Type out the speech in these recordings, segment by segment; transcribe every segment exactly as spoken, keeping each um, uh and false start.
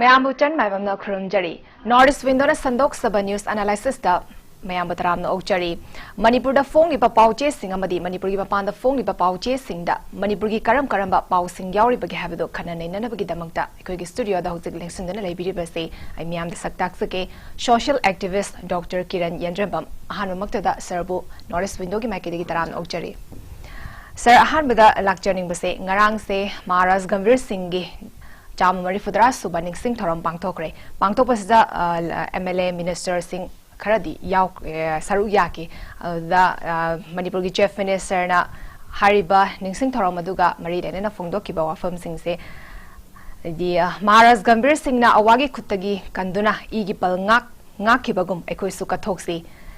ꯃꯌꯥꯝꯕꯨ ꯆꯟ ꯃꯥꯏꯕꯝꯅ ꯈꯨꯔꯨꯝꯖꯔꯤ꯫ North East Windowꯅ ꯁꯟꯗꯣꯛꯆꯕ news analysisꯇ ꯃꯌꯥꯝꯕꯨ ꯇꯔꯥꯝꯅ ꯑꯣꯛꯆꯔꯤ꯫ ꯃꯅꯤꯄꯨꯔꯗ ꯐꯣꯡꯂꯤꯕ ꯄꯥꯎꯆꯦꯁꯤꯡ ꯑꯃꯗꯤ ꯃꯅꯤꯄꯨꯔꯒꯤ ꯃꯄꯥꯟꯗ ꯐꯣꯡꯂꯤꯕ ꯄꯥꯎꯆꯦꯁꯤꯡꯗ ꯃꯅꯤꯄꯨꯔꯒꯤ ꯀꯔꯝ ꯀꯔꯝꯕ ꯄꯥꯎꯁꯤꯡ ꯌꯥꯎꯔꯤꯕꯒꯤ ꯍꯥꯏꯕꯗꯨ ꯈꯟꯅ ꯅꯩꯅꯅꯕꯒꯤꯗꯃꯛꯇ ꯑꯩꯈꯣꯏꯒꯤ studioꯗ ꯍꯧꯖꯤꯛ ꯂꯦꯡꯁꯤꯟꯗꯨꯅ ꯂꯩꯕꯤꯔꯤꯕꯁꯤ ꯑꯩ ꯃꯤꯌꯥꯝꯗ ꯁꯛ ꯇꯥꯛꯆꯒꯦ꯫ Social activist Doctor Kiran ꯌꯦꯟꯗ꯭ꯔꯦꯝꯕꯝ, ꯑꯍꯥꯟꯕꯃꯛꯇꯗ sirꯕꯨ North East Windowꯒꯤ ꯃꯥꯏꯀꯩꯗꯒꯤ ꯇꯔꯥꯝꯅ ꯑꯣꯛꯆꯔꯤ꯫ Sir, ꯑꯍꯥꯟꯕꯗ ꯂꯥꯛꯆꯅꯤꯡꯕꯁꯦ, ꯉꯔꯥꯡꯁꯦ ꯃꯍꯥꯔꯥꯖ ꯒꯝꯚꯤꯔ ꯁꯤꯡꯒꯤ ꯆꯥꯝꯃ ꯃꯔꯤꯐꯨ ꯇꯔꯥ ꯁꯨꯕ ꯅꯤꯡꯁꯤꯡ ꯊꯧꯔꯝ ꯄꯥꯡꯊꯣꯛꯈ꯭ꯔꯦ꯫ ꯄꯥꯡꯊꯣꯛꯄꯁꯤꯗ, ꯑ, MLA ministerꯁꯤꯡ ꯈꯔꯗꯤ ꯌꯥꯎ-, ꯑ, ꯁꯔꯨꯛ ꯌꯥꯈꯤ꯫ ꯑꯗꯨꯗ, ꯑ, ꯃꯅꯤꯄꯨꯔꯒꯤ Chief Ministerꯅ ꯍꯥꯏꯔꯤꯕ ꯅꯤꯡꯁꯤꯡ ꯊꯧꯔꯝ ꯑꯗꯨꯒ ꯃꯔꯤ ꯂꯩꯅꯅ ꯐꯣꯡꯗꯣꯛꯈꯤꯕ ꯋꯥꯐꯝꯁꯤꯡꯁꯦ, ꯍꯥꯏꯗꯤ, ꯑ, ꯃꯍꯥꯔꯥꯖ ꯒꯝꯚꯤꯔ ꯁꯤꯡꯅ ꯑꯋꯥꯒꯤ ꯈꯨꯠꯇꯒꯤ ꯀꯟꯗꯨꯅ ꯏꯒꯤ ꯄꯜ ꯉꯥꯛ ꯉꯥꯛꯈꯤꯕꯒꯨꯝ ꯑꯩꯈꯣꯏꯁꯨ ꯀꯠꯊꯣꯛꯁꯤ꯫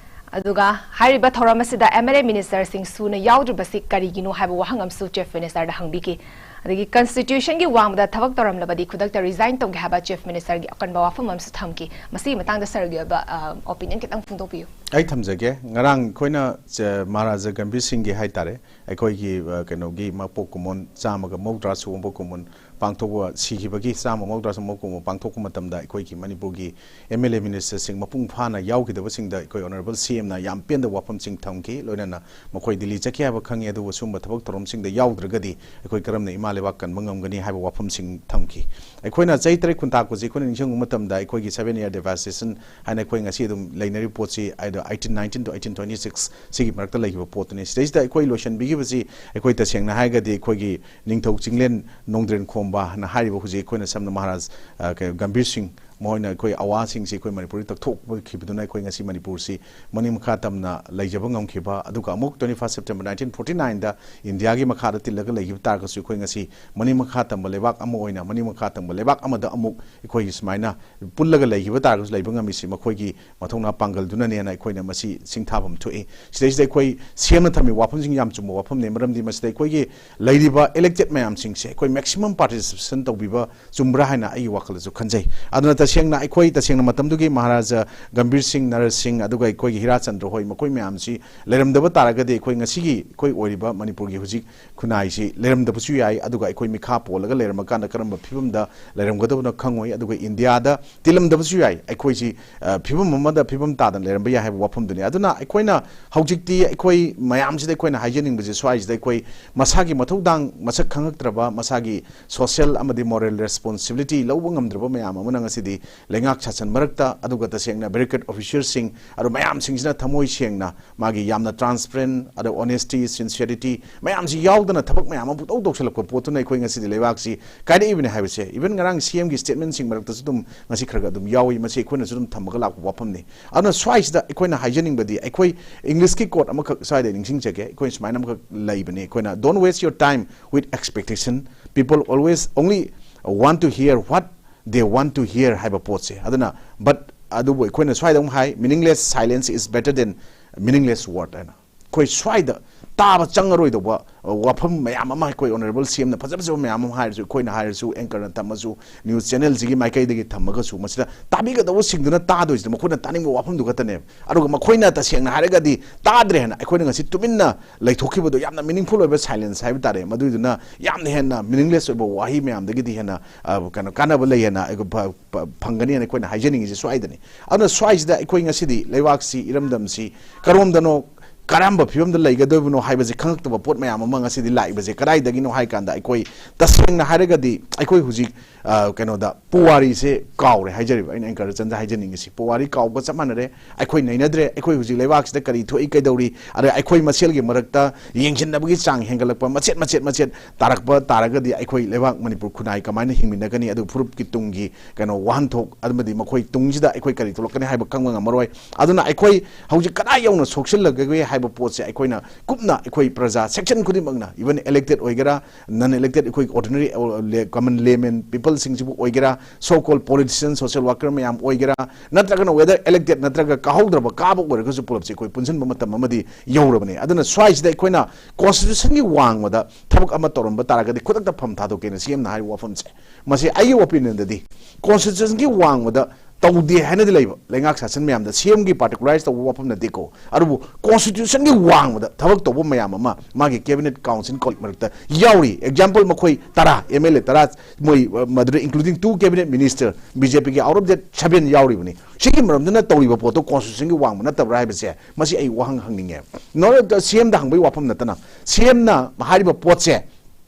ꯑꯗꯨꯒ ꯍꯥꯏꯔꯤꯕ ꯊꯧꯔꯝ ꯑꯁꯤꯗ MLA ministerꯁꯤꯡ ꯁꯨꯅ ꯌꯥꯎꯗ꯭ꯔꯤꯕꯁꯤ ꯀꯔꯤꯒꯤꯅꯣ ꯍꯥꯏꯕ ꯋꯥꯍꯪ ꯑꯃꯁꯨ Chief Ministerꯗ ꯍꯪꯕꯤꯈꯤ꯫ ꯑꯗꯒꯤ Constitutionꯒꯤ ꯋꯥꯡꯃꯗ ꯊꯕꯛ ꯇꯧꯔꯝꯂꯕꯗꯤ ꯈꯨꯗꯛꯇ resign ꯇꯧꯒꯦ ꯍꯥꯏꯕ Chief Ministerꯒꯤ ꯑꯀꯟꯕ ꯋꯥꯐꯝ ꯑꯃꯁꯨ ꯊꯝꯈꯤ꯫ ꯃꯁꯤꯒꯤ ꯃꯇꯥꯡꯗ sirꯒꯤ ꯑꯣꯏꯕ, ꯑ, opinion ꯈꯤꯇꯪ ꯐꯣꯡꯗꯣꯛꯄꯤꯌꯨ꯫ ꯑꯩ ꯊꯝꯖꯒꯦ꯫ ꯉꯔꯥꯡ ꯑꯩꯈꯣꯏꯅ, ꯆ-, ꯃꯍꯥꯔꯥꯖꯥ ꯒꯝꯚꯤꯔ ꯁꯤꯡꯒꯤ ꯍꯥꯏꯇꯥꯔꯦ, ꯑꯩꯈꯣꯏꯒꯤ, ꯑ, ꯀꯩꯅꯣꯒꯤ ꯃꯄꯣꯛ ꯀꯨꯝꯑꯣꯟ ꯆꯥꯝꯃꯒ ꯃꯧꯗ꯭ꯔꯥ ꯁꯨꯕ ꯃꯄꯣꯛ ꯀꯨꯝꯑꯣꯟ ꯄꯥꯡꯊꯣꯛꯄ, ꯁꯤꯈꯤꯕꯒꯤ ꯆꯥꯝꯃ ꯃꯧꯗ꯭ꯔꯥ ꯁꯨꯕ ꯃꯄꯣꯛ ꯀꯨꯝꯑꯣꯟ ꯄꯥꯡꯊꯣꯛꯄ ꯃꯇꯝꯗ ꯑꯩꯈꯣꯏꯒꯤ ꯃꯅꯤꯄꯨꯔꯒꯤ MLA ministerꯁꯤꯡ ꯃꯄꯨꯡ ꯐꯥꯅ ꯌꯥꯎꯈꯤꯗꯕꯁꯤꯡꯗ ꯑꯩꯈꯣꯏ Honourable CMꯅ ꯌꯥꯝ ꯄꯦꯟꯗꯕ ꯋꯥꯐꯝꯁꯤꯡ ꯊꯝꯈꯤ꯫ ꯂꯣꯏꯅꯅ ꯃꯈꯣꯏ ꯗꯤꯜꯂꯤ ꯆꯠꯈꯤ ꯍꯥꯏꯕ ꯈꯪꯉꯤ, ꯑꯗꯨꯕꯨ ꯁꯨꯝꯕ ꯊꯕꯛ ꯊꯧꯔꯝꯁꯤꯡꯗ ꯌꯥꯎꯗ꯭ꯔꯒꯗꯤ ꯑꯩꯈꯣꯏ ꯀꯔꯝꯅ ꯏꯃꯥ ꯂꯩꯕꯥꯛ ꯀꯟꯕ ꯉꯝꯒꯅꯤ ꯍꯥꯏꯕ ꯋꯥꯐꯝꯁꯤꯡ ꯊꯝꯈꯤ꯫ ꯑꯩꯈꯣꯏꯅ ꯆꯍꯤ ꯇꯔꯦꯠ ꯈꯨꯟꯇꯥꯛꯄꯁꯤ ꯑꯩꯈꯣꯏꯅ ꯅꯤꯡꯁꯤꯡꯕ ꯃꯇꯝꯗ ꯑꯩꯈꯣꯏꯒꯤ seven year devastation ꯍꯥꯏꯅ ꯑꯩꯈꯣꯏ ꯉꯁꯤ ꯑꯗꯨꯝ ꯂꯩꯅꯔꯤꯕ ꯄꯣꯠꯁꯤ, ꯍꯥꯏꯗꯣ eighteen nineteen to eighteen twenty six ꯁꯤꯒꯤ ꯃꯔꯛꯇ ꯂꯩꯈꯤꯕ ꯄꯣꯠꯇꯨꯅꯤ꯫ ꯁꯤꯗꯩꯁꯤꯗ ꯑꯩꯈꯣꯏ ꯂꯣꯏꯁꯤꯟꯕꯤꯈꯤꯕꯁꯤ, ꯑꯩꯈꯣꯏ ꯇꯁꯦꯡꯅ ꯍꯥꯏꯔꯒꯗꯤ ꯑꯩꯈꯣꯏꯒꯤ ꯅꯤꯡꯊꯧ ꯆꯤꯡꯂꯦꯟ ꯅꯣꯡꯗ꯭ꯔꯦꯟ ꯈꯣꯝꯕ ꯍꯥꯏꯅ ꯍꯥꯏꯔꯤꯕ ꯍꯧꯖꯤꯛ ꯑꯩꯈꯣꯏꯅ ꯁꯝꯅ ꯃꯍꯥꯔꯥꯖ, ꯑ, ꯀꯩ-, ꯒꯝꯚꯤꯔ ꯁꯤꯡ, ꯃꯈꯣꯏꯅ ꯑꯩꯈꯣꯏ ꯑꯋꯥꯁꯤꯡꯁꯤ ꯑꯩꯈꯣꯏ ꯃꯅꯤꯄꯨꯔꯗ ꯇꯛꯊꯣꯛꯄꯤꯈꯤꯕꯗꯨꯅ ꯑꯩꯈꯣꯏ ꯉꯁꯤ ꯃꯅꯤꯄꯨꯔꯁꯤ ꯃꯅꯤꯡ ꯃꯈꯥ ꯇꯝꯅ ꯂꯩꯖꯕ ꯉꯝꯈꯤꯕ, ꯑꯗꯨꯒ ꯑꯃꯨꯛ twenty first September nineteen forty nineꯗ ꯏꯟꯗꯤꯌꯥꯒꯤ ꯃꯈꯥꯗ ꯇꯤꯜꯂꯒ ꯂꯩꯈꯤꯕ ꯇꯥꯔꯒꯁꯨ ꯑꯩꯈꯣꯏ ꯉꯁꯤ ꯃꯅꯤꯡ ꯃꯈꯥ ꯇꯝꯕ ꯂꯩꯕꯥꯛ ꯑꯃ ꯑꯣꯏꯅ, ꯃꯅꯤꯡ ꯃꯈꯥ ꯇꯝꯕ ꯂꯩꯕꯥꯛ ꯑꯃꯗ ꯑꯃꯨꯛ ꯑꯩꯈꯣꯏꯒꯤ ꯁꯨꯃꯥꯏꯅ ꯄꯨꯜꯂꯒ ꯂꯩꯈꯤꯕ ꯇꯥꯔꯒꯁꯨ ꯂꯩꯕ ꯉꯝꯃꯤꯁꯤ ꯃꯈꯣꯏꯒꯤ ꯃꯊꯧꯅꯥ ꯄꯥꯡꯒꯜꯗꯨꯅꯅꯦꯅ ꯑꯩꯈꯣꯏꯅ ꯃꯁꯤ ꯁꯤꯡꯊꯥꯐꯝ ꯊꯣꯛꯏ꯫ ꯁꯤꯗꯩꯁꯤꯗ ꯑꯩꯈꯣꯏ CMꯅ ꯊꯝꯃꯤꯕ ꯋꯥꯐꯝꯁꯤꯡ ꯌꯥꯝ ꯆꯨꯝꯕ ꯋꯥꯐꯝꯅꯤ, ꯃꯔꯝꯗꯤ ꯃꯁꯤꯗ ꯑꯩꯈꯣꯏꯒꯤ ꯂꯩꯔꯤꯕ elected ꯃꯌꯥꯝꯁꯤꯡꯁꯦ ꯑꯩꯈꯣꯏ maximum participation ꯇꯧꯕꯤꯕ ꯆꯨꯝꯕ꯭ꯔꯥ ꯍꯥꯏꯅ ꯑꯩꯒꯤ ꯋꯥꯈꯜꯗꯁꯨ ꯈꯟꯖꯩ꯫ ꯑꯗꯨꯅ ꯇꯁꯦꯡꯅ ꯇꯁꯦꯡꯅ ꯑꯩꯈꯣꯏ, ꯇꯁꯦꯡꯅ ꯃꯇꯝꯗꯨꯒꯤ ꯃꯍꯥꯔꯥꯖꯥ ꯒꯝꯚꯤꯔ ꯁꯤꯡ, ꯅꯔ ꯁꯤꯡ, ꯑꯗꯨꯒ ꯑꯩꯈꯣꯏꯒꯤ ꯍꯤꯔꯥ ꯆꯟꯗ꯭ꯔ ꯍꯣꯏ, ꯃꯈꯣꯏ ꯃꯌꯥꯝꯁꯤ ꯂꯩꯔꯝꯗꯕ ꯇꯥꯔꯒꯗꯤ ꯑꯩꯈꯣꯏ ꯉꯁꯤꯒꯤ ꯑꯩꯈꯣꯏ ꯑꯣꯏꯔꯤꯕ ꯃꯅꯤꯄꯨꯔꯒꯤ ꯍꯧꯖꯤꯛ ꯈꯨꯟꯅꯥꯏꯁꯤ ꯂꯩꯔꯝꯗꯕꯁꯨ ꯌꯥꯏ꯫ ꯑꯗꯨꯒ ꯑꯩꯈꯣꯏ ꯃꯤꯈꯥ ꯄꯣꯜꯂꯒ ꯂꯩꯔꯝꯃꯀꯥꯟꯗ ꯀꯔꯝꯕ ꯐꯤꯕꯝꯗ ꯂꯩꯔꯝꯒꯗꯕꯅꯣ ꯈꯪꯉꯣꯏ꯫ ꯑꯗꯨꯒ ꯏꯟꯗꯤꯌꯥꯗ ꯇꯤꯜꯂꯝꯗꯕꯁꯨ ꯌꯥꯏ꯫ ꯑꯩꯈꯣꯏꯁꯤ, ꯑ, ꯐꯤꯕꯝ ꯑꯃꯗ ꯐꯤꯕꯝ ꯇꯥꯗꯅ ꯂꯩꯔꯝꯕ ꯌꯥꯏ ꯍꯥꯏꯕ ꯋꯥꯐꯝꯗꯨꯅꯤ꯫ ꯑꯗꯨꯅ ꯑꯩꯈꯣꯏꯅ ꯍꯧꯖꯤꯛꯇꯤ ꯑꯩꯈꯣꯏ ꯃꯌꯥꯝꯁꯤꯗ ꯑꯩꯈꯣꯏꯅ ꯍꯥꯏꯖꯅꯤꯡꯕꯁꯦ, ꯁ꯭ꯋꯥꯏꯁꯤꯗ ꯑꯩꯈꯣꯏ ꯃꯁꯥꯒꯤ ꯃꯊꯧꯗꯥꯡ ꯃꯁꯛ ꯈꯪꯉꯛꯇ꯭ꯔꯕ, ꯃꯁꯥꯒꯤ social ꯑꯃꯗꯤ moral responsibility ꯂꯧꯕ ꯉꯝꯗ꯭ꯔꯕ ꯃꯌꯥꯝ ꯑꯃꯅ ꯉꯁꯤꯗꯤ ꯂꯩꯉꯥꯛ ꯁꯥꯁꯟ ꯃꯔꯛꯇ, ꯑꯗꯨꯒ ꯇꯁꯦꯡꯅ barricade officerꯁꯤꯡ, ꯑꯗꯨ ꯃꯌꯥꯝꯁꯤꯡꯁꯤꯅ ꯊꯃꯣꯏ ꯁꯦꯡꯅ ꯃꯥꯒꯤ ꯌꯥꯝꯅ transparent, ꯑꯗ honesty, sincerity ꯃꯌꯥꯝꯁꯤ ꯌꯥꯎꯗꯅ ꯊꯕꯛ ꯃꯌꯥꯝ ꯑꯃ ꯄꯨꯡꯇꯧ ꯇꯧꯁꯜꯂꯛꯄ ꯄꯣꯠꯇꯨꯅ ꯑꯩꯈꯣꯏ ꯉꯁꯤꯗꯤ ꯂꯩꯕꯥꯛꯁꯤ ꯀꯥꯏꯔꯛꯏꯕꯅꯤ ꯍꯥꯏꯕꯁꯦ, even ꯉꯔꯥꯡ CMꯒꯤ statementꯁꯤꯡ ꯃꯔꯛꯇꯁꯨ ꯑꯗꯨꯝ ꯉꯁꯤ ꯈꯔ ꯈꯔ ꯑꯗꯨꯝ ꯌꯥꯎꯏ꯫ ꯃꯁꯤ ꯑꯩꯈꯣꯏꯅꯁꯨ ꯑꯗꯨꯝ ꯊꯝꯃꯒ ꯂꯥꯛꯄ ꯋꯥꯐꯝꯅꯤ꯫ ꯑꯗꯨꯅ ꯁ꯭ꯋꯥꯏꯁꯤꯗ ꯑꯩꯈꯣꯏꯅ ꯍꯥꯏꯖꯅꯤꯡꯕꯗꯤ, ꯑꯩꯈꯣꯏ Englishꯀꯤ quote ꯑꯃꯈꯛ ꯁ꯭ꯋꯥꯏꯗ ꯅꯤꯡꯁꯤꯡꯖꯒꯦ꯫ ꯑꯩꯈꯣꯏ ꯁꯨꯃꯥꯏꯅ ꯑꯃꯈꯛ ꯂꯩꯕꯅꯤ, ꯑꯩꯈꯣꯏꯅ "Don't waste your time with expectation, people always only want to hear what they want to hear" ꯍꯥꯏꯕ ꯄꯣꯠꯁꯦ꯫ ꯑꯗꯨꯅ, but ꯑꯗꯨꯕꯨ ꯑꯩꯈꯣꯏꯅ ꯁ꯭ꯋꯥꯏꯗ ꯑꯃꯨꯛ ꯍꯥꯏ, "Meaningless silence is better than meaningless word" ꯍꯥꯏꯅ꯫ ꯑꯩꯈꯣꯏ ꯁ꯭ꯋꯥꯏꯗ ꯇꯥꯕ ꯆꯪꯉꯔꯣꯏꯗꯧꯕ, ꯑ, ꯋꯥꯐꯝ ꯃꯌꯥꯝ ꯑꯃ ꯑꯩꯈꯣꯏ honourable CMꯅ ꯐꯖ ꯐꯖꯕ ꯃꯌꯥꯝ ꯑꯃ ꯍꯥꯏꯔꯁꯨ, ꯑꯩꯈꯣꯏꯅ ꯍꯥꯏꯔꯁꯨ, anchorꯅ ꯊꯝꯃꯁꯨ, news channelꯁꯤꯒꯤ ꯃꯥꯏꯀꯩꯗꯒꯤ ꯊꯝꯃꯒꯁꯨ, ꯃꯁꯤꯗ ꯇꯥꯕꯤꯒꯗꯧꯕꯁꯤꯡꯗꯨꯅ ꯇꯥꯗꯣꯏꯁꯤꯗꯤ ꯃꯈꯣꯏꯅ ꯇꯥꯅꯤꯡꯕ ꯋꯥꯐꯝꯗꯨ ꯈꯛꯇꯅꯦꯕ꯫ ꯑꯗꯨꯒ ꯃꯈꯣꯏꯅ ꯇꯁꯦꯡꯅ ꯍꯥꯏꯔꯒꯗꯤ ꯇꯥꯗ꯭ꯔꯦ ꯍꯥꯏꯅ ꯑꯩꯈꯣꯏꯅ ꯉꯁꯤ ꯇꯨꯃꯤꯟꯅ ꯂꯩꯊꯣꯛꯈꯤꯕꯗꯣ, ꯌꯥꯝꯅ meaningful ꯑꯣꯏꯕ silence ꯍꯥꯏꯕ ꯇꯥꯔꯦ, ꯃꯗꯨꯏꯗꯨꯅ ꯌꯥꯝꯅ ꯍꯦꯟꯅ meaningless ꯑꯣꯏꯕ ꯋꯥꯍꯩ ꯃꯌꯥꯝꯗꯒꯤꯗꯤ ꯍꯦꯟꯅ, ꯑ, ꯀꯩꯅꯣ, ꯀꯥꯟꯅꯕ ꯂꯩ ꯍꯥꯏꯅ ꯑꯩꯈꯣꯏ ꯐ-, ꯐ-, ꯐꯪꯒꯅꯤ ꯍꯥꯏꯅ ꯑꯩꯈꯣꯏꯅ ꯍꯥꯏꯖꯅꯤꯡꯉꯤꯁꯦ ꯁ꯭ꯋꯥꯏꯗꯅꯤ꯫ ꯑꯗꯨꯅ ꯁ꯭ꯋꯥꯏꯁꯤꯗ ꯑꯩꯈꯣꯏ ꯉꯁꯤꯗꯤ ꯂꯩꯕꯥꯛꯁꯤ, ꯏꯔꯝꯗꯝꯁꯤ ꯀꯔꯣꯝꯗꯅꯣ, ꯀꯔꯝꯕ ꯐꯤꯕꯝꯗ ꯂꯩꯒꯗꯣꯏꯕꯅꯣ ꯍꯥꯏꯕꯁꯤ ꯈꯪꯉꯛꯇꯕ ꯄꯣꯠ ꯃꯌꯥꯝ ꯑꯃ ꯉꯁꯤꯗꯤ ꯂꯥꯛꯏꯕꯁꯦ ꯀꯗꯥꯏꯗꯒꯤꯅꯣ ꯍꯥꯏ ꯀꯥꯟꯗ, ꯑꯩꯈꯣꯏ ꯇꯁꯦꯡꯅ ꯍꯥꯏꯔꯒꯗꯤ ꯑꯩꯈꯣꯏ ꯍꯧꯖꯤꯛ, ꯑ, ꯀꯩꯅꯣꯗ, ꯄꯨꯋꯥꯔꯤꯁꯦ ꯀꯥꯎꯔꯦ ꯍꯥꯏꯖꯔꯤꯕ ꯑꯩꯅ anchor ꯆꯟꯗ ꯍꯥꯏꯖꯅꯤꯡꯉꯤꯁꯤ꯫ ꯄꯨꯋꯥꯔꯤ ꯀꯥꯎꯕ ꯆꯞ ꯃꯥꯟꯅꯔꯦ꯫ ꯑꯩꯈꯣꯏ ꯅꯩꯅꯗ꯭ꯔꯦ꯫ ꯑꯩꯈꯣꯏ ꯍꯧꯖꯤꯛ ꯂꯩꯕꯥꯛꯁꯤꯗ ꯀꯔꯤ ꯊꯣꯛꯏ, ꯀꯩꯗꯧꯔꯤ, ꯑꯗ ꯑꯩꯈꯣꯏ ꯃꯁꯦꯜꯒꯤ ꯃꯔꯛꯇ ꯌꯦꯡꯁꯤꯟꯅꯕꯒꯤ ꯆꯥꯡ ꯍꯦꯟꯒꯠꯂꯛꯄ, ꯃꯆꯦꯠ ꯃꯆꯦꯠ ꯃꯆꯦꯠ ꯇꯥꯔꯛꯄ ꯇꯥꯔꯒꯗꯤ ꯑꯩꯈꯣꯏ ꯂꯩꯕꯥꯛ ꯃꯅꯤꯄꯨꯔ ꯈꯨꯟꯅꯥꯏ ꯀꯃꯥꯏꯅ ꯍꯤꯡꯃꯤꯟꯅꯒꯅꯤ? ꯑꯗꯨ ꯐꯨꯔꯨꯞꯀꯤ ꯇꯨꯡꯒꯤ ꯀꯩꯅꯣ ꯋꯥꯍꯟꯊꯣꯛ ꯑꯃꯗꯤ ꯃꯈꯣꯏ ꯇꯨꯡꯁꯤꯗ ꯑꯩꯈꯣꯏ ꯀꯔꯤ ꯊꯣꯛꯂꯛꯀꯅꯤ ꯍꯥꯏꯕ ꯈꯪꯕ ꯉꯝꯃꯔꯣꯏ꯫ ꯑꯗꯨꯅ ꯑꯩꯈꯣꯏ ꯍꯧꯖꯤꯛ ꯀꯗꯥꯏ ꯌꯧꯅ ꯁꯣꯛꯆꯤꯜꯂꯒꯦ ꯍꯥꯏꯕ ꯄꯣꯠꯁꯦ ꯑꯩꯈꯣꯏꯅ ꯀꯨꯞꯅ ꯑꯩꯈꯣꯏ ꯄ꯭ꯔꯖꯥ section ꯈꯨꯗꯤꯡꯃꯛꯅ, even elected ꯑꯣꯏꯒꯦꯔꯥ, non elected, ꯑꯩꯈꯣꯏ ordinary, ꯑ, le-, common layman people ꯁꯤꯡꯁꯤꯕꯨ ꯑꯣꯏꯒꯦꯔꯥ, so called politician, social worker ꯃꯌꯥꯝ ꯑꯣꯏꯒꯦꯔꯥ, ꯅꯠꯇ꯭ꯔꯒꯅ whether elected ꯅꯠꯇ꯭ꯔꯒ ꯀꯥꯍꯧꯗ꯭ꯔꯕ, ꯀꯥꯕ ꯑꯣꯏꯔꯒꯁꯨ ꯄꯨꯂꯞꯁꯦ ꯑꯩꯈꯣꯏ ꯄꯨꯟꯁꯤꯟꯕ ꯃꯇꯝ ꯑꯃꯗꯤ ꯌꯧꯔꯕꯅꯤ꯫ ꯑꯗꯨꯅ ꯁ꯭ꯋꯥꯏꯁꯤꯗ ꯑꯩꯈꯣꯏꯅ constitution ꯒꯤ ꯋꯥꯡꯃꯗ ꯊꯕꯛ ꯑꯃ ꯇꯧꯔꯝꯕ ꯇꯥꯔꯒꯗꯤ ꯈꯨꯗꯛꯇ ꯐꯝ ꯊꯥꯗꯣꯛꯀꯦꯅ C M ꯅ ꯍꯥꯏꯔꯤꯕ ꯋꯥꯐꯝꯁꯦ, ꯃꯁꯤ ꯑꯩꯒꯤ opinion ꯗꯗꯤ constitution ꯒꯤ ꯋꯥꯡꯃꯗ ꯇꯧꯗꯦ ꯍꯥꯏꯅꯗꯤ ꯂꯩꯕ, ꯂꯩꯉꯥꯛ ꯁꯥꯁꯟ ꯃꯌꯥꯝꯗ C M ꯒꯤ particularise ꯇꯧꯕ ꯋꯥꯐꯝ ꯅꯠꯇꯦꯀꯣ꯫ ꯑꯗꯨꯕꯨ constitution ꯒꯤ ꯋꯥꯡꯃꯗ ꯊꯕꯛ ꯇꯧꯕ ꯃꯌꯥꯝ ꯑꯃ ꯃꯥꯒꯤ cabinet council colleague ꯃꯔꯛꯇ ꯌꯥꯎꯔꯤ꯫ Example, ꯃꯈꯣꯏ ꯇꯔꯥ, M L A ꯇꯔꯥ, ꯃꯣꯏ, ꯑ, ꯃꯗꯨꯗ including two cabinet minister, B J P ꯒꯤ out of that seven ꯌꯥꯎꯔꯤꯕꯅꯤ꯫ ꯁꯤꯒꯤ ꯃꯔꯝꯗꯅ ꯇꯧꯔꯤꯕ ꯄꯣꯠꯇꯣ constitution ꯒꯤ ꯋꯥꯡꯃ ꯅꯠꯇꯕ꯭ꯔꯥ ꯍꯥꯏꯕꯁꯦ, ꯃꯁꯤ ꯑꯩ ꯋꯥꯍꯪ ꯍꯪꯅꯤꯡꯉꯦ꯫ ꯅꯣꯔ-, C M ꯗ ꯍꯪꯕꯒꯤ ꯋꯥꯐꯝ ꯅꯠꯇꯅ, C M ꯅ ꯍꯥꯏꯔꯤꯕ ꯄꯣꯠꯁꯦ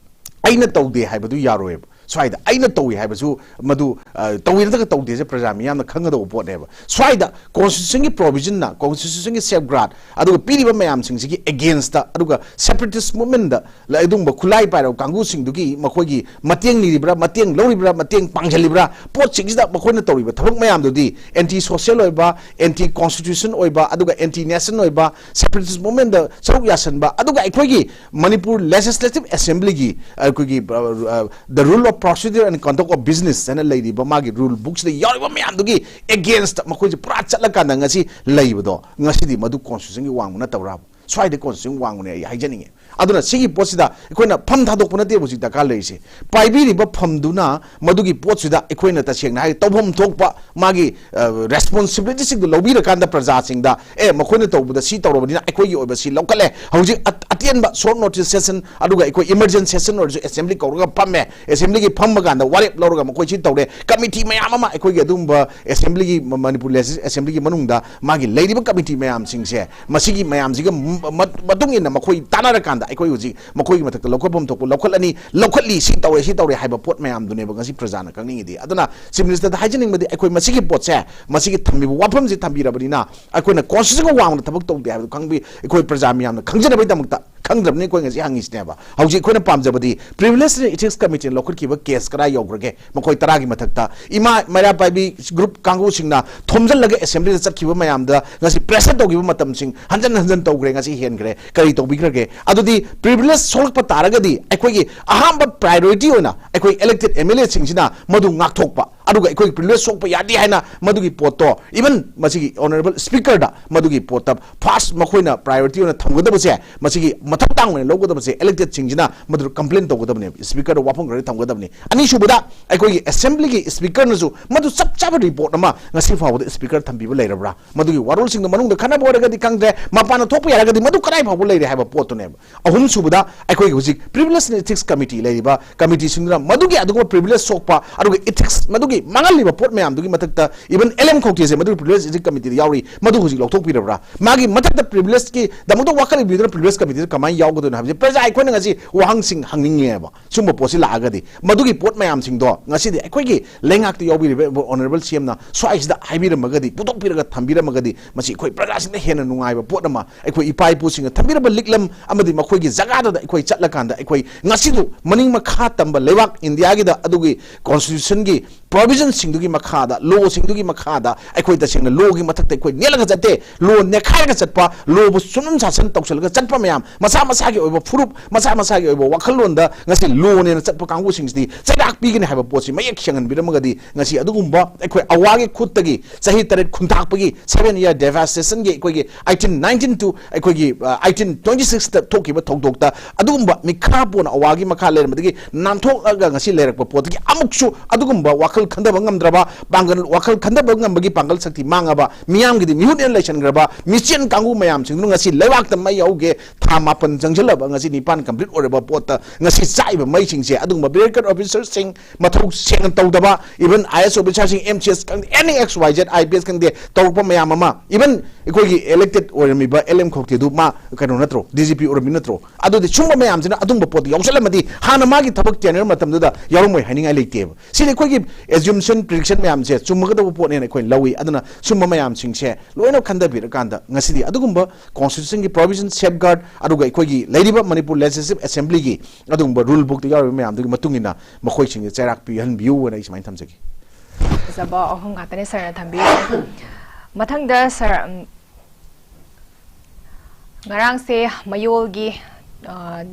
ꯑꯩꯅ ꯇꯧꯗꯦ ꯍꯥꯏꯕꯗꯨ ꯌꯥꯔꯣꯏꯕ꯫ ꯁ꯭ꯋꯥꯏꯗ ꯑꯩꯅ ꯇꯧꯏ ꯍꯥꯏꯕꯁꯨ ꯃꯗꯨ, ꯑ, ꯇꯧꯏ ꯅꯠꯇ꯭ꯔꯒ ꯇꯧꯗꯦꯁꯦ ꯄ꯭ꯔꯖꯥ ꯃꯤꯌꯥꯝꯅ ꯈꯪꯒꯗꯧꯕ ꯄꯣꯠꯅꯦꯕ꯫ ꯁ꯭ꯋꯥꯏꯗ constitution ꯒꯤ provision ꯅ, constitution ꯒꯤ safeguard, ꯑꯗꯨꯒ ꯄꯤꯔꯤꯕ ꯃꯌꯥꯝꯁꯤꯡꯁꯤꯒꯤ against ꯇ, ꯑꯗꯨꯒ separatist movement ꯗ ꯂ-, ꯑꯗꯨꯒꯨꯝꯕ ꯈꯨꯠꯂꯥꯏ ꯄꯥꯏꯔꯕ ꯀꯥꯡꯕꯨꯁꯤꯡꯗꯨꯒꯤ ꯃꯈꯣꯏꯒꯤ ꯃꯇꯦꯡ ꯅꯤꯔꯤꯕ꯭ꯔꯥ, ꯃꯇꯦꯡ ꯂꯧꯔꯤꯕ꯭ꯔꯥ, ꯃꯇꯦꯡ ꯄꯥꯡꯁꯤꯜꯂꯤꯕ꯭ꯔꯥ, ꯄꯣꯠꯁꯤꯡꯁꯤꯗ ꯃꯈꯣꯏꯅ ꯇꯧꯔꯤꯕ ꯊꯕꯛ ꯃꯌꯥꯝꯗꯨꯗꯤ anti social ꯑꯣꯏꯕ, anti constitution ꯑꯣꯏꯕ, ꯑꯗꯨꯒ anti nation ꯑꯣꯏꯕ, separatist movement ꯗ ꯁꯔꯨꯛ ꯌꯥꯁꯟꯕ, ꯑꯗꯨꯒ ꯑꯩꯈꯣꯏꯒꯤ ꯃꯅꯤꯄꯨꯔ Legislative Assembly ꯒꯤ, ꯑꯩꯈꯣꯏꯒꯤ, ꯑ, ꯑ, The Rule of Procedure and Conduct of Business ꯍꯥꯏꯅ ꯂꯩꯔꯤꯕ ꯃꯥꯒꯤ rule book ꯁꯤꯗ ꯌꯥꯎꯔꯤꯕ ꯃꯌꯥꯝꯗꯨꯒꯤ against ꯇ ꯃꯈꯣꯏꯁꯦ ꯄꯨꯔꯥ ꯆꯠꯂꯀꯥꯟꯗ ꯉꯁꯤ ꯂꯩꯕꯗꯣ, ꯉꯁꯤꯗꯤ ꯃꯗꯨ constitution ꯒꯤ ꯋꯥꯡꯃ ꯅꯠꯇꯕ꯭ꯔꯥ? ꯁ꯭ꯋꯥꯏꯗ constitution ꯋꯥꯡꯃꯅꯦ ꯑꯩ ꯍꯥꯏꯖꯅꯤꯡꯉꯦ꯫ ꯑꯗꯨꯅ ꯁꯤꯒꯤ ꯄꯣꯠꯁꯤꯗ ꯑꯩꯈꯣꯏꯅ ꯐꯝ ꯊꯥꯗꯣꯛꯄ ꯅꯠꯇꯦꯕ ꯍꯧꯖꯤꯛ ꯗꯔꯀꯥꯔ ꯂꯩꯔꯤꯁꯦ꯫ ꯄꯥꯏꯕꯤꯔꯤꯕ ꯐꯝꯗꯨꯅ ꯃꯗꯨꯒꯤ ꯄꯣꯠꯁꯤꯗ ꯑꯩꯈꯣꯏꯅ ꯇꯁꯦꯡꯅ ꯍꯥꯏꯔꯒ ꯇꯧꯐꯝ ꯊꯣꯛꯄ ꯃꯥꯒꯤ, ꯑ, responsibility ꯁꯤꯡꯗꯨ ꯂꯧꯕꯤꯔꯀꯥꯟꯗ ꯄ꯭ꯔꯖꯥꯁꯤꯡꯗ, "ꯑꯦ, ꯃꯈꯣꯏꯅ ꯇꯧꯕꯗ ꯁꯤ ꯇꯧꯔꯕꯅꯤꯅ ꯑꯩꯈꯣꯏꯒꯤ ꯑꯣꯏꯕ ꯁꯤ ꯂꯧꯈꯠꯂꯦ"꯫ ꯍꯧꯖꯤꯛ ꯑ-, ꯑꯇꯦꯟꯕ short notice session, ꯑꯗꯨꯒ ꯑꯩꯈꯣꯏ emergency session ꯑꯣꯏꯔꯁꯨ assembly ꯀꯧꯔꯒ ꯐꯝꯃꯦ꯫ Assembly ꯒꯤ ꯐꯝꯕ ꯀꯥꯟꯗ ꯋꯥꯔꯦꯞ ꯂꯧꯔꯒ ꯃꯈꯣꯏ ꯁꯤ ꯇꯧꯔꯦ꯫ Committee ꯃꯌꯥꯝ ꯑꯃ ꯑꯩꯈꯣꯏꯒꯤ ꯑꯗꯨꯒꯨꯝꯕ assembly ꯒꯤ, ꯃ-, ꯃꯅꯤꯄꯨꯔ Legislative Assembly ꯒꯤ ꯃꯅꯨꯡꯗ ꯃꯥꯒꯤ ꯂꯩꯔꯤꯕ committee ꯃꯌꯥꯝꯁꯤꯡꯁꯦ, ꯃꯁꯤꯒꯤ ꯃꯌꯥꯝꯁꯤꯒ ꯃ-, ꯃ-, ꯃꯇꯨꯡ ꯏꯟꯅ ꯃꯈꯣꯏ ꯇꯥꯟꯅꯔꯀꯥꯟꯗ ꯑꯩꯈꯣꯏ ꯍꯧꯖꯤꯛ ꯃꯈꯣꯏꯒꯤ ꯃꯊꯛꯇ ꯂꯧꯈꯠꯐꯝ ꯊꯣꯛꯄ ꯂꯧꯈꯠꯂꯅꯤ, ꯂꯧꯈꯠꯂꯤ, ꯁꯤ ꯇꯧꯔꯦ, ꯁꯤ ꯇꯧꯔꯦ ꯍꯥꯏꯕ ꯄꯣꯠ ꯃꯌꯥꯝꯗꯨꯅꯦꯕ ꯉꯁꯤ ꯄ꯭ꯔꯖꯥꯅ ꯈꯪꯅꯤꯡꯉꯤꯗꯤ꯫ ꯑꯗꯨꯅ Chief Minister ꯗ ꯍꯥꯏꯖꯅꯤꯡꯕꯗꯤ, ꯑꯩꯈꯣꯏ ꯃꯁꯤꯒꯤ ꯄꯣꯠꯁꯦ, ꯃꯁꯤꯒꯤ ꯊꯝꯃꯤꯕ ꯋꯥꯐꯝꯁꯦ ꯊꯝꯕꯤꯔꯕꯅꯤꯅ, ꯑꯩꯈꯣꯏꯅ constitution ꯒ ꯋꯥꯡꯃꯗ ꯊꯕꯛ ꯇꯧꯗꯦ ꯍꯥꯏꯕꯗꯨ ꯈꯪꯕꯤ-, ꯑꯩꯈꯣꯏ ꯄ꯭ꯔꯖꯥ ꯃꯤꯌꯥꯝꯅ ꯈꯪꯖꯅꯕꯒꯤꯗꯃꯛꯇ ꯈꯪꯗ꯭ꯔꯕꯅꯤ ꯑꯩꯈꯣꯏ ꯉꯁꯤ ꯍꯪꯉꯤꯁꯤꯅꯦꯕ꯫ ꯍꯧꯖꯤꯛ ꯑꯩꯈꯣꯏꯅ ꯄꯥꯝꯖꯕꯗꯤ Privilege and Ethics Committeeꯅ ꯂꯧꯈꯠꯈꯤꯕ case ꯀꯗꯥꯏ ꯌꯧꯈ꯭ꯔꯒꯦ? ꯃꯈꯣꯏ ꯇꯔꯥꯒꯤ ꯃꯊꯛꯇ ꯏꯃꯥ ꯃꯩꯔꯥ ꯄꯥꯏꯕꯤ group ꯀꯥꯡꯕꯨꯁꯤꯡꯅ ꯊꯣꯝꯖꯤꯜꯂꯒ assemblyꯗ ꯆꯠꯈꯤꯕ ꯃꯌꯥꯝꯗ ꯉꯁꯤ pressure ꯇꯧꯈꯤꯕ ꯃꯇꯝꯁꯤꯡ ꯍꯟꯖꯟ ꯍꯟꯖꯟ ꯇꯧꯈ꯭ꯔꯦ, ꯉꯁꯤ ꯍꯦꯟꯈ꯭ꯔꯦ꯫ ꯀꯔꯤ ꯇꯧꯕꯤꯈ꯭ꯔꯒꯦ? ꯑꯗꯨꯗꯤ privilege ꯁꯣꯛꯂꯛꯄ ꯇꯥꯔꯒꯗꯤ ꯑꯩꯈꯣꯏꯒꯤ ꯑꯍꯥꯟꯕ priority ꯑꯣꯏꯅ ꯑꯩꯈꯣꯏ elected MLAꯁꯤꯡꯁꯤꯅ ꯃꯗꯨ ꯉꯥꯛꯊꯣꯛꯄ, ꯑꯗꯨꯒ ꯑꯩꯈꯣꯏ privilege ꯁꯣꯛꯄ ꯌꯥꯗꯦ ꯍꯥꯏꯅ ꯃꯗꯨꯒꯤ ꯄꯣꯠꯇꯣ even ꯃꯁꯤꯒꯤ Honourable Speakerꯗ ꯃꯗꯨꯒꯤ ꯄꯣꯠꯇ first ꯃꯈꯣꯏꯅ priority ꯑꯣꯏꯅ ꯊꯝꯒꯗꯕꯁꯦ, ꯃꯁꯤꯒꯤ ꯃꯊꯧ ꯇꯥꯡ ꯑꯣꯏꯅ ꯂꯧꯒꯗꯕꯁꯦ electedꯁꯤꯡꯁꯤꯅ ꯃꯗꯨ complain ꯇꯧꯒꯗꯕꯅꯦꯕ, Speakerꯗ ꯋꯥꯐꯝ ꯈꯔ ꯊꯝꯒꯗꯕꯅꯤ꯫ ꯑꯅꯤꯁꯨꯕꯗ, ꯑꯩꯈꯣꯏꯒꯤ assemblyꯒꯤ Speakerꯅꯁꯨ ꯃꯗꯨ ꯆꯞ ꯆꯥꯕ report ꯑꯃ ꯉꯁꯤ ꯐꯥꯎꯕꯗ Speaker ꯊꯝꯕꯤꯕ ꯂꯩꯔꯕ꯭ꯔꯥ? ꯃꯗꯨꯒꯤ ꯋꯥꯔꯣꯜꯁꯤꯡꯗꯣ ꯃꯅꯨꯡꯗ ꯈꯟꯅꯕ ꯑꯣꯏꯔꯒꯗꯤ ꯈꯪꯗ꯭ꯔꯦ, ꯃꯄꯥꯟꯗ ꯊꯣꯛꯄ ꯌꯥꯔꯒꯗꯤ ꯃꯗꯨ ꯀꯗꯥꯏ ꯐꯥꯎꯕ ꯂꯩꯔꯦ ꯍꯥꯏꯕ ꯄꯣꯠꯇꯨꯅꯦꯕ꯫ ꯑꯍꯨꯝꯁꯨꯕꯗ, ꯑꯩꯈꯣꯏꯒꯤ ꯍꯧꯖꯤꯛ Privilege and Ethics Committee ꯂꯩꯔꯤꯕ committeeꯁꯤꯡꯗꯨꯅ ꯃꯗꯨꯒꯤ ꯑꯗꯨꯒꯨꯝꯕ privilege ꯁꯣꯛꯄ, ꯑꯗꯨꯒ ethics ꯃꯗꯨꯒꯤ ꯃꯥꯡꯍꯜꯂꯤꯕ ꯄꯣꯠ ꯃꯌꯥꯝꯗꯨꯒꯤ ꯃꯊꯛꯇ even LM ꯈꯧꯇꯦꯁꯦ ꯃꯗꯨꯒꯤ Privilege Ethics Committeeꯗ ꯌꯥꯎꯔꯤ, ꯃꯗꯨ ꯍꯧꯖꯤꯛ ꯂꯧꯊꯣꯛꯄꯤꯔꯕ꯭ꯔꯥ? ꯃꯥꯒꯤ ꯃꯊꯛꯇ privilegeꯀꯤꯗꯃꯛꯇ ꯋꯥꯀꯠ ꯏꯕꯤꯗꯨꯅ Privilege Committeeꯗ ꯀꯃꯥꯏꯅ ꯌꯥꯎꯒꯗꯣꯏꯅꯣ ꯍꯥꯏꯕꯁꯦ ꯄ꯭ꯔꯖꯥ ꯑꯩꯈꯣꯏꯅ ꯉꯁꯤ ꯋꯥꯍꯪꯁꯤꯡ ꯍꯪꯅꯤꯡꯉꯦꯕ꯫ ꯁꯨꯝꯕ ꯄꯣꯠꯁꯤ ꯂꯥꯛꯑꯒꯗꯤ ꯃꯗꯨꯒꯤ ꯄꯣꯠ ꯃꯌꯥꯝꯁꯤꯡꯗꯣ ꯉꯁꯤꯗꯤ ꯑꯩꯈꯣꯏꯒꯤ ꯂꯩꯉꯥꯛꯇ ꯌꯥꯎꯕꯤꯔꯤꯕ Honourable CMꯅ ꯁ꯭ꯋꯥꯏꯁꯤꯗ ꯍꯥꯏꯕꯤꯔꯝꯃꯒꯗꯤ, ꯄꯨꯊꯣꯛꯄꯤꯔꯒ ꯊꯝꯕꯤꯔꯝꯃꯒꯗꯤ, ꯃꯁꯤ ꯑꯩꯈꯣꯏ ꯄ꯭ꯔꯖꯥꯁꯤꯡꯗ ꯍꯦꯟꯅ ꯅꯨꯡꯉꯥꯏꯕ ꯄꯣꯠ ꯑꯃ, ꯑꯩꯈꯣꯏ ꯏꯄꯥ ꯏꯄꯨꯁꯤꯡꯅ ꯊꯝꯕꯤꯔꯝꯕ ꯂꯤꯛꯂꯝ ꯑꯃꯗꯤ ꯃꯈꯣꯏꯒꯤ ꯖꯒꯥꯗꯨꯗ ꯑꯩꯈꯣꯏ ꯆꯠꯂꯀꯥꯟꯗ ꯑꯩꯈꯣꯏ ꯉꯁꯤꯗꯨ ꯃꯅꯤꯡ ꯃꯈꯥ ꯇꯝꯕ ꯂꯩꯕꯥꯛ ꯏꯟꯗꯤꯌꯥꯒꯤꯗ ꯑꯗꯨꯒꯤ constitutionꯒꯤ provisionꯁꯤꯡꯗꯨꯒꯤ ꯃꯈꯥꯗ, lawꯁꯤꯡꯗꯨꯒꯤ ꯃꯈꯥꯗ ꯑꯩꯈꯣꯏ ꯇꯁꯦꯡꯅ lawꯒꯤ ꯃꯊꯛꯇ ꯑꯩꯈꯣꯏ ꯅꯦꯠꯂꯒ ꯆꯠꯇꯦ꯫ Law ꯅꯦꯠꯈꯥꯏꯔꯒ ꯆꯠꯄ, lawꯕꯨ ꯁꯨꯝ ꯁꯥꯁꯟ ꯇꯧꯁꯜꯂꯒ ꯆꯠꯄ ꯃꯌꯥꯝ, ꯃꯁꯥ ꯃꯁꯥꯒꯤ ꯑꯣꯏꯕ ꯐꯨꯔꯨꯞ, ꯃꯁꯥ ꯃꯁꯥꯒꯤ ꯑꯣꯏꯕ ꯋꯥꯈꯜꯂꯣꯟꯗ ꯉꯁꯤ lawꯅꯦꯅ ꯆꯠꯄ ꯀꯥꯡꯕꯨꯁꯤꯡꯁꯤꯗꯤ ꯆꯩꯔꯥꯛ ꯄꯤꯒꯅꯤ ꯍꯥꯏꯕ ꯄꯣꯠꯁꯤ ꯃꯌꯦꯛ ꯁꯦꯡꯍꯟꯕꯤꯔꯝꯃꯒꯗꯤ, ꯉꯁꯤ ꯑꯗꯨꯒꯨꯝꯕ ꯑꯩꯈꯣꯏ ꯑꯋꯥꯒꯤ ꯈꯨꯠꯇꯒꯤ ꯆꯍꯤ ꯇꯔꯦꯠ ꯈꯨꯟꯊꯥꯛꯄꯒꯤ seven year devastationꯒꯤ ꯑꯩꯈꯣꯏꯒꯤ eighteen nineteen to ꯑꯩꯈꯣꯏꯒꯤ, ꯑ, eighteen twenty sixꯇ ꯊꯣꯛꯈꯤꯕ ꯊꯧꯗꯣꯛꯇ ꯑꯗꯨꯒꯨꯝꯕ ꯃꯤꯈꯥ ꯄꯣꯟꯅ ꯑꯋꯥꯒꯤ ꯃꯈꯥ ꯂꯩꯔꯝꯕꯗꯒꯤ ꯅꯥꯟꯊꯣꯛꯂꯒ ꯉꯁꯤ ꯂꯩꯔꯛꯄ ꯄꯣꯠꯇꯒꯤ ꯑꯃꯨꯛꯁꯨ ꯑꯗꯨꯒꯨꯝꯕ ꯋꯥꯈꯜ ꯈꯟꯊꯕ ꯉꯝꯗ꯭ꯔꯕ, ꯄꯥꯡꯒꯜ, ꯋꯥꯈꯜ ꯈꯟꯊꯕ ꯉꯝꯕꯒꯤ ꯄꯥꯡꯒꯜ ꯁꯛꯇꯤ ꯃꯥꯡꯉꯕ, ꯃꯤꯌꯥꯝꯒꯤꯗꯤ ꯃꯤꯍꯨꯠ ꯑꯣꯏꯅ ꯂꯩꯁꯟꯈ꯭ꯔꯕ ꯃꯤꯆꯦꯟ ꯀꯥꯡꯕꯨ ꯃꯌꯥꯝꯁꯤꯡꯗꯨꯅ ꯉꯁꯤ ꯂꯩꯕꯥꯛꯇ ꯃꯩ ꯍꯧꯒꯦ, ꯊꯥ ꯃꯥꯄꯟ ꯆꯪꯁꯤꯜꯂꯕ, ꯉꯁꯤ ꯅꯤꯄꯥꯟ complete ꯑꯣꯏꯔꯕ ꯄꯣꯠꯇ ꯉꯁꯤ ꯆꯥꯛꯏꯕ ꯃꯩꯁꯤꯡꯁꯦ ꯑꯗꯨꯒꯨꯝꯕ bureaucratic officerꯁꯤꯡ, ꯃꯊꯧ ꯁꯦꯡꯅ ꯇꯧꯗꯕ, even IAS officerꯁꯤꯡ, MCS ꯈꯪꯗꯦ, any X Y Z, IPS ꯈꯪꯗꯦ, ꯇꯧꯔꯛꯄ ꯃꯌꯥꯝ ꯑꯃ, even ꯑꯩꯈꯣꯏꯒꯤ elected ꯑꯣꯏꯔꯝꯃꯤꯕ LM ꯈꯧꯇꯦꯗꯨ ꯃꯥ ꯀꯩꯅꯣ ꯅꯠꯇ꯭ꯔꯣ, DGP ꯑꯣꯏꯔꯝꯃꯤ ꯅꯠꯇ꯭ꯔꯣ? ꯑꯗꯨꯗꯤ ꯁꯨꯝꯕ ꯃꯌꯥꯝꯁꯤꯅ ꯑꯗꯨꯝꯕ ꯄꯣꯠꯇ ꯌꯥꯎꯁꯜꯂꯝꯃꯗꯤ ꯍꯥꯟꯅ ꯃꯥꯒꯤ ꯊꯕꯛ tenure ꯃꯇꯝꯗꯨꯗ ꯌꯥꯎꯔꯝꯃꯣꯏ ꯍꯥꯏꯅꯤꯡꯉꯥꯏ ꯂꯩꯇꯦꯕ꯫ ꯁꯤꯗꯤ ꯑꯩꯈꯣꯏꯒꯤ assumption, prediction ꯃꯌꯥꯝꯁꯦ ꯆꯨꯝꯃꯒꯗꯧꯕ ꯄꯣꯠꯅꯦꯅ ꯑꯩꯈꯣꯏꯅ ꯂꯧꯏ꯫ ꯑꯗꯨꯅ ꯁꯨꯝꯕ ꯃꯌꯥꯝꯁꯤꯡꯁꯦ ꯂꯣꯏꯅ ꯈꯟꯊꯕꯤꯔꯀꯥꯟꯗ ꯉꯁꯤꯗꯤ ꯑꯗꯨꯒꯨꯝꯕ constitutionꯒꯤ provision, safeguard, ꯑꯗꯨꯒ ꯑꯩꯈꯣꯏꯒꯤ ꯂꯩꯔꯤꯕ ꯃꯅꯤꯄꯨꯔ ꯂꯦꯖꯤꯁꯂꯦꯇꯤꯚ ꯑꯦꯁꯦꯝꯕ꯭ꯂꯤꯒꯤ ꯑꯗꯨꯒꯨꯝꯕ ꯔꯨꯜ ꯕꯨꯛꯇ ꯌꯥꯎꯔꯤꯕ ꯃꯌꯥꯝꯗꯨꯒꯤ ꯃꯇꯨꯡ ꯏꯟꯅ ꯃꯈꯣꯏꯁꯤꯡꯁꯦ ꯆꯩꯔꯥꯛ ꯄꯤꯍꯟꯕꯤꯌꯨ ꯍꯥꯏꯅ ꯑꯩ ꯁꯨꯃꯥꯏꯅ ꯊꯝꯖꯒꯦ꯫ ꯐꯖꯕ ꯑꯍꯨꯝ ꯉꯥꯛꯇꯅꯦ ꯁꯥꯔꯅ ꯊꯝꯕꯤꯔꯤꯁꯦ꯫ ꯃꯊꯪꯗ ꯁꯥꯔ, ꯎꯝ, ꯉꯔꯥꯡꯁꯦ ꯃꯌꯣꯜꯒꯤ, ꯑ,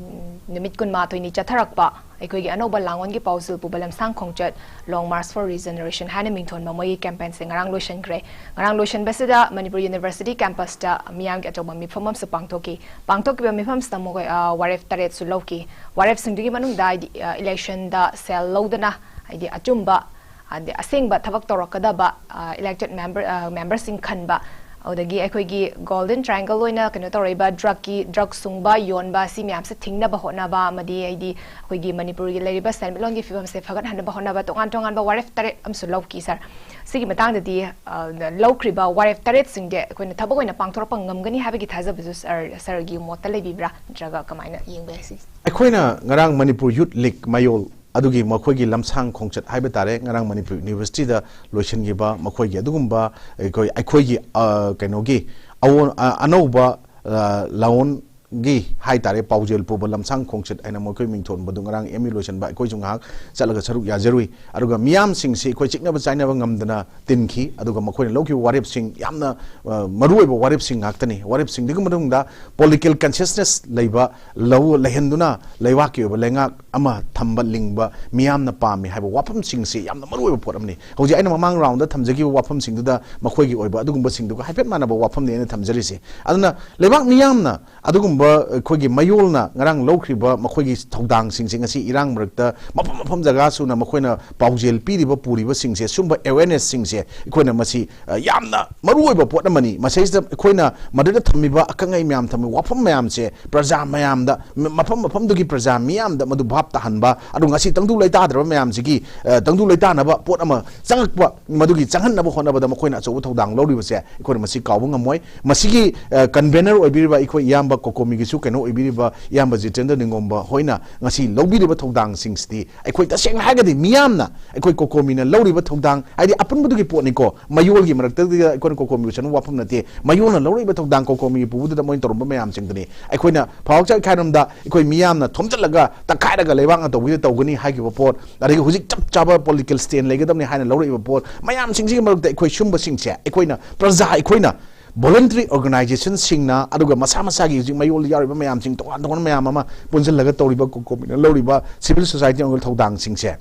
ꯅꯨꯃꯤꯠ ꯀꯨꯟꯃꯥꯊꯣꯏꯅꯤ ꯆꯠꯊꯔꯛꯄ ꯑꯩꯈꯣꯏꯒꯤ ꯑꯅꯧꯕ ꯂꯥꯡꯑꯣꯟꯒꯤ ꯄꯥꯎꯖꯦꯜ ꯄꯨꯕ ꯂꯝꯁꯥꯡ ꯈꯣꯡꯆꯠ Long March for Regeneration ꯍꯥꯏꯅ ꯃꯤꯡꯊꯣꯟꯕ ꯃꯣꯏꯒꯤ ꯀꯦꯝꯄꯦꯟꯁꯦ ꯉꯔꯥꯡ ꯂꯣꯏꯁꯤꯟꯈ꯭ꯔꯦ꯫ ꯉꯔꯥꯡ ꯂꯣꯏꯁꯤꯟꯕꯁꯤꯗ ꯃꯅꯤꯄꯨꯔ ꯌꯨꯅꯤꯚꯔꯁꯤꯇꯤ ꯀꯦꯝꯄꯁꯇ ꯃꯤꯌꯥꯝꯒꯤ ꯑꯆꯧꯕ ꯃꯤꯐꯝ ꯑꯃꯁꯨ ꯄꯥꯡꯊꯣꯛꯈꯤ꯫ ꯄꯥꯡꯊꯣꯛꯈꯤꯕ ꯃꯤꯐꯝꯁꯤꯗ ꯃꯈꯣꯏ, ꯑ, ꯋꯥꯔꯦꯞ ꯇꯔꯦꯠꯁꯨ ꯂꯧꯈꯤ꯫ ꯋꯥꯔꯦꯞꯁꯤꯡꯗꯨꯒꯤ ꯃꯅꯨꯡꯗ ꯍꯥꯏꯗꯤ, ꯑ, ꯏꯂꯦꯛꯁꯟꯗ ꯁꯦꯜ ꯂꯧꯗꯅ ꯍꯥꯏꯗꯤ ꯑꯆꯨꯝꯕ, ꯍꯥꯏꯗꯤ ꯑꯁꯦꯡꯕ ꯊꯕꯛ ꯇꯧꯔꯛꯀꯗꯕ, ꯑ, ꯏꯂꯦꯛꯇꯦꯗ ꯃꯦꯝꯕꯔ, ꯑ, ꯃꯦꯝꯕꯔꯁꯤꯡ ꯈꯟꯕ, ꯑꯗꯨꯗꯒꯤ ꯑꯩꯈꯣꯏꯒꯤ ꯒꯣꯜꯗꯟ ꯇ꯭ꯔꯥꯏꯡꯒꯜ ꯑꯣꯏꯅ ꯀꯩꯅꯣ ꯇꯧꯔꯛꯏꯕ ꯗ꯭ꯔꯒꯀꯤ, ꯗ꯭ꯔꯒ ꯁꯨꯡꯕ, ꯌꯣꯟꯕ, ꯁꯤ ꯃꯌꯥꯝꯁꯦ ꯊꯤꯡꯅꯕ ꯍꯣꯠꯅꯕ, ꯑꯃꯗꯤ ꯍꯥꯏꯗꯤ ꯑꯩꯈꯣꯏꯒꯤ ꯃꯅꯤꯄꯨꯔꯒꯤ ꯂꯩꯔꯤꯕ ꯁꯦꯟꯃꯤꯠꯂꯣꯟꯒꯤ ꯐꯤꯕꯝꯁꯦ ꯐꯒꯠꯍꯟꯅꯕ ꯍꯣꯠꯅꯕ ꯇꯣꯉꯥꯟ ꯇꯣꯉꯥꯟꯕ ꯋꯥꯔꯦꯞ ꯇꯔꯦꯠ ꯑꯃꯁꯨ ꯂꯧꯈꯤ, ꯁꯥꯔ꯫ ꯁꯤꯒꯤ ꯃꯇꯥꯡꯗꯗꯤ, ꯑ, ꯂꯧꯈ꯭ꯔꯤꯕ ꯋꯥꯔꯦꯞ ꯇꯔꯦꯠꯁꯤꯡꯁꯦ ꯑꯩꯈꯣꯏꯅ ꯊꯕꯛ ꯑꯣꯏꯅ ꯄꯥꯡꯊꯣꯔꯛꯄ ꯉꯝꯒꯅꯤ ꯍꯥꯏꯕꯒꯤ ꯊꯥꯖꯕꯁꯨ ꯁꯥꯔ, ꯁꯥꯔꯒꯤ ꯃꯣꯠꯇ ꯂꯩꯕꯤꯕ꯭ꯔꯥ, ꯅꯠꯇ꯭ꯔꯒ ꯀꯃꯥꯏꯅ ꯌꯦꯡꯕ ꯌꯥꯏ ꯁꯤ? ꯑꯩꯈꯣꯏꯅ ꯉꯔꯥꯡ ꯃꯅꯤꯄꯨꯔ ꯌꯨꯠ ꯂꯤꯒ ꯃꯌꯣꯜ ꯑꯗꯨꯒꯤ ꯃꯈꯣꯏꯒꯤ ꯂꯝꯁꯥꯡ ꯈꯣꯡꯆꯠ ꯍꯥꯏꯕ ꯇꯥꯔꯦ, ꯉꯔꯥꯡ ꯃꯅꯤꯄꯨꯔ ꯌꯨꯅꯤꯚꯔꯁꯤꯇꯤꯗ ꯂꯣꯏꯁꯤꯟꯈꯤꯕ ꯃꯈꯣꯏꯒꯤ ꯑꯗꯨꯒꯨꯝꯕ ꯑꯩꯈꯣꯏ, ꯑꯩꯈꯣꯏꯒꯤ, ꯑ, ꯀꯩꯅꯣꯒꯤ ꯑꯑꯣꯟ-, ꯑ, ꯑꯅꯧꯕ, ꯑ, ꯂꯥꯑꯣꯟꯒꯤ ꯍꯥꯏ ꯇꯥꯔꯦ, ꯄꯥꯎꯖꯦꯜ ꯄꯨꯕ ꯂꯝꯁꯥꯡ ꯈꯣꯡꯆꯠ ꯍꯥꯏꯅ ꯃꯈꯣꯏ ꯃꯤꯡꯊꯣꯟꯕꯗꯨ ꯉꯔꯥꯡ ꯑꯦꯝ ꯌꯨ ꯂꯣꯏꯁꯤꯟꯕ ꯑꯩꯈꯣꯏꯁꯨ ꯉꯥꯏꯍꯥꯛ ꯆꯠꯂꯒ ꯁꯔꯨꯛ ꯌꯥꯖꯔꯨꯏ꯫ ꯑꯗꯨꯒ ꯃꯤꯌꯥꯝꯁꯤꯡꯁꯤ ꯑꯩꯈꯣꯏ ꯆꯤꯛꯅꯕ ꯆꯥꯏꯅꯕ ꯉꯝꯗꯅ ꯇꯤꯟꯈꯤ꯫ ꯑꯗꯨꯒ ꯃꯈꯣꯏꯅ ꯂꯧꯈꯤꯕ ꯋꯥꯔꯦꯞꯁꯤꯡ ꯌꯥꯝꯅ, ꯑ, ꯃꯔꯨꯑꯣꯏꯕ ꯋꯥꯔꯦꯞꯁꯤꯡ ꯉꯥꯛꯇꯅꯤ꯫ ꯋꯥꯔꯦꯞꯁꯤꯡꯗꯨꯒꯤ ꯃꯅꯨꯡꯗ ꯄꯣꯂꯤꯇꯤꯀꯦꯜ ꯀꯟꯁꯤꯌꯁꯅꯦꯁ ꯂꯩꯕ ꯂꯧ ꯂꯩꯍꯟꯗꯨꯅ ꯂꯩꯕꯥꯛꯀꯤ ꯑꯣꯏꯕ ꯂꯩꯉꯥꯛ ꯑꯃ ꯊꯝꯕ ꯂꯤꯡꯕ ꯃꯤꯌꯥꯝꯅ ꯄꯥꯝꯃꯤ ꯍꯥꯏꯕ ꯋꯥꯐꯝꯁꯤꯡꯁꯤ ꯌꯥꯝꯅ ꯃꯔꯨꯑꯣꯏꯕ ꯄꯣꯠ ꯑꯃꯅꯤ꯫ ꯍꯧꯖꯤꯛ ꯑꯩꯅ ꯃꯃꯥꯡ ꯔꯥꯎꯟꯗ ꯊꯝꯖꯈꯤꯕ ꯋꯥꯐꯝꯁꯤꯡꯗꯨꯗ ꯃꯈꯣꯏꯒꯤ ꯑꯣꯏꯕ ꯑꯗꯨꯒꯨꯝꯕꯁꯤꯡꯗꯨꯒ ꯍꯥꯏꯐꯦꯠ ꯃꯥꯟꯅꯕ ꯋꯥꯐꯝꯅꯤ ꯑꯩꯅ ꯊꯝꯖꯔꯤꯁꯤ꯫ ꯑꯗꯨꯅ ꯂꯩꯕꯥꯛ ꯃꯤꯌꯥꯝꯅ ꯑꯗꯨꯒꯨꯝꯕ ꯑꯩꯈꯣꯏꯒꯤ ꯃꯌꯣꯜꯅ ꯉꯔꯥꯡ ꯂꯧꯈ꯭ꯔꯤꯕ ꯃꯈꯣꯏꯒꯤ ꯊꯧꯗꯥꯡꯁꯤꯡꯁꯦ ꯉꯁꯤ ꯏꯔꯥꯡ ꯃꯔꯛꯇ ꯃꯐꯝ ꯃꯐꯝ ꯖꯒꯥ ꯁꯨꯅ ꯃꯈꯣꯏꯅ ꯄꯥꯎꯖꯦꯜ ꯄꯤꯔꯤꯕ ꯄꯨꯔꯤꯕꯁꯤꯡꯁꯦ, ꯁꯨꯝꯕ ꯑꯦꯋꯦꯔꯅꯦꯁꯁꯤꯡꯁꯦ ꯑꯩꯈꯣꯏꯅ ꯃꯁꯤ, ꯑ, ꯌꯥꯝꯅ ꯃꯔꯨꯑꯣꯏꯕ ꯄꯣꯠ ꯑꯃꯅꯤ꯫ ꯃꯁꯤꯗꯩꯁꯤꯗ ꯑꯩꯈꯣꯏꯅ ꯃꯗꯨꯗ ꯊꯝꯃꯤꯕ ꯑꯈꯪ ꯑꯍꯩ ꯃꯌꯥꯝ ꯊꯝꯃꯤꯕ ꯋꯥꯐꯝ ꯃꯌꯥꯝꯁꯦ ꯄ꯭ꯔꯖꯥ ꯃꯌꯥꯝꯗ, ꯃ-, ꯃꯐꯝ ꯃꯐꯝꯗꯨꯒꯤ ꯄ꯭ꯔꯖꯥ ꯃꯤꯌꯥꯝꯗ ꯃꯗꯨ ꯚꯥꯞ ꯇꯥꯍꯟꯕ, ꯑꯗꯨ ꯉꯁꯤ ꯇꯪꯗꯨ ꯂꯩꯇꯥꯗ꯭ꯔꯕ ꯃꯌꯥꯝꯁꯤꯒꯤ, ꯑ, ꯇꯪꯗꯨ ꯂꯩꯇꯥꯅꯕ ꯄꯣꯠ ꯑꯃ ꯆꯪꯉꯛꯄ, ꯃꯗꯨꯒꯤ ꯆꯪꯍꯟꯅꯕ ꯍꯣꯠꯅꯕꯗ ꯃꯈꯣꯏꯅ ꯑꯆꯧꯕ ꯊꯧꯗꯥꯡ ꯂꯧꯔꯤꯕꯁꯦ ꯑꯩꯈꯣꯏꯅ ꯃꯁꯤ ꯀꯥꯎꯕ ꯉꯝꯃꯣꯏ꯫ ꯃꯁꯤꯒꯤ, ꯑ, ꯀꯟꯚꯦꯅꯔ ꯑꯣꯏꯕꯤꯔꯤꯕ ꯑꯩꯈꯣꯏ ꯏꯌꯥꯝꯕ ꯀꯣꯀꯣ ꯃꯤꯒꯤꯁꯨ ꯀꯩꯅꯣ ꯑꯣꯏꯕꯤꯔꯤꯕ ꯏꯌꯥꯝꯕ ꯖꯤꯇꯦꯟꯗ꯭ꯔ ꯅꯤꯡꯒꯣꯝꯕ ꯍꯣꯏꯅ ꯉꯁꯤ ꯂꯧꯕꯤꯔꯤꯕ ꯊꯧꯗꯥꯡꯁꯤꯡꯁꯤꯗꯤ, ꯑꯩꯈꯣꯏ ꯇꯁꯦꯡꯅ ꯍꯥꯏꯔꯒꯗꯤ ꯃꯤꯌꯥꯝꯅ, ꯑꯩꯈꯣꯏ ꯀꯣꯀꯣꯃꯤꯅ ꯂꯧꯔꯤꯕ ꯊꯧꯗꯥꯡ ꯍꯥꯏꯗꯤ ꯑꯄꯨꯟꯕꯗꯨꯒꯤ ꯄꯣꯠꯅꯤꯀꯣ, ꯃꯌꯣꯜꯒꯤ ꯃꯔꯛꯇꯗ ꯑꯩꯈꯣꯏꯅ ꯀꯣꯀꯣꯃꯤꯕꯨ ꯁꯅꯨ ꯋꯥꯐꯝ ꯅꯠꯇꯦ꯫ ꯃꯌꯣꯜꯅ ꯂꯧꯔꯛꯏꯕ ꯊꯧꯗꯥꯡ ꯀꯣꯀꯣꯃꯤꯒꯤ ꯄꯨꯕꯗꯨꯗ ꯃꯣꯏꯅ ꯇꯧꯔꯝꯕ ꯃꯌꯥꯝꯁꯤꯡꯗꯨꯅꯤ꯫ ꯑꯩꯈꯣꯏꯅ ꯐꯥꯎꯔꯛꯆ ꯈꯥꯏꯔꯝꯗ ꯑꯩꯈꯣꯏ ꯃꯤꯌꯥꯝꯅ ꯊꯣꯝꯖꯤꯜꯂꯒ ꯇꯛꯈꯥꯏꯔꯒ ꯂꯩꯕꯥꯛꯅ ꯇꯧꯕꯤꯗ ꯇꯧꯒꯅꯤ ꯍꯥꯏꯈꯤꯕ ꯄꯣꯠ, ꯑꯗꯒꯤ ꯍꯧꯖꯤꯛ ꯆꯞ ꯆꯥꯕ ꯄꯣꯂꯤꯇꯤꯀꯦꯜ ꯁ꯭ꯇꯦꯟ ꯂꯩꯒꯗꯕꯅꯤ ꯍꯥꯏꯅ ꯂꯧꯔꯛꯏꯕ ꯄꯣꯠ ꯃꯌꯥꯝꯁꯤꯡꯁꯤꯒꯤ ꯃꯔꯛꯇ ꯑꯩꯈꯣꯏ ꯁꯨꯝꯕꯁꯤꯡꯁꯦ ꯑꯩꯈꯣꯏꯅ ꯄ꯭ꯔꯖꯥ, ꯑꯩꯈꯣꯏꯅ ꯚꯣꯂꯟꯇꯔꯤ ꯑꯣꯔꯒꯅꯥꯏꯖꯦꯁꯟꯁꯤꯡꯅ, ꯑꯗꯨꯒ ꯃꯁꯥ ꯃꯁꯥꯒꯤ ꯍꯧꯖꯤꯛ ꯃꯌꯣꯜꯗ ꯌꯥꯎꯔꯤꯕ ꯃꯌꯥꯝꯁꯤꯡ, ꯇꯣꯉꯥꯟ ꯇꯣꯉꯥꯟꯕ ꯃꯌꯥꯝ ꯑꯃ ꯄꯨꯟꯁꯤꯜꯂꯒ ꯇꯧꯔꯤꯕ ꯀꯣꯀꯣꯃꯤꯅ ꯂꯧꯔꯤꯕ ꯁꯤꯚꯤꯜ ꯁꯣꯁꯥꯏꯇꯤ ꯑꯣꯏꯕ ꯊꯧꯗꯥꯡꯁꯤꯡꯁꯦ,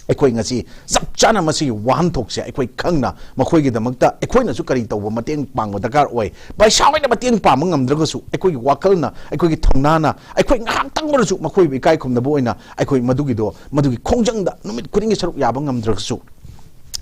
ꯑꯩꯈꯣꯏ ꯉꯁꯤ ꯆꯞ ꯆꯥꯅ ꯃꯁꯤꯒꯤ ꯋꯥꯍꯟꯊꯣꯛꯁꯦ ꯑꯩꯈꯣꯏ ꯈꯪꯅ ꯃꯈꯣꯏꯒꯤꯗꯃꯛꯇ ꯑꯩꯈꯣꯏꯅꯁꯨ ꯀꯔꯤ ꯇꯧꯕ ꯃꯇꯦꯡ ꯄꯥꯡꯕ ꯗꯔꯀꯥꯔ ꯑꯣꯏ꯫ ꯄꯩꯁꯥ ꯑꯣꯏꯅ ꯃꯇꯦꯡ ꯄꯥꯡꯕ ꯉꯝꯗ꯭ꯔꯒꯁꯨ ꯑꯩꯈꯣꯏꯒꯤ ꯋꯥꯈꯜꯅ, ꯑꯩꯈꯣꯏꯒꯤ ꯊꯧꯅꯥꯅ, ꯑꯩꯈꯣꯏ ꯉꯥꯏꯍꯥꯛꯇꯪ ꯑꯣꯏꯔꯁꯨ ꯃꯈꯣꯏꯕꯨ ꯏꯀꯥꯏ ꯈꯨꯝꯅꯕ ꯑꯣꯏꯅ ꯑꯩꯈꯣꯏ ꯃꯗꯨꯒꯤꯗꯣ, ꯃꯗꯨꯒꯤ ꯈꯣꯡꯖꯪꯗ ꯅꯨꯃꯤꯠ ꯈꯨꯗꯤꯡꯒꯤ ꯁꯔꯨꯛ ꯌꯥꯕ ꯉꯝꯗ꯭ꯔꯒꯁꯨ,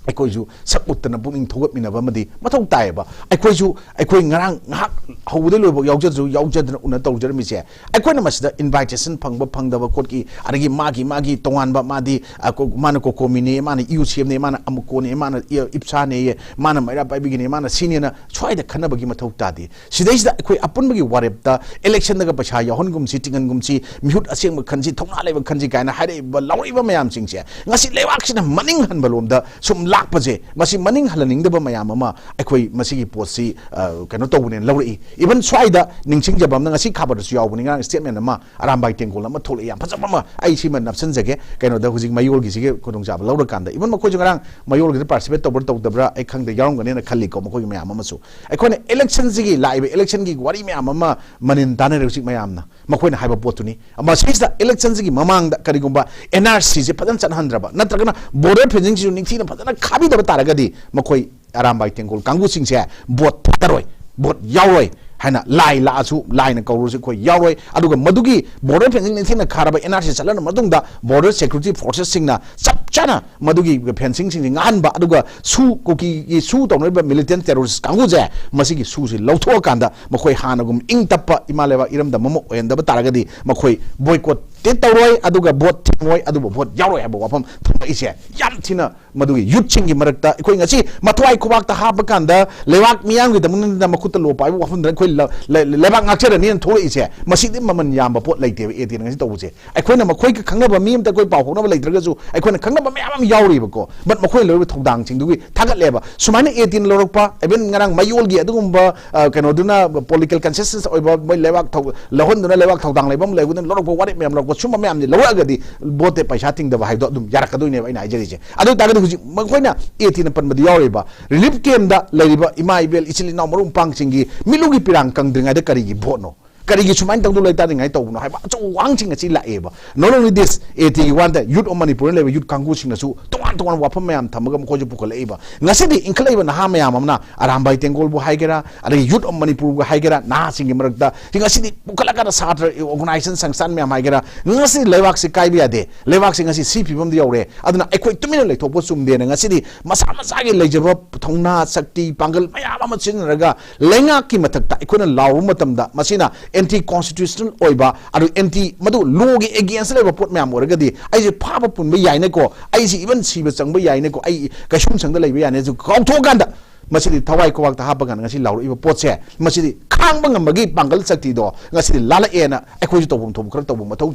ꯑꯩꯈꯣꯏꯁꯨ ꯁꯛ ꯎꯠꯇꯅ ꯄꯨꯛꯅꯤꯡ ꯊꯧꯒꯠꯃꯤꯟꯅꯕ ꯑꯃꯗꯤ ꯃꯊꯧ ꯇꯥꯏꯌꯦꯕ꯫ ꯑꯩꯈꯣꯏꯁꯨ, ꯑꯩꯈꯣꯏ ꯉꯔꯥꯡ ꯉꯥꯏꯍꯥꯛ ꯍꯧꯕꯗꯩ ꯂꯣꯏꯕ ꯌꯥꯎꯖꯗ꯭ꯔꯁꯨ, ꯌꯥꯎꯖꯗꯅ ꯎꯅ ꯇꯧꯖꯔꯝꯃꯤꯁꯦ, ꯑꯩꯈꯣꯏꯅ ꯃꯁꯤꯗ ꯏꯟꯚꯥꯏꯇꯦꯁꯟ ꯐꯪꯕ ꯐꯪꯗꯕ ꯀꯣꯠꯀꯤ, ꯑꯗꯒꯤ ꯃꯥꯒꯤ, ꯃꯥꯒꯤ ꯇꯣꯉꯥꯟꯕ, ꯃꯥꯗꯤ, ꯑ, ꯀꯣ-, ꯃꯥꯅ ꯀꯣꯀꯣꯃꯤꯅꯦ, ꯃꯥꯅ ꯏꯌꯨ ꯁꯤ ꯑꯦꯝꯅꯦ, ꯃꯥꯅ ꯑꯃꯨꯛꯀꯣꯅꯦ, ꯃꯥꯅ ꯏ-, ꯏꯞꯁꯥꯅꯦꯌꯦ, ꯃꯥꯅ ꯃꯩꯔꯥ ꯄꯥꯏꯕꯤꯒꯤꯅꯦ, ꯃꯥꯅ ꯁꯤꯅꯦꯅ ꯁ꯭ꯋꯥꯏꯗ ꯈꯟꯅꯕꯒꯤ ꯃꯊꯧ ꯇꯥꯗꯦ꯫ ꯁꯤꯗꯩꯁꯤꯗ ꯑꯩꯈꯣꯏ ꯑꯄꯨꯟꯕꯒꯤ ꯋꯥꯔꯦꯞꯇ ꯏꯂꯦꯛꯁꯟꯗꯒ ꯄꯩꯁꯥ ꯌꯥꯎꯍꯟꯒꯨꯝꯁꯤ, ꯇꯤꯡꯍꯟꯒꯨꯝꯁꯤ, ꯃꯤꯍꯨꯠ ꯑꯁꯦꯡꯕ ꯈꯟꯁꯤ, ꯊꯧꯅꯥ ꯂꯩꯕ ꯈꯟꯁꯤ ꯀꯥꯏꯅ ꯍꯥꯏꯔꯛꯏꯕ, ꯂꯧꯔꯛꯏꯕ ꯃꯌꯥꯝꯁꯤꯡꯁꯦ ꯉꯁꯤ ꯂꯩꯕꯥꯛꯁꯤꯅ ꯃꯅꯤꯡ ꯍꯟꯕ ꯂꯣꯝꯗ ꯁꯨꯝ ꯂꯥꯛꯄꯁꯦ, ꯃꯁꯤ ꯃꯅꯤꯡ ꯍꯜꯍꯟꯅꯤꯡꯗꯕ ꯃꯌꯥꯝ ꯑꯃ ꯑꯩꯈꯣꯏ ꯃꯁꯤꯒꯤ ꯄꯣꯠꯁꯤ, ꯑ, ꯀꯩꯅꯣ ꯇꯧꯕꯅꯦꯅ ꯂꯧꯔꯛꯏ꯫ ꯏꯚꯟ ꯁ꯭ꯋꯥꯏꯗ ꯅꯤꯡꯁꯤꯡꯖꯕ ꯑꯃꯅ ꯉꯁꯤ ꯈꯥꯕꯗꯁꯨ ꯌꯥꯎꯕꯅꯤ, ꯉꯔꯥꯡ ꯁ꯭ꯇꯦꯠꯃꯦꯟ ꯑꯃ ꯑꯔꯥꯝꯕꯥꯏ ꯇꯦꯡꯒꯣꯜ ꯑꯃ ꯊꯣꯛꯂꯛꯑꯦ, ꯌꯥꯝ ꯐꯖꯕ ꯑꯃ꯫ ꯑꯩ ꯁꯤꯃ ꯅꯞꯁꯤꯟꯖꯒꯦ, ꯀꯩꯅꯣꯗ ꯍꯧꯖꯤꯛ ꯃꯌꯣꯜꯒꯤꯁꯤꯒꯤ ꯈꯨꯗꯣꯡꯆꯥꯕ ꯂꯧꯔꯀꯥꯟꯗ꯫ ꯏꯚꯟ ꯃꯈꯣꯏꯁꯨ ꯉꯔꯥꯡ ꯃꯌꯣꯜꯒꯤꯗ ꯄꯥꯔꯇꯤꯁꯤꯄꯦꯠ ꯇꯧꯕ꯭ꯔꯥ ꯇꯧꯗꯕ꯭ꯔꯥ ꯑꯩ ꯈꯪꯗꯦ, ꯌꯥꯎꯔꯝꯒꯅꯦꯅ ꯈꯜꯂꯤꯀꯣ, ꯃꯈꯣꯏꯒꯤ ꯃꯌꯥꯝ ꯑꯃꯁꯨ꯫ ꯑꯩꯈꯣꯏꯅ ꯏꯂꯦꯛꯁꯟꯁꯤꯒꯤ, ꯂꯥꯛꯏꯕ ꯏꯂꯦꯛꯁꯟꯒꯤ ꯋꯥꯔꯤ ꯃꯌꯥꯝ ꯑꯃ ꯃꯅꯤꯟ ꯇꯥꯟꯅꯔꯦ ꯍꯧꯖꯤꯛ ꯃꯌꯥꯝꯅ꯫ ꯃꯈꯣꯏꯅ ꯍꯥꯏꯕ ꯄꯣꯠꯇꯨꯅꯤ꯫ ꯃꯁꯤꯁꯤꯗ ꯏꯂꯦꯛꯁꯟꯁꯤꯒꯤ ꯃꯃꯥꯡꯗ ꯀꯔꯤꯒꯨꯝꯕ ꯑꯦꯟ ꯑꯥꯔ ꯁꯤꯁꯦ ꯐꯖꯅ ꯆꯠꯍꯟꯗ꯭ꯔꯕ, ꯅꯠꯇ꯭ꯔꯒꯅ ꯕꯣꯔꯗꯔ ꯐꯦꯟꯁꯤꯡꯁꯤꯁꯨ ꯅꯤꯡꯊꯤꯅ ꯐꯖꯅ ꯈꯥꯕꯤꯗꯕ ꯇꯥꯔꯒꯗꯤ, ꯃꯈꯣꯏ ꯑꯔꯥꯝꯕꯥꯏ ꯇꯦꯡꯒꯣꯜ ꯀꯥꯡꯕꯨꯁꯤꯡꯁꯦ ꯚꯣꯠ ꯊꯥꯗꯔꯣꯏ, ꯚꯣꯠ ꯌꯥꯎꯔꯣꯏ ꯍꯥꯏꯅ, ꯂꯥꯏ ꯂꯥꯛꯑꯁꯨ, ꯂꯥꯏꯅ ꯀꯧꯔꯨꯔꯁꯨ ꯑꯩꯈꯣꯏ ꯌꯥꯎꯔꯣꯏ꯫ ꯑꯗꯨꯒ ꯃꯗꯨꯒꯤ ꯕꯣꯔꯗꯔ ꯐꯦꯟꯁꯤꯡ ꯅꯤꯡꯊꯤꯅ ꯈꯥꯔꯕ ꯑꯦꯟ ꯑꯥꯔ ꯁꯤ ꯆꯠꯂꯕ ꯃꯇꯨꯡꯗ, ꯕꯣꯔꯗꯔ ꯁꯦꯀ꯭ꯌꯨꯔꯤꯇꯤ ꯐꯣꯔꯁꯦꯁꯁꯤꯡꯅ ꯆꯞ ꯆꯥꯅ ꯃꯗꯨꯒꯤ ꯐꯦꯟꯁꯤꯡꯁꯤꯡꯁꯤ ꯉꯥꯛꯍꯟꯕ, ꯑꯗꯨꯒ ꯁꯨ, ꯀꯨꯀꯤꯒꯤ ꯁꯨ ꯇꯧꯅꯔꯤꯕ ꯃꯤꯂꯤꯇꯦꯟ ꯇꯦꯔꯣꯔꯤꯁ ꯀꯥꯡꯕꯨꯁꯦ, ꯃꯁꯤꯒꯤ ꯁꯨꯁꯤ ꯂꯧꯊꯣꯛꯑꯀꯥꯟꯗ, ꯃꯈꯣꯏ ꯍꯥꯟꯅꯒꯨꯝ ꯏꯪ ꯇꯞꯄ ꯏꯃꯥ ꯂꯩꯕꯥꯛ ꯏꯔꯝꯗꯝ ꯑꯃ ꯑꯣꯏꯍꯟꯗꯕ ꯇꯥꯔꯒꯗꯤ, ꯃꯈꯣꯏ ꯕꯣꯏꯀꯣꯠ ꯇꯧꯔꯣꯏ, ꯑꯗꯨꯒ ꯚꯣꯠ ꯊꯤꯡꯉꯣꯏ, ꯑꯗꯨꯕꯨ ꯚꯣꯠ ꯌꯥꯎꯔꯣꯏ ꯍꯥꯏꯕ ꯋꯥꯐꯝ ꯊꯝꯃꯛꯏꯁꯦ ꯌꯥꯝ ꯊꯤꯅ ꯃꯗꯨꯒꯤ ꯌꯨꯠꯁꯤꯡꯒꯤ ꯃꯔꯛꯇ ꯑꯩꯈꯣꯏ ꯉꯁꯤ ꯃꯊ꯭ꯋꯥꯏ ꯈꯨꯕꯥꯛꯇ ꯍꯥꯞꯄ ꯀꯥꯟꯗ, ꯂꯩꯕꯥꯛ ꯃꯤꯌꯥꯝꯒꯤꯗꯃꯛꯇ ꯃꯈꯨꯠꯇ ꯂꯣ ꯄꯥꯏꯕ ꯋꯥꯐꯝꯗ ꯑꯩꯈꯣꯏ ꯂ- ꯂ- ꯂꯩꯕꯥꯛ ꯉꯥꯛꯆꯔꯅꯤꯅ ꯊꯣꯛꯂꯛꯏꯁꯦ, ꯃꯁꯤꯗꯤ ꯃꯃꯜ ꯌꯥꯝꯕ ꯄꯣꯠ ꯂꯩꯇꯦꯕ꯫ ꯑꯦ ꯇꯤ ꯑꯦꯟ ꯉꯁꯤ ꯇꯧꯕꯁꯦ, ꯑꯩꯈꯣꯏꯅ ꯃꯈꯣꯏꯒ ꯈꯪꯅꯕ ꯃꯤ ꯑꯝꯇ ꯑꯩꯈꯣꯏ ꯄꯥꯎ ꯐꯥꯎꯅꯕ ꯂꯩꯇ꯭ꯔꯒꯁꯨ ꯑꯩꯈꯣꯏꯅ ꯈꯪꯅꯕ ꯃꯌꯥꯝ ꯑꯃ ꯌꯥꯎꯔꯤꯕꯀꯣ꯫ But ꯃꯈꯣꯏꯅ ꯂꯧꯔꯤꯕ ꯊꯧꯗꯥꯡꯁꯤꯡꯗꯨꯒꯤ ꯊꯥꯒꯠꯂꯦꯕ꯫ ꯁꯨꯃꯥꯏꯅ ꯑꯦ ꯇꯤ ꯑꯦꯟ ꯂꯧꯔꯛꯄ, even ꯉꯔꯥꯡ ꯃꯌꯣꯜꯒꯤ ꯑꯗꯨꯒꯨꯝꯕ, ꯑ, ꯀꯩꯅꯣꯗꯨꯅ, political conscience ꯑꯣꯏꯕ, ꯃꯣꯏ ꯂꯩꯕꯥꯛ ꯊꯧ- ꯂꯧꯍꯟꯗꯨꯅ ꯂꯩꯕꯥꯛ ꯊꯧꯗꯥꯡ ꯂꯩꯕ ꯑꯃ ꯂꯩꯕꯗꯨꯅ ꯂꯧꯔꯛꯄ ꯋꯥꯔꯦꯞ ꯃꯌꯥꯝ ꯂꯧꯔꯛꯄ, ꯁꯨꯝꯕ ꯃꯌꯥꯝꯁꯤ ꯂꯧꯔꯛꯑꯒꯗꯤ ꯚꯣꯠꯇ ꯄꯩꯁꯥ ꯇꯤꯡꯗꯕ ꯍꯥꯏꯕꯗꯣ ꯑꯗꯨꯝ ꯌꯥꯔꯛꯀꯗꯣꯏꯅꯦꯕ꯫ ꯑꯩꯅ ꯍꯥꯏꯖꯔꯤꯁꯦ, ꯑꯗꯨ ꯑꯣꯏꯇꯥꯔꯒꯗꯤ ꯍꯧꯖꯤꯛ ꯃꯈꯣꯏꯅ ꯑꯦ ꯇꯤ ꯑꯦꯟ ꯄꯟꯕꯗ ꯌꯥꯎꯔꯤꯕ ꯔꯤꯂꯤꯐ ꯀꯦꯝꯗ ꯂꯩꯔꯤꯕ ꯏꯃꯥ ꯏꯕꯦꯜ, ꯏꯆꯤꯜ ꯏꯅꯥꯎ, ꯃꯔꯨꯞ ꯃꯄꯥꯡꯁꯤꯡꯒꯤ ꯃꯤꯠꯂꯨꯒꯤ ꯄꯤꯔꯥꯡ ꯀꯪꯗ꯭ꯔꯤꯉꯩꯗ ꯀꯔꯤꯒꯤ ꯚꯣꯠꯅꯣ? ꯀꯔꯤꯒꯤ ꯁꯨꯃꯥꯏꯅ ꯇꯧꯗꯨ ꯂꯩꯇꯥꯔꯤꯉꯥꯏ ꯇꯧꯕꯅꯣ ꯍꯥꯏꯕ ꯑꯆꯧꯕ ꯋꯥꯍꯪꯁꯤꯡ ꯑꯁꯤ ꯂꯥꯛꯑꯦꯕ꯫ Not only this, A T ꯑꯦꯟꯒꯤ ꯋꯥꯗ Youth of Manipur ꯂꯩꯕ ꯌꯨꯠ ꯀꯥꯡꯕꯨꯁꯤꯡꯅꯁꯨ ꯇꯣꯉꯥꯟ ꯇꯣꯉꯥꯟꯕ ꯋꯥꯐꯝ ꯃꯌꯥꯝ ꯊꯝꯃꯒ ꯃꯈꯣꯏꯁꯨ ꯄꯨꯈꯠꯂꯛꯏꯕ꯫ ꯉꯁꯤꯗꯤ ꯏꯟꯈꯠꯂꯛꯏꯕ ꯅꯍꯥ ꯃꯌꯥꯝ ꯑꯃꯅ ꯑꯔꯥꯝꯕꯥꯏ ꯇꯦꯡꯒꯣꯜꯕꯨ ꯍꯥꯏꯒꯦꯔꯥ, ꯑꯗꯒꯤ Youth of Manipurꯕꯨ ꯍꯥꯏꯒꯦꯔꯥ, ꯅꯍꯥꯁꯤꯡꯒꯤ ꯃꯔꯛꯇ ꯁꯤ ꯉꯁꯤꯗꯤ ꯄꯨꯈꯠꯂꯀꯥꯟꯗ ꯁꯥꯇ꯭ꯔ organization ꯁꯪꯁꯊꯥꯟ ꯃꯌꯥꯝ ꯍꯥꯏꯒꯦꯔꯥ, ꯉꯁꯤ ꯂꯩꯕꯥꯛꯁꯤ ꯀꯥꯏꯕ ꯌꯥꯗꯦ, ꯂꯩꯕꯥꯛꯁꯤ ꯉꯁꯤ ꯁꯤ ꯐꯤꯕꯝꯗ ꯌꯧꯔꯦ, ꯑꯗꯨꯅ ꯑꯩꯈꯣꯏ ꯇꯨꯃꯤꯟꯅ ꯂꯩꯊꯣꯛꯄ ꯆꯨꯝꯗꯦꯅ ꯉꯁꯤꯗꯤ ꯃꯁꯥ ꯃꯁꯥꯒꯤ ꯂꯩꯖꯕ ꯊꯧꯅꯥ, ꯁꯛꯇꯤ, ꯄꯥꯡꯒꯜ ꯃꯌꯥꯝ ꯑꯃ ꯁꯤꯖꯤꯟꯅꯔꯒ ꯂꯩꯉꯥꯛꯀꯤ ꯃꯊꯛꯇ ꯑꯩꯈꯣꯏꯅ ꯂꯥꯎꯔꯨꯕ ꯃꯇꯝꯗ, ꯃꯁꯤꯅ anti constitutional ꯑꯣꯏꯕ, ꯑꯗꯨ anti, ꯃꯗꯨ lawꯒꯤ against ꯂꯩꯕ ꯄꯣꯠ ꯃꯌꯥꯝ ꯑꯣꯏꯔꯒꯗꯤ ꯑꯩꯁꯦ ꯐꯥꯕ ꯄꯨꯟꯕ ꯌꯥꯏꯅꯀꯣ, ꯑꯩꯁꯦ even ꯁꯤꯕ ꯆꯪꯕ ꯌꯥꯏꯅꯀꯣ, ꯑꯩ ꯀꯩꯁꯨꯝꯁꯪꯗ ꯂꯩꯕ ꯌꯥꯏꯅꯁꯨ ꯀꯥꯎꯊꯣꯛꯑꯀꯥꯟꯗ, ꯃꯁꯤꯗꯤ ꯊꯋꯥꯏ ꯈꯨꯕꯥꯛꯇ ꯍꯥꯞꯄꯀꯥꯟꯗ ꯉꯁꯤ ꯂꯥꯎꯔꯛꯏꯕ ꯄꯣꯠꯁꯦ, ꯃꯁꯤꯗꯤ ꯈꯥꯡꯕ ꯉꯝꯕꯒꯤ ꯄꯥꯡꯒꯜ ꯁꯛꯇꯤꯗꯣ ꯉꯁꯤꯗꯤ ꯂꯥꯜꯂꯛꯑꯦꯅ ꯑꯩꯈꯣꯏꯁꯨ ꯇꯧꯐꯝ ꯊꯣꯛꯄ ꯈꯔ ꯇꯧꯕ ꯃꯊꯧ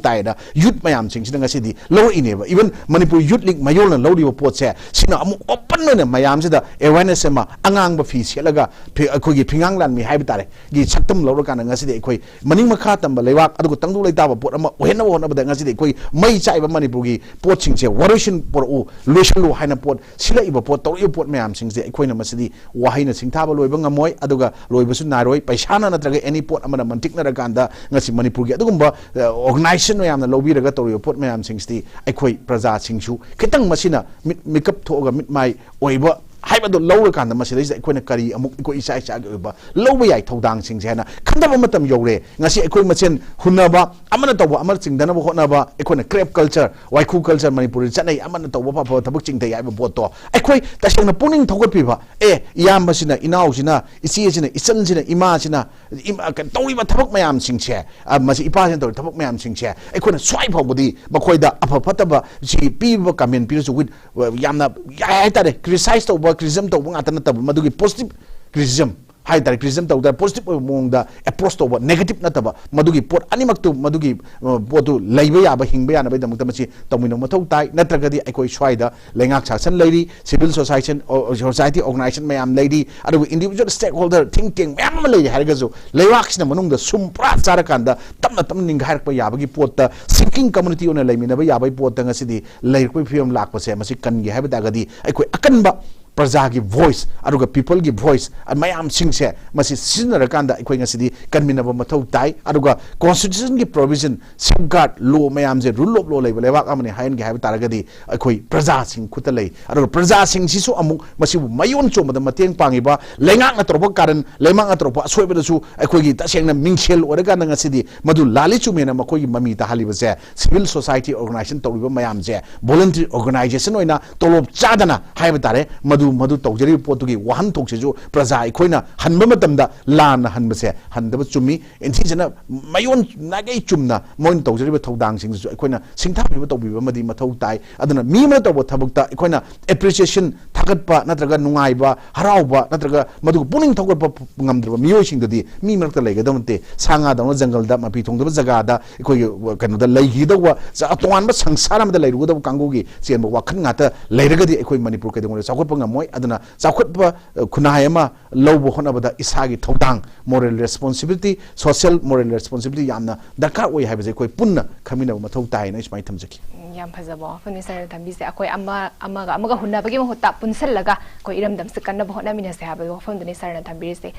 ꯇꯥꯏꯌꯦꯅ ꯌꯨꯠ ꯃꯌꯥꯝꯁꯤꯡꯁꯤꯅ ꯉꯁꯤꯗꯤ ꯂꯧꯔꯛꯏꯅꯦꯕ꯫ Even ꯃꯅꯤꯄꯨꯔ ꯌꯨꯠ ꯂꯤꯒ ꯃꯌꯣꯜꯅ ꯂꯧꯔꯤꯕ ꯄꯣꯠꯁꯦ, ꯁꯤꯅ ꯑꯃꯨꯛ open ꯑꯣꯏꯅ ꯃꯌꯥꯝꯁꯤꯗ awareness ꯑꯃ, ꯑꯉꯥꯡꯕ ꯐꯤ ꯁꯦꯠꯂꯒ ꯐꯤ-, ꯑꯩꯈꯣꯏꯒꯤ ꯐꯤꯉꯥꯡ ꯂꯥꯟꯃꯤ ꯍꯥꯏꯕ ꯇꯥꯔꯦ, ꯒꯤ ꯁꯛꯇꯝ ꯂꯧꯔꯀꯥꯟꯗ ꯉꯁꯤꯗꯤ ꯑꯩꯈꯣꯏ ꯃꯅꯤꯡ ꯃꯈꯥ ꯇꯝꯕ ꯂꯩꯕꯥꯛ, ꯑꯗꯨꯒ ꯇꯪꯗꯨ ꯂꯩꯇꯥꯕ ꯄꯣꯠ ꯑꯃ ꯑꯣꯏꯍꯟꯅꯕ ꯍꯣꯠꯅꯕꯗ ꯉꯁꯤꯗꯤ ꯑꯩꯈꯣꯏ ꯃꯩ ꯆꯥꯛꯏꯕ ꯃꯅꯤꯄꯨꯔꯒꯤ ꯄꯣꯠꯁꯤꯡꯁꯦ ꯋꯥꯔꯣꯏꯁꯤꯟ ꯄꯨꯔꯛꯎ, ꯂꯣꯏꯁꯤꯜꯂꯨ ꯍꯥꯏꯅ ꯄꯣꯠ ꯁꯤꯜꯂꯛꯏꯕ ꯄꯣꯠ, ꯇꯧꯔꯛꯏꯕ ꯄꯣꯠ ꯃꯌꯥꯝꯁꯤꯡꯁꯦ ꯑꯩꯈꯣꯏꯅ ꯃꯁꯤꯗꯤ ꯋꯥꯍꯩꯅ ꯁꯤꯡꯊꯥꯕ ꯂꯣꯏꯕ ꯉꯝꯃꯣꯏ, ꯑꯗꯨꯒ ꯂꯣꯏꯕꯁꯨ ꯅꯥꯏꯔꯣꯏ꯫ ꯄꯩꯁꯥꯅ ꯅꯠꯇ꯭ꯔꯒ any ꯄꯣꯠ ꯑꯃꯅ ꯃꯟꯇꯤꯛꯅꯔꯀꯥꯟꯗ ꯉꯁꯤ ꯃꯅꯤꯄꯨꯔꯒꯤ ꯑꯗꯨꯒꯨꯝꯕ, ꯑ, organization ꯃꯌꯥꯝꯅ ꯂꯧꯕꯤꯔꯒ ꯇꯧꯔꯤꯕ ꯄꯣꯠ ꯃꯌꯥꯝꯁꯤꯡꯁꯤꯗꯤ ꯑꯩꯈꯣꯏ ꯄ꯭ꯔꯖꯥꯁꯤꯡꯁꯨ ꯈꯤꯇꯪ ꯃꯁꯤꯅ ꯃꯤꯠ, ꯃꯤꯀꯞ ꯊꯣꯛꯑꯒ ꯃꯤꯠ ꯃꯥꯏ ꯑꯣꯏꯕ ꯍꯥꯏꯕꯗꯣ ꯂꯧꯔꯀꯥꯟꯗ ꯃꯁꯤꯗꯩꯁꯤꯗ ꯑꯩꯈꯣꯏꯅ ꯀꯔꯤ ꯑꯃꯨꯛ ꯑꯩꯈꯣꯏ ꯏꯁꯥ ꯏꯁꯥꯒꯤ ꯑꯣꯏꯕ ꯂꯧꯕ ꯌꯥꯏ ꯊꯧꯗꯥꯡꯁꯤꯡꯁꯦ ꯍꯥꯏꯅ ꯈꯟꯊꯕ ꯃꯇꯝ ꯌꯧꯔꯦ꯫ ꯉꯁꯤ ꯑꯩꯈꯣꯏ ꯃꯁꯦꯟ ꯍꯨꯟꯅꯕ, ꯑꯃꯅ ꯇꯧꯕ ꯑꯃ ꯆꯤꯡꯗꯅꯕ ꯍꯣꯠꯅꯕ, ꯑꯩꯈꯣꯏꯅ crepe culture, ꯋꯥꯏꯈꯨ culture ꯃꯅꯤꯄꯨꯔꯗ ꯆꯠꯅꯩ, ꯑꯃꯅ ꯇꯧꯕ ꯑꯐꯕ ꯊꯕꯛ ꯆꯤꯡꯊꯩ ꯍꯥꯏꯕ ꯄꯣꯠꯇꯣ ꯑꯩꯈꯣꯏ ꯇꯁꯦꯡꯅ ꯄꯨꯛꯅꯤꯡ ꯊꯧꯒꯠꯄꯤꯕ, ꯑꯦ, ꯏꯌꯥꯝꯕꯁꯤꯅ, ꯏꯅꯥꯎꯁꯤꯅ, ꯏꯆꯦꯁꯤꯅ, ꯏꯆꯟꯁꯤꯅ, ꯏꯃꯥꯁꯤꯅ, ꯏꯃꯥ-, ꯀꯩꯅꯣ ꯇꯧꯔꯤꯕ ꯊꯕꯛ ꯃꯌꯥꯝꯁꯤꯡꯁꯦ, ꯑ, ꯃꯁꯤ ꯏꯄꯥꯁꯤꯅ ꯇꯧꯔꯤꯕ ꯊꯕꯛ ꯃꯌꯥꯝꯁꯤꯡꯁꯦ ꯑꯩꯈꯣꯏꯅ ꯁ꯭ꯋꯥꯏ ꯐꯥꯎꯕꯗꯤ ꯃꯈꯣꯏꯗ ꯑꯐ ꯐꯠꯇꯕ ꯁꯤ ꯄꯤꯕ comment ꯄꯤꯔꯁꯨ with, ꯑ, ꯌꯥꯝꯅ ꯌꯥꯏ ꯍꯥꯏꯇꯥꯔꯦ, criticize ꯇꯧꯕ, criticism ꯇꯧꯕ ꯉꯥꯛꯇ ꯅꯠꯇꯕ, ꯃꯗꯨꯒꯤ positive criticism ꯍꯥꯏ ꯇꯥꯔꯦ, ꯀ꯭ꯔꯤꯇꯤꯁꯤꯖꯝ ꯇꯧꯗ ꯄꯣꯖꯤꯇꯤꯚ ꯑꯣꯏꯕ ꯃꯑꯣꯡꯗ ꯑꯦꯄ꯭ꯔꯣꯆ ꯇꯧꯕ, ꯅꯦꯒꯦꯇꯤꯚ ꯅꯠꯇꯕ, ꯃꯗꯨꯒꯤ ꯄꯣꯠ ꯑꯅꯤꯃꯛꯇꯨ, ꯃꯗꯨꯒꯤ ꯑ, ꯄꯣꯠꯇꯨ ꯂꯩꯕ ꯌꯥꯕ, ꯍꯤꯡꯕ ꯌꯥꯅꯕꯒꯤꯗꯃꯛꯇ ꯃꯁꯤ ꯇꯧꯃꯤꯟꯅꯕ ꯃꯊꯧ ꯇꯥꯏ꯫ ꯅꯠꯇ꯭ꯔꯒꯗꯤ ꯑꯩꯈꯣꯏ ꯁ꯭ꯋꯥꯏꯗ ꯂꯩꯉꯥꯛ ꯁꯥꯁꯟ ꯂꯩꯔꯤ, ꯁꯤꯚꯤꯜ ꯁꯣꯁꯥꯏꯇꯤ, ꯑꯣ, ꯁꯣꯁꯥꯏꯇꯤ ꯑꯣꯔꯒꯅꯥꯏꯖꯦꯁꯟ ꯃꯌꯥꯝ ꯂꯩꯔꯤ, ꯑꯗꯨꯒ ꯏꯟꯗꯤꯚꯤꯖꯨꯋꯦꯜ ꯁ꯭ꯇꯦꯛ ꯍꯣꯜꯗꯔ, ꯊꯤꯡ ꯇꯦꯡ ꯃꯌꯥꯝ ꯑꯃ ꯂꯩꯔꯤ ꯍꯥꯏꯔꯒꯁꯨ, ꯂꯩꯕꯥꯛꯁꯤꯅ ꯃꯅꯨꯡꯗ ꯁꯨꯝ ꯄꯨꯔꯥ ꯆꯥꯔꯀꯥꯟꯗ ꯇꯞꯅ ꯇꯞꯅ ꯅꯤꯡꯒꯥꯏꯔꯛꯄ ꯌꯥꯕꯒꯤ ꯄꯣꯠꯇ, ꯁꯤꯡꯀꯤꯡ ꯀꯝꯃꯨꯅꯤꯇꯤ ꯑꯣꯏꯅ ꯂꯩꯃꯤꯟꯅꯕ ꯌꯥꯕꯒꯤ ꯄꯣꯠꯇ ꯉꯁꯤꯗꯤ ꯂꯩꯔꯛꯄꯒꯤ ꯐꯤꯕꯝ ꯂꯥꯛꯄꯁꯦ, ꯃꯁꯤ ꯀꯟꯒꯦ ꯍꯥꯏꯕ ꯇꯥꯔꯒꯗꯤ ꯑꯩꯈꯣꯏ ꯑꯀꯟꯕ ꯄ꯭ꯔꯖꯥꯒꯤ ꯚꯣꯏꯁ, ꯑꯗꯨꯒ ꯄꯤꯄꯜꯒꯤ ꯚꯣꯏꯁ ꯃꯌꯥꯝꯁꯤꯡꯁꯦ ꯃꯁꯤ ꯁꯤꯖꯤꯟꯅꯔꯀꯥꯟꯗ ꯑꯩꯈꯣꯏ ꯉꯁꯤꯗꯤ ꯀꯟꯃꯤꯟꯅꯕ ꯃꯊꯧ ꯇꯥꯏ꯫ ꯑꯗꯨꯒ ꯀꯣꯟꯁꯇꯤꯇ꯭ꯌꯨꯁꯟꯒꯤ ꯄ꯭ꯔꯣꯚꯤꯖꯟ, ꯁꯦꯐꯒꯥꯔꯗ ꯂꯣ ꯃꯌꯥꯝꯁꯦ, ꯔꯨꯜ ꯑꯣꯐ ꯂꯣ ꯂꯩꯕ ꯂꯩꯕꯥꯛ ꯑꯃꯅꯤ ꯍꯥꯏꯍꯟꯒꯦ ꯍꯥꯏꯕ ꯇꯥꯔꯒꯗꯤ ꯑꯩꯈꯣꯏ ꯄ꯭ꯔꯖꯥꯁꯤꯡ ꯈꯨꯠꯇ ꯂꯩ꯫ ꯑꯗꯨꯒ ꯄ꯭ꯔꯖꯥꯁꯤꯡꯁꯤꯁꯨ ꯑꯃꯨꯛ ꯃꯁꯤꯕꯨ ꯃꯌꯣꯟ ꯆꯣꯝꯕꯗ ꯃꯇꯦꯡ ꯄꯥꯡꯉꯤꯕ, ꯂꯩꯉꯥꯛꯅ ꯇꯧꯔꯛꯄ ꯀꯥꯔꯟ, ꯂꯩꯉꯥꯛꯅ ꯇꯧꯔꯛꯄ ꯑꯁꯣꯏꯕꯗꯁꯨ ꯑꯩꯈꯣꯏꯒꯤ ꯇꯁꯦꯡꯅ ꯃꯤꯡꯁꯦꯜ ꯑꯣꯏꯔꯀꯥꯟꯗ ꯉꯁꯤꯗꯤ ꯃꯗꯨ ꯂꯥꯜꯂꯤ ꯆꯨꯝꯃꯦꯅ ꯃꯈꯣꯏꯒꯤ ꯃꯃꯤ ꯇꯥꯍꯜꯂꯤꯕꯁꯦ, ꯁꯤꯚꯤꯜ ꯁꯣꯁꯥꯏꯇꯤ ꯑꯣꯔꯒꯅꯥꯏꯖꯦꯁꯟ ꯇꯧꯔꯤꯕ ꯃꯌꯥꯝꯁꯦ, ꯚꯣꯂꯟꯇꯔꯤ ꯑꯣꯔꯒꯅꯥꯏꯖꯦꯁꯟ ꯑꯣꯏꯅ ꯇꯣꯂꯣꯞ ꯆꯥꯗꯅ ꯍꯥꯏꯕ ꯇꯥꯔꯦ, ꯃꯗꯨ, ꯃꯗꯨ ꯇꯧꯖꯔꯤꯕ ꯄꯣꯠꯇꯨꯒꯤ ꯋꯥꯍꯟꯊꯣꯛꯁꯤꯁꯨ ꯄ꯭ꯔꯖꯥ ꯑꯩꯈꯣꯏꯅ ꯍꯟꯕ ꯃꯇꯝꯗ ꯂꯥꯟꯅ ꯍꯟꯕꯁꯦ ꯍꯟꯗꯕ ꯆꯨꯝꯃꯤ꯫ ꯏꯟꯊꯤꯖꯅ ꯃꯌꯣꯟ ꯅꯥꯏꯒꯩ ꯆꯨꯝꯅ ꯃꯣꯏꯅ ꯇꯧꯖꯔꯤꯕ ꯊꯧꯗꯥꯡꯁꯤꯡꯁꯤꯁꯨ ꯑꯩꯈꯣꯏꯅ ꯁꯤꯡꯊꯥꯕꯤꯕ ꯇꯧꯕꯤꯕ ꯑꯃꯗꯤ ꯃꯊꯧ ꯇꯥꯏ꯫ ꯑꯗꯨꯅ ꯃꯤ ꯑꯃꯅ ꯇꯧꯕ ꯊꯕꯛꯇ ꯑꯩꯈꯣꯏꯅ ꯑꯦꯄ꯭ꯔꯤꯁꯤꯌꯦꯁꯟ, ꯊꯥꯒꯠꯄ ꯅꯠꯇ꯭ꯔꯒ ꯅꯨꯡꯉꯥꯏꯕ, ꯍꯔꯥꯎꯕ ꯅꯠꯇ꯭ꯔꯒ ꯃꯗꯨꯒ ꯄꯨꯛꯅꯤꯡ ꯊꯧꯒꯠꯄ ꯉꯝꯗ꯭ꯔꯕ ꯃꯤꯑꯣꯏꯁꯤꯡꯗꯨꯗꯤ ꯃꯤ ꯃꯔꯛꯇ ꯂꯩꯒꯗꯕ ꯅꯠꯇꯦ꯫ ꯁꯥ ꯉꯥꯗꯧꯅ ꯖꯪꯒꯜꯗ, ꯃꯄꯤ ꯊꯣꯡꯗꯕ ꯖꯒꯥꯗ ꯑꯩꯈꯣꯏꯒꯤ ꯀꯩꯅꯣꯗ ꯂꯩꯈꯤꯒꯗꯧꯕ, ꯆ-, ꯇꯣꯉꯥꯟꯕ ꯁꯪꯁꯥꯔ ꯑꯃꯗ ꯂꯩꯔꯨꯒꯗꯕ ꯀꯥꯡꯕꯨꯒꯤ ꯆꯦꯟꯕ ꯋꯥꯈꯜ ꯉꯥꯛꯇ ꯂꯩꯔꯒꯗꯤ ꯑꯩꯈꯣꯏ ꯃꯅꯤꯄꯨꯔ ꯀꯩꯗꯧꯉꯩꯗ ꯆꯥꯎꯈꯠꯄ ꯉꯝꯃꯣꯏ꯫ ꯑꯗꯨꯅ ꯆꯥꯎꯈꯠꯄ, ꯑ, ꯈꯨꯟꯅꯥꯏ ꯑꯃ ꯂꯧꯕ ꯍꯣꯠꯅꯕꯗ ꯏꯁꯥꯒꯤ ꯊꯧꯗꯥꯡ, moral responsibility, social moral responsibility ꯌꯥꯝꯅ ꯗꯔꯀꯥꯔ ꯑꯣꯏ ꯍꯥꯏꯕꯁꯦ ꯑꯩꯈꯣꯏ ꯄꯨꯟꯅ ꯈꯪꯃꯤꯟꯅꯕ ꯃꯊꯧ ꯇꯥꯏꯅ ꯑꯩ ꯁꯨꯃꯥꯏꯅ ꯊꯝꯖꯒꯦ꯫ ꯎꯝ, ꯌꯥꯝ ꯐꯖꯕ ꯋꯥꯐꯝꯅꯤ ꯁꯥꯔꯅ ꯊꯝꯕꯤꯁꯦ꯫ ꯑꯩꯈꯣꯏ ꯑꯃ, ꯑꯃꯒ ꯑꯃꯒ ꯍꯨꯟꯅꯕꯒꯤ ꯃꯍꯨꯠꯇ ꯄꯨꯟꯁꯤꯜꯂꯒ ꯑꯩꯈꯣꯏ ꯏꯔꯝꯗꯝꯁꯤ ꯀꯟꯅꯕ ꯍꯣꯠꯅꯃꯤꯟꯅꯁꯦ ꯍꯥꯏꯕꯒꯤ ꯋꯥꯐꯝꯗꯨꯅꯤ ꯁꯥꯔꯅ ꯊꯝꯕꯤꯔꯤꯁꯦ꯫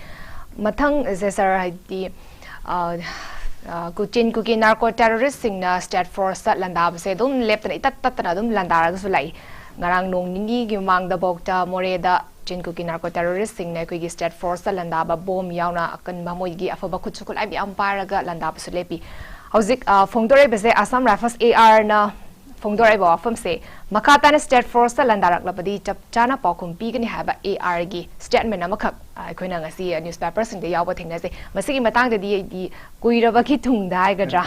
ꯃꯊꯪꯁꯦ ꯁꯥꯔ, ꯍꯥꯏꯗꯤ, ꯑ, ꯑ, ꯀꯨ-, ꯆꯤꯟ ꯀꯨꯀꯤ ꯅꯥꯔꯀꯣ ꯇꯦꯔꯣꯔꯤꯁꯁꯤꯡꯅ ꯁ꯭ꯇꯦꯠ ꯐꯣꯔꯁꯇ ꯂꯥꯟꯗꯥꯕꯁꯦ ꯑꯗꯨꯝ ꯂꯦꯞꯇꯅ ꯏꯇꯠ ꯇꯠꯇꯅ ꯑꯗꯨꯝ ꯂꯥꯟꯗꯥꯔꯒꯁꯨ ꯂꯥꯛꯏ꯫ ꯉꯔꯥꯡ ꯅꯣꯡ ꯅꯤꯅꯤꯒꯤ ꯃꯃꯥꯡꯗꯐꯥꯎꯗ ꯃꯣꯔꯦꯗ ꯆꯤꯟ ꯀꯨꯀꯤ ꯅꯥꯔꯀꯣ ꯇꯦꯔꯣꯔꯤꯁꯁꯤꯡꯅ ꯑꯩꯈꯣꯏꯒꯤ ꯁ꯭ꯇꯦꯠ ꯐꯣꯔꯁꯇ ꯂꯥꯟꯗꯥꯕ ꯕꯣꯝ ꯌꯥꯎꯅ ꯑꯀꯟꯕ ꯃꯣꯏꯒꯤ ꯑꯐꯕ ꯈꯨꯠꯁꯨ ꯈꯨꯠꯂꯥꯏ ꯃꯌꯥꯝ ꯄꯥꯏꯔꯒ ꯂꯥꯟꯗꯥꯕꯁꯨ ꯂꯦꯞꯄꯤ꯫ ꯍꯧꯖꯤꯛ, ꯑ, ꯐꯣꯡꯗꯣꯔꯛꯏꯕꯁꯦ ꯑꯁꯥꯝ ꯔꯥꯏꯐꯜꯁ, ꯑꯦ ꯑꯥꯔꯅ ꯐꯣꯡꯗꯣꯔꯛꯏꯕ ꯋꯥꯐꯝꯁꯦ, ꯃꯈꯥ ꯇꯥꯅ ꯁ꯭ꯇꯦꯠ ꯐꯣꯔꯁꯇ ꯂꯥꯟꯗꯥꯔꯛꯂꯕꯗꯤ ꯆꯞ ꯆꯥꯅ ꯄꯥꯎꯈꯨꯝ ꯄꯤꯒꯅꯤ ꯍꯥꯏꯕ ꯑꯦ ꯑꯥꯔꯒꯤ ꯁ꯭ꯇꯦꯠꯃꯦꯟ ꯑꯃꯈꯛ, ꯑ, ꯑꯩꯈꯣꯏꯅ ꯉꯁꯤ ꯅ꯭ꯌꯨꯁꯄꯦꯄꯔꯁꯤꯡꯗ ꯌꯥꯎꯕ ꯊꯦꯡꯅꯖꯩ꯫ ꯃꯁꯤꯒꯤ ꯃꯇꯥꯡꯗꯗꯤ ꯑꯩꯗꯤ ꯀꯨꯏꯔꯕꯒꯤ ꯇꯨꯡꯗ ꯍꯥꯏꯒꯗ꯭ꯔꯥ,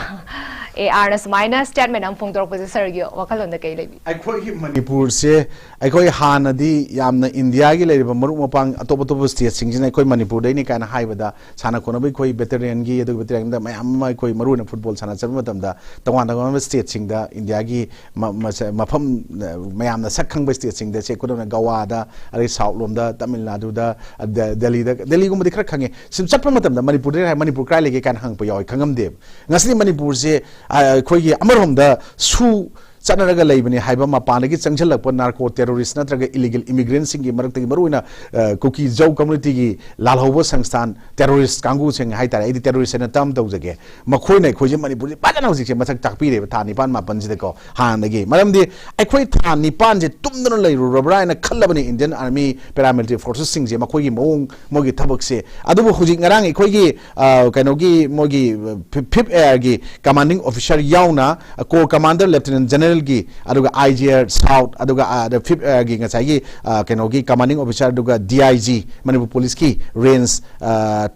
ꯑꯦ ꯑꯥꯔꯅ ꯁꯨꯃꯥꯏꯅ ꯁ꯭ꯇꯦꯠꯃꯦꯟ ꯑꯃ ꯐꯣꯡꯗꯣꯔꯛꯄꯁꯦ ꯁꯔꯒꯤ ꯋꯥꯈꯜꯂꯣꯟꯗ ꯀꯩ ꯂꯩꯕꯤ? ꯑꯩꯈꯣꯏꯒꯤ ꯃꯅꯤꯄꯨꯔꯁꯦ ꯑꯩꯈꯣꯏ ꯍꯥꯟꯅꯗꯤ ꯌꯥꯝꯅ ꯏꯟꯗꯤꯌꯥꯒꯤ ꯂꯩꯔꯤꯕ ꯃꯔꯨꯞ ꯃꯄꯥꯡ ꯑꯇꯣꯞ ꯑꯇꯣꯞꯄ ꯁ꯭ꯇꯦꯠꯁꯤꯡꯁꯤꯅ ꯑꯩꯈꯣꯏ ꯃꯅꯤꯄꯨꯔꯗꯩꯅꯤ ꯀꯥꯏꯅ ꯍꯥꯏꯕꯗ ꯁꯥꯟꯅ ꯈꯣꯠꯅꯕ ꯑꯩꯈꯣꯏ ꯕꯦꯇꯦꯔꯤꯌꯟꯒꯤ ꯑꯗꯨꯒ ꯕꯦꯇꯦꯔꯤꯌꯟꯗ ꯃꯌꯥꯝ ꯑꯃ ꯑꯩꯈꯣꯏ ꯃꯔꯨꯑꯣꯏꯅ ꯐꯨꯠꯕꯣꯜ ꯁꯥꯟꯅ ꯆꯠꯄ ꯃꯇꯝꯗ ꯇꯣꯉꯥꯟ ꯇꯣꯉꯥꯟꯕ ꯁ꯭ꯇꯦꯠꯁꯤꯡꯗ ꯏꯟꯗꯤꯌꯥꯒꯤ ꯃ- ꯃꯁ- ꯃꯐꯝ ꯑ, ꯃꯌꯥꯝꯅ ꯁꯛ ꯈꯪꯕ ꯁ꯭ꯇꯦꯠꯁꯤꯡꯗ ꯁꯦ ꯈꯨꯗꯝꯅ ꯒꯋꯥꯗ ꯑꯗꯩ ꯁꯥꯎꯠ ꯂꯣꯝꯗ ꯇꯥꯃꯤꯜ ꯅꯥꯗꯨꯗ ꯑꯗ- ꯗꯦꯜꯂꯤꯗ ꯗꯦꯜꯂꯤꯒꯨꯝꯕꯗꯤ ꯈꯔ ꯈꯪꯉꯦ꯫ ꯁꯨꯝ ꯆꯠꯄ ꯃꯇꯝꯗ ꯃꯅꯤꯄꯨꯔꯗ ꯍꯥꯏ ꯃꯅꯤꯄꯨꯔ ꯀꯥꯏ ꯂꯩꯒꯦ ꯀꯥꯏꯅ ꯍꯪꯉꯛꯄ ꯌꯥꯎꯋꯦ, ꯈꯪꯉꯝꯗꯦꯕ꯫ ꯉꯁꯤꯗꯤ ꯃꯅꯤꯄꯨꯔꯁꯦ ꯑ, ꯑꯩꯈꯣꯏꯒꯤ ꯑꯃꯔꯣꯝꯗ ꯁꯨ ꯆꯠꯅꯔꯒ ꯂꯩꯕꯅꯤ ꯍꯥꯏꯕ ꯃꯄꯥꯟꯗꯒꯤ ꯆꯪꯁꯤꯜꯂꯛꯄ ꯅꯥꯔꯀꯣ ꯇꯦꯔꯣꯔꯤꯁ ꯅꯠꯇ꯭ꯔꯒ ꯏꯂꯤꯒꯦꯜ ꯏꯃꯤꯒ꯭ꯔꯦꯟꯁꯤꯡꯒꯤ ꯃꯔꯛꯇꯒꯤ ꯃꯔꯨꯑꯣꯏꯅ ꯑ, ꯀꯨꯀꯤ ꯖꯧ ꯀꯝꯃꯨꯅꯤꯇꯤꯒꯤ ꯂꯥꯜꯍꯧꯕ ꯁꯪꯁꯊꯥꯟ ꯇꯦꯔꯣꯔꯤꯁ ꯀꯥꯡꯕꯨꯁꯤꯡ ꯍꯥꯏꯇꯥꯔꯦ, ꯑꯩꯗꯤ ꯇꯦꯔꯣꯔꯤꯁ ꯍꯥꯏꯅ ꯇꯔꯝ ꯇꯧꯖꯒꯦ, ꯃꯈꯣꯏꯅ ꯑꯩꯈꯣꯏꯁꯦ ꯃꯅꯤꯄꯨꯔꯁꯦ ꯐꯖꯅ ꯍꯧꯖꯤꯛꯁꯦ ꯃꯁꯛ ꯇꯥꯛꯄꯤꯔꯦꯕ ꯊꯥ ꯅꯤꯄꯥꯟ ꯃꯥꯄꯟꯁꯤꯗꯀꯣ꯫ ꯍꯥꯟꯅꯗꯒꯤ ꯃꯔꯝꯗꯤ ꯑꯩꯈꯣꯏ ꯊꯥ ꯅꯤꯄꯥꯟꯁꯦ ꯇꯨꯝꯗꯅ ꯂꯩꯔꯨꯔꯕ꯭ꯔꯥ ꯍꯥꯏꯅ ꯈꯜꯂꯕꯅꯤ ꯏꯟꯗꯤꯌꯟ ꯑꯥꯔꯃꯤ ꯄꯦꯔꯥꯃꯤꯂꯤꯇꯔꯤ ꯐꯣꯔꯁꯦꯁꯁꯤꯡꯁꯦ, ꯃꯈꯣꯏꯒꯤ ꯃꯑꯣꯡ, ꯃꯣꯏꯒꯤ ꯊꯕꯛꯁꯦ꯫ ꯑꯗꯨꯕꯨ ꯍꯧꯖꯤꯛ ꯉꯔꯥꯡ ꯑꯩꯈꯣꯏꯒꯤ ꯑ, ꯀꯩꯅꯣꯒꯤ ꯃꯣꯏꯒꯤ ꯐꯤꯐ ꯑꯦꯌꯔꯒꯤ ꯀꯃꯥꯟꯗꯤꯡ ꯑꯣꯐꯤꯁꯥꯔ ꯌꯥꯎꯅ ꯀꯣꯔ ꯀꯃꯥꯟꯗꯔ ꯂꯦꯐꯇꯤꯅꯦꯟ ꯖꯦꯅꯔꯦꯜꯒꯤ ꯑꯗꯨꯒ ꯑꯥꯏ ꯖꯤ ꯑꯥꯔ ꯁꯥꯎꯠ ꯑꯗꯨꯒ ꯐꯤꯐ ꯑꯦꯌꯔꯒꯤ ꯉꯁꯥꯏꯒꯤ ꯑ, ꯀꯩꯅꯣꯒꯤ ꯀꯃꯥꯟꯗꯤꯡ ꯑꯣꯐꯤꯁꯥꯔ ꯑꯗꯨꯒ ꯗꯤ ꯑꯥꯏ ꯖꯤ ꯃꯅꯤꯄꯨꯔ ꯄꯨꯂꯤꯁꯀꯤ ꯔꯦꯟꯖ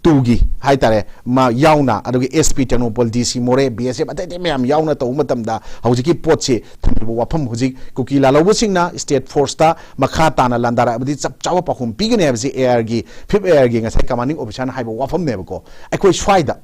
ꯇꯨꯒꯤ ꯍꯥꯏꯇꯥꯔꯦ ꯃꯥ ꯌꯥꯎꯅ ꯑꯗꯨꯒ ꯑꯦꯁ ꯄꯤ ꯇꯦꯡꯅꯧꯄꯜ, ꯗꯤ ꯁꯤ ꯃꯣꯔꯦ, ꯕꯤ ꯑꯦꯁ ꯑꯦꯐ ꯑꯇꯩ ꯑꯇꯩ ꯃꯌꯥꯝ ꯌꯥꯎꯅ ꯇꯧꯕ ꯃꯇꯝꯗ ꯍꯧꯖꯤꯛꯀꯤ ꯄꯣꯠꯁꯤ ꯊꯝꯂꯤꯕ ꯋꯥꯐꯝ ꯍꯧꯖꯤꯛ ꯀꯨꯀꯤ ꯂꯥꯜꯍꯧꯕꯁꯤꯡꯅ ꯁ꯭ꯇꯦꯠ ꯐꯣꯔꯁꯇ ꯃꯈꯥ ꯇꯥꯅ ꯂꯥꯟꯗꯥꯔꯛꯑꯕꯗꯤ ꯆꯞ ꯆꯥꯕ ꯄꯥꯎꯈꯨꯝ ꯄꯤꯒꯅꯤ ꯍꯥꯏꯕꯁꯤ ꯑꯦ ꯑꯥꯔꯒꯤ ꯐꯤꯐ ꯑꯦ ꯑꯥꯔꯒꯤ ꯉꯁꯥꯏ ꯀꯃꯥꯟꯗꯤꯡ ꯑꯣꯐꯤꯁꯥꯔꯅ ꯍꯥꯏꯕ ꯋꯥꯐꯝꯅꯦꯕꯀꯣ꯫ ꯑꯩꯈꯣꯏ ꯁ꯭ꯋꯥꯏꯗ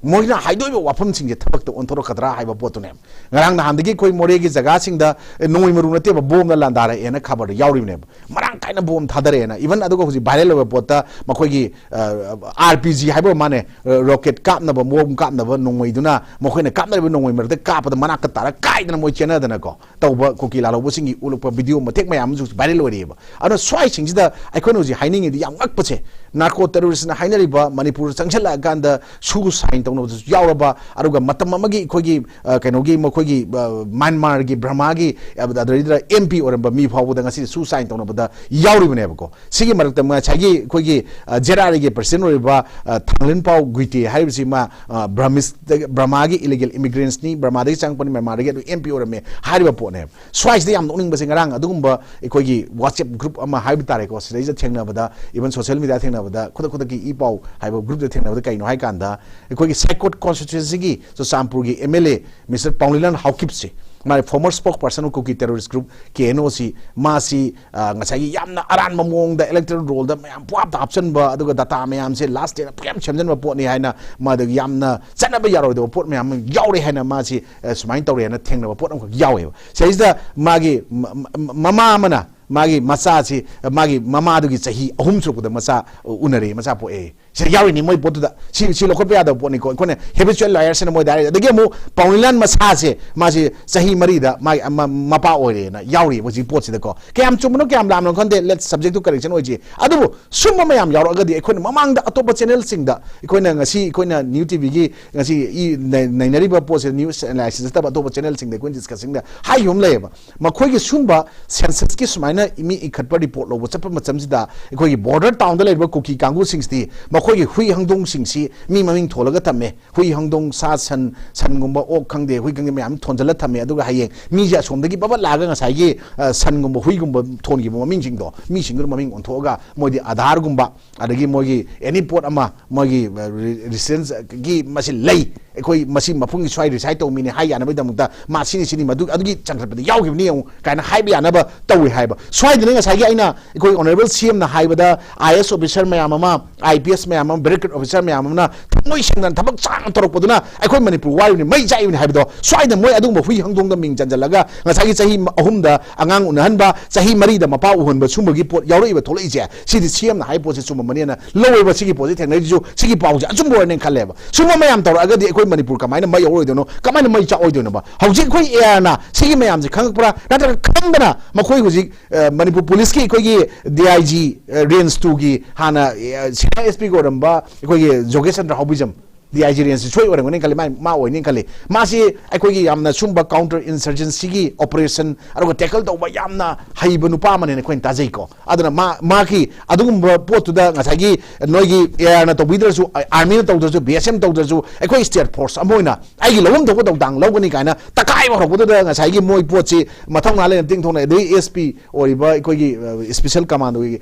ꯃꯣꯏꯅ ꯍꯥꯏꯗꯣꯛꯏꯕ ꯋꯥꯐꯝꯁꯤꯡꯁꯦ ꯊꯕꯛꯇ ꯑꯣꯟꯊꯣꯔꯛꯀꯗ꯭ꯔꯥ ꯍꯥꯏꯕ ꯄꯣꯠꯇꯨꯅꯦꯕ꯫ ꯉꯔꯥꯡ ꯅꯍꯥꯟꯗꯒꯤ ꯑꯩꯈꯣꯏ ꯃꯣꯔꯦꯒꯤ ꯖꯒꯥꯁꯤꯡꯗ ꯑꯦ, ꯅꯣꯡꯃꯩ ꯃꯔꯨ ꯅꯠꯇꯦꯕ, ꯕꯣꯝꯅ ꯂꯥꯟꯗꯥꯔꯛꯑꯦꯅ ꯈꯕꯔꯗ ꯌꯥꯎꯔꯤꯕꯅꯦꯕ꯫ ꯃꯔꯥꯡ ꯀꯥꯏꯅ ꯕꯣꯝ ꯊꯥꯗꯔꯛꯑꯦꯅ, ꯏꯚꯟ ꯑꯗꯨꯒ ꯍꯧꯖꯤꯛ ꯚꯥꯏꯔꯦꯜ ꯑꯣꯏꯕ ꯄꯣꯠꯇ ꯃꯈꯣꯏꯒꯤ ꯑꯥꯔ ꯄꯤ ꯖꯤ ꯍꯥꯏꯕ ꯃꯥꯅꯦ, ꯔꯣꯀꯦꯠ ꯀꯥꯞꯅꯕ, ꯕꯣꯝ ꯀꯥꯞꯅꯕ ꯅꯣꯡꯃꯩꯗꯨꯅ ꯃꯈꯣꯏꯅ ꯀꯥꯞꯅꯔꯤꯕ ꯅꯣꯡꯃꯩ ꯃꯔꯛꯇ ꯀꯥꯞꯄꯗ ꯃꯅꯥꯛꯇ ꯇꯥꯔ ꯀꯥꯏꯗꯅ ꯃꯣꯏ ꯆꯦꯟꯅꯗꯅꯀꯣ ꯇꯧꯕ ꯀꯨꯀꯤ ꯂꯥꯜꯍꯧꯕꯁꯤꯡꯒꯤ ꯎꯠꯂꯛꯄ ꯚꯤꯗꯤꯑꯣ ꯃꯇꯦꯛ ꯃꯌꯥꯝ ꯑꯃꯁꯨ ꯚꯥꯏꯔꯦꯜ ꯑꯣꯏꯔꯛꯑꯦꯕ꯫ ꯑꯗꯨꯅ ꯁ꯭ꯋꯥꯏꯁꯤꯡꯁꯤꯗ ꯑꯩꯈꯣꯏꯅ ꯍꯧꯖꯤꯛ ꯍꯥꯏꯅꯤꯡꯉꯤꯗꯤ, ꯌꯥꯝ ꯉꯛꯄꯁꯦ, ꯅꯥꯔꯀꯣ ꯇꯦꯔꯣꯔꯤꯁꯅ ꯍꯥꯏꯅꯔꯤꯕ ꯃꯅꯤꯄꯨꯔ ꯆꯪꯁꯤꯜꯂꯛꯑꯀꯥꯟꯗ ꯁꯨ ꯁꯥꯏꯟ ꯇꯧꯅꯕꯗꯁꯨ ꯌꯥꯎꯔꯕ, ꯑꯗꯨꯒ ꯃꯇꯝ ꯑꯃꯒꯤ ꯑꯩꯈꯣꯏꯒꯤ ꯑ, ꯀꯩꯅꯣꯒꯤ ꯃꯈꯣꯏꯒꯤ ꯑ, ꯃ꯭ꯌꯥꯟꯃꯥꯔꯒꯤ ꯕ꯭ꯔꯍꯃꯥꯒꯤ ꯑ, ꯑꯗꯨꯗꯩꯗ ꯑꯦꯝ ꯄꯤ ꯑꯣꯏꯔꯝꯕ ꯃꯤ ꯐꯥꯎꯕꯗ ꯉꯁꯤꯗꯤ ꯁꯨ ꯁꯥꯏꯟ ꯇꯧꯅꯕꯗ ꯌꯥꯎꯔꯤꯕꯅꯦꯕꯀꯣ꯫ ꯁꯤꯒꯤ ꯃꯔꯛꯇ ꯉꯁꯥꯏꯒꯤ ꯑꯩꯈꯣꯏꯒꯤ ꯖꯦ ꯑꯥꯔ ꯑꯥꯏꯒꯤ ꯄ꯭ꯔꯁꯤꯗꯦꯟ ꯑꯣꯏꯔꯤꯕ ꯑ, ꯊꯥꯡꯂꯤꯟꯄꯥꯎ ꯒꯨꯏꯇꯦ ꯍꯥꯏꯔꯤꯕꯁꯤ ꯃꯥ ꯑ, ꯕ꯭ꯔꯍꯃꯤꯁ ꯕ꯭ꯔꯍꯃꯥꯒꯤ ꯏꯂꯤꯒꯦꯜ ꯏꯃꯤꯒ꯭ꯔꯦꯟꯁꯅꯤ, ꯕ꯭ꯔꯍꯃꯥꯗꯒꯤ ꯆꯪꯉꯛꯄꯅꯤ, ꯃ꯭ꯌꯥꯟꯃꯥꯔꯗꯒꯤ ꯑꯗꯨ ꯑꯦꯝ ꯄꯤ ꯑꯣꯏꯔꯝꯃꯦ ꯍꯥꯏꯔꯤꯕ ꯄꯣꯠꯅꯦꯕ꯫ ꯁ꯭ꯋꯥꯏꯁꯤꯗ ꯌꯥꯝ ꯅꯣꯛꯅꯤꯡꯕꯁꯦ, ꯉꯔꯥꯡ ꯑꯗꯨꯒꯨꯝꯕ ꯑꯩꯈꯣꯏꯒꯤ ꯋꯥꯆꯦꯞ ꯒ꯭ꯔꯨꯞ ꯑꯃ ꯍꯥꯏꯕ ꯇꯥꯔꯦꯀꯣ, ꯁꯤꯗꯩꯁꯤꯗ ꯊꯦꯡꯅꯕꯗ, ꯏꯚꯟ ꯁꯣꯁꯤꯌꯦꯜ ꯃꯤꯗꯤꯌꯥ ꯊꯦꯡꯅꯕꯗ ꯊꯦꯡꯅꯕꯗ, ꯈꯨꯗꯛ ꯈꯨꯗꯛꯀꯤ ꯏ ꯄꯥꯎ ꯍꯥꯏꯕ group ꯇ ꯊꯦꯡꯅꯕꯗ ꯀꯩꯅꯣ ꯍꯥꯏ ꯀꯥꯟꯗ, ꯑꯩꯈꯣꯏꯒꯤ ꯁꯥꯏꯀꯣꯠ constituency ꯒꯤ ꯆꯨꯔꯆꯥꯟꯄꯨꯔꯒꯤ M L A Mister ꯄꯥꯎꯂꯤꯂꯥꯟ ꯍꯥꯎꯀꯤꯞꯁꯦ, ꯃꯥꯒꯤ former spokesperson of Kuki terrorist group K N O ꯁꯤ, ꯃꯥꯁꯤ, ꯑ, ꯉꯁꯥꯏꯒꯤ ꯌꯥꯝꯅ ꯑꯔꯥꯟꯕ ꯃꯑꯣꯡꯗ electoral roll ꯗ ꯃꯌꯥꯝ ꯄꯨꯍꯥꯞꯇ ꯍꯥꯞꯆꯤꯟꯕ, ꯑꯗꯨꯒ data ꯃꯌꯥꯝꯁꯦ last day ꯗ ꯄꯨꯌꯥꯝ ꯁꯦꯝꯖꯤꯟꯕ ꯄꯣꯠꯅꯤ ꯍꯥꯏꯅ, ꯃꯗꯨꯒꯤ ꯌꯥꯝꯅ ꯆꯠꯅꯕ ꯌꯥꯔꯣꯏꯗꯕ ꯄꯣꯠ ꯃꯌꯥꯝ ꯑꯃ ꯌꯥꯎꯔꯦ ꯍꯥꯏꯅ ꯃꯥꯁꯤ, ꯑ, ꯁꯨꯃꯥꯏꯅ ꯇꯧꯔꯦ ꯍꯥꯏꯅ ꯊꯦꯡꯅꯕ ꯄꯣꯠ ꯑꯃꯈꯛ ꯌꯥꯎꯋꯦꯕ꯫ ꯁꯤꯗꯩꯁꯤꯗ ꯃꯥꯒꯤ ꯃ-, ꯃ-, ꯃꯃꯥ ꯑꯃꯅ ꯃꯥꯒꯤ ꯃꯃꯥꯗꯨꯒꯤ ꯆꯍꯤ ꯑꯍꯨꯝ ꯁꯨꯔꯛꯄꯗ ꯃꯆꯥ ꯎꯅꯔꯦ, ꯃꯆꯥ ꯄꯣꯛꯑꯦ꯫ ꯁꯤꯗ ꯌꯥꯎꯔꯤꯅꯤ ꯃꯣꯏ ꯄꯣꯠꯇꯨꯗ꯫ ꯁꯤ, ꯁꯤ ꯂꯧꯈꯠꯄ ꯌꯥꯗꯕ ꯄꯣꯠꯅꯤꯀꯣ꯫ ꯑꯩꯈꯣꯏꯅ habitual liars ꯍꯥꯏꯅ ꯃꯣꯏꯗ ꯍꯥꯏꯔꯤ꯫ ꯑꯗꯒꯤ ꯑꯃꯨꯛ ꯄꯥꯎꯂꯤꯂꯥꯟ ꯃꯁꯥꯁꯦ, ꯃꯥꯁꯦ ꯆꯍꯤ ꯃꯔꯤꯗ ꯃꯥꯒꯤ ꯑꯃ, ꯃꯄꯥ ꯑꯣꯏꯔꯦꯅ ꯌꯥꯎꯔꯤꯕ ꯍꯧꯖꯤꯛ ꯄꯣꯠꯁꯤꯗꯀꯣ꯫ ꯀꯌꯥꯝ ꯆꯨꯝꯕꯅꯣ ꯀꯌꯥꯝ ꯂꯥꯟꯕꯅꯣ ꯈꯪꯗꯦ, let subject to correction ꯑꯣꯏꯁꯤ꯫ ꯑꯗꯨꯕꯨ ꯁꯨꯝꯕ ꯃꯌꯥꯝ ꯌꯥꯎꯔꯛꯑꯒꯗꯤ ꯑꯩꯈꯣꯏꯅ ꯃꯃꯥꯡꯗ ꯑꯇꯣꯞꯄ channel ꯁꯤꯡꯗ, ꯑꯩꯈꯣꯏꯅ ꯉꯁꯤ, ꯑꯩꯈꯣꯏꯅ New T V ꯒꯤ ꯉꯁꯤ ꯏ ꯅꯩ-, ꯅꯩꯅꯔꯤꯕ ꯄꯣꯠꯁꯦ, news analysis ꯅꯠꯇꯕ ꯑꯇꯣꯞꯄ channel ꯁꯤꯡꯗ ꯑꯩꯈꯣꯏꯅ discussing ꯗ ꯍꯥꯏꯈꯤꯕ ꯑꯃ ꯂꯩꯌꯦꯕ꯫ ꯃꯈꯣꯏꯒꯤ ꯁꯨꯝꯕ census ꯀꯤ ꯁꯨꯃꯥꯏꯅ ꯃꯤ ꯏꯈꯠꯄ report ꯂꯧꯕ ꯆꯠꯄ ꯃꯇꯝꯁꯤꯗ, ꯑꯩꯈꯣꯏꯒꯤ border town ꯗ ꯂꯩꯔꯤꯕ ꯀꯨꯀꯤ ꯀꯥꯡꯕꯨꯁꯤꯡꯁꯤꯗꯤ ꯃꯈꯣꯏꯒꯤ ꯍꯨꯏ ꯍꯧꯗꯣꯡꯁꯤꯡꯁꯤ ꯃꯤ ꯃꯃꯤꯡ ꯊꯣꯜꯂꯒ ꯊꯝꯃꯦ꯫ ꯍꯨꯏ ꯍꯧꯗꯣꯡ, ꯁꯥ ꯁꯟ, ꯁꯟꯒꯨꯝꯕ, ꯑꯣꯛ ꯈꯪꯗꯦ, ꯍꯨꯏ ꯈꯪꯗꯦ, ꯃꯌꯥꯝ ꯊꯣꯟꯖꯜꯂ ꯊꯝꯃꯦ꯫ ꯑꯗꯨꯒ ꯍꯌꯦꯡ ꯃꯤꯁꯦ ꯑꯁꯣꯝꯗꯒꯤ ꯕꯕꯠ ꯂꯥꯛꯑꯒ ꯉꯁꯥꯏꯒꯤ, ꯑ, ꯁꯟꯒꯨꯝꯕ, ꯍꯨꯏꯒꯨꯝꯕ ꯊꯣꯟꯈꯤꯕ ꯃꯃꯤꯡꯁꯤꯡꯗꯣ, ꯃꯤꯁꯤꯡꯗꯨꯅ ꯃꯃꯤꯡ ꯑꯣꯟꯊꯣꯛꯑꯒ ꯃꯣꯏꯗꯤ ꯑꯥꯙꯥꯔꯒꯨꯝꯕ, ꯑꯗꯒꯤ ꯃꯣꯏꯒꯤ any ꯄꯣꯠ ꯑꯃ, ꯃꯣꯏꯒꯤ, ꯑ, ꯔꯤ-, residence ꯀꯤ ꯃꯁꯤ ꯂꯩ, ꯑꯩꯈꯣꯏ ꯃꯁꯤ ꯃꯐꯝꯒꯤ ꯁ꯭ꯋꯥꯏ reside ꯇꯧꯕ ꯃꯤꯅꯤ ꯍꯥꯏ ꯌꯥꯅꯕꯒꯤꯗꯃꯛꯇ ꯃꯥ ꯁꯤꯅꯤ, ꯁꯤꯅꯤ, ꯃꯗꯨ, ꯑꯗꯨꯒꯤ ꯆꯥꯡꯆꯠꯄꯗ ꯌꯥꯎꯈꯤꯕꯅꯤ ꯌꯦꯡꯉꯨ ꯀꯥꯏꯅ ꯍꯥꯏꯕ ꯌꯥꯅꯕ ꯇꯧꯏ ꯍꯥꯏꯕ꯫ ꯁ꯭ꯋꯥꯏꯗꯅ ꯉꯁꯥꯏꯒꯤ ꯑꯩꯅ, ꯑꯩꯈꯣꯏ honourable C M ꯅ ꯍꯥꯏꯕꯗ, I A S officer ꯃꯌꯥꯝ ꯑꯃ, I P S ꯃꯌꯥꯝ ꯑꯃ, bureaucrat officer ꯃꯌꯥꯝ ꯑꯃꯅ ꯊꯃꯣꯏ ꯁꯦꯡꯅ ꯊꯕꯛ ꯆꯥꯎꯅ ꯇꯧꯔꯛꯄꯗꯨꯅ ꯑꯩꯈꯣꯏ ꯃꯅꯤꯄꯨꯔ ꯋꯥꯔꯤꯕꯅꯤ, ꯃꯩ ꯆꯥꯛꯏꯕꯅꯤ ꯍꯥꯏꯕꯗꯣ, ꯁ꯭ꯋꯥꯏꯗ ꯃꯣꯏ ꯑꯗꯨꯒꯨꯝꯕ ꯍꯨꯏ ꯍꯧꯗꯣꯡꯗ ꯃꯤꯡ ꯆꯟꯁꯤꯜꯂꯒ ꯉꯁꯥꯏꯒꯤ ꯆꯍꯤ ꯑꯍꯨꯝꯗ ꯑꯉꯥꯡ ꯎꯅꯍꯟꯕ, ꯆꯍꯤ ꯃꯔꯤꯗ ꯃꯄꯥ ꯎꯍꯟꯕ, ꯁꯨꯝꯕꯒꯤ ꯄꯣꯠ ꯌꯥꯎꯔꯛꯏꯕ, ꯊꯣꯛꯂꯛꯏꯁꯦ, ꯁꯤꯗꯤ C M ꯅ ꯍꯥꯏ ꯄꯣꯠꯁꯦ ꯆꯨꯝꯃꯝꯃꯅꯤꯅ ꯂꯧꯋꯦꯕ꯫ ꯁꯤꯒꯤ ꯄꯣꯠꯁꯦ ꯊꯦꯡꯅꯔꯤꯁꯤꯁꯨ, ꯁꯤꯒꯤ ꯄꯥꯎꯁꯦ ꯑꯆꯨꯝꯕ ꯑꯣꯏꯔꯅꯦꯅ ꯈꯜꯂꯦꯕ꯫ ꯁꯨꯝꯕ ꯃꯌꯥꯝ ꯇꯧꯔꯛꯑꯒꯗꯤ ꯑꯩꯈꯣꯏ ꯃꯅꯤꯄꯨꯔ ꯀꯃꯥꯏꯅ ꯃꯩ ꯍꯧꯔꯣꯏꯗꯣꯏꯅꯣ, ꯀꯃꯥꯏꯅ ꯃꯩ ꯆꯥꯛꯑꯣꯏꯗꯣꯏꯅꯣꯕ? ꯍꯧꯖꯤꯛ ꯑꯩꯈꯣꯏ A R ꯅ ꯁꯤꯒꯤ ꯃꯌꯥꯝꯁꯦ ꯈꯪꯉꯛꯄ꯭ꯔꯥ, ꯅꯠꯇ꯭ꯔꯒ ꯈꯪꯗꯅ ꯃꯈꯣꯏ ꯍꯧꯖꯤꯛ, ꯑ, ꯃꯅꯤꯄꯨꯔ ꯄꯨꯂꯤꯁꯀꯤ ꯑꯩꯈꯣꯏꯒꯤ D I G, ꯑ, range two ꯒꯤ ꯍꯥꯟꯅ, ꯑ, senior S P ꯒ ꯑꯣꯏꯔꯝꯕ ꯑꯩꯈꯣꯏꯒꯤ ꯖꯣꯒꯦꯁ Chandra ꯍꯥꯎꯕꯤꯖꯝ, D I G range ꯁꯤ ꯁꯣꯏ ꯑꯣꯏꯔꯝꯒꯅꯤ ꯈꯜꯂꯤ, ꯃꯥ, ꯃꯥ ꯑꯣꯏꯅꯤ ꯈꯜꯂꯤ꯫ ꯃꯥꯁꯤ ꯑꯩꯈꯣꯏꯒꯤ ꯌꯥꯝꯅ ꯁꯨꯝꯕ counter insurgency ꯒꯤ operation, ꯑꯗꯨꯒ tackle ꯇꯧꯕ ꯌꯥꯝꯅ ꯍꯩꯕ ꯅꯨꯄꯥ ꯑꯃꯅꯦꯅ ꯑꯩꯈꯣꯏꯅ ꯇꯥꯖꯩꯀꯣ꯫ ꯑꯗꯨꯅ ꯃꯥ, ꯃꯥꯒꯤ ꯑꯗꯨꯒꯨꯝꯕ ꯄꯣꯠꯇꯨꯗ ꯉꯁꯥꯏꯒꯤ ꯅꯣꯏꯒꯤ A R ꯅ ꯇꯧꯕꯤꯗ꯭ꯔꯁꯨ, army ꯅ ꯇꯧꯗ꯭ꯔꯁꯨ, B S F ꯇꯧꯗ꯭ꯔꯁꯨ, ꯑꯩꯈꯣꯏ state force ꯑꯃ ꯑꯣꯏꯅ ꯑꯩꯒꯤ ꯂꯧꯐꯝ ꯊꯣꯛꯄ ꯊꯧꯗꯥꯡ ꯂꯧꯒꯅꯤ ꯀꯥꯏꯅ ꯇꯛꯈꯥꯏꯕ ꯍꯧꯔꯛꯄꯗꯨꯗ ꯉꯁꯥꯏꯒꯤ ꯃꯣꯏ ꯄꯣꯠꯁꯤ ꯃꯊꯧꯅꯥ ꯂꯩꯅ ꯇꯤꯡꯊꯣꯛꯅ, ꯑꯗꯩ ꯑꯦꯁ ꯄꯤ ꯑꯣꯏꯔꯤꯕ ꯑꯩꯈꯣꯏꯒꯤ ꯁ꯭ꯄꯦꯁꯦꯜ ꯀꯃꯥꯟꯗꯣꯒꯤ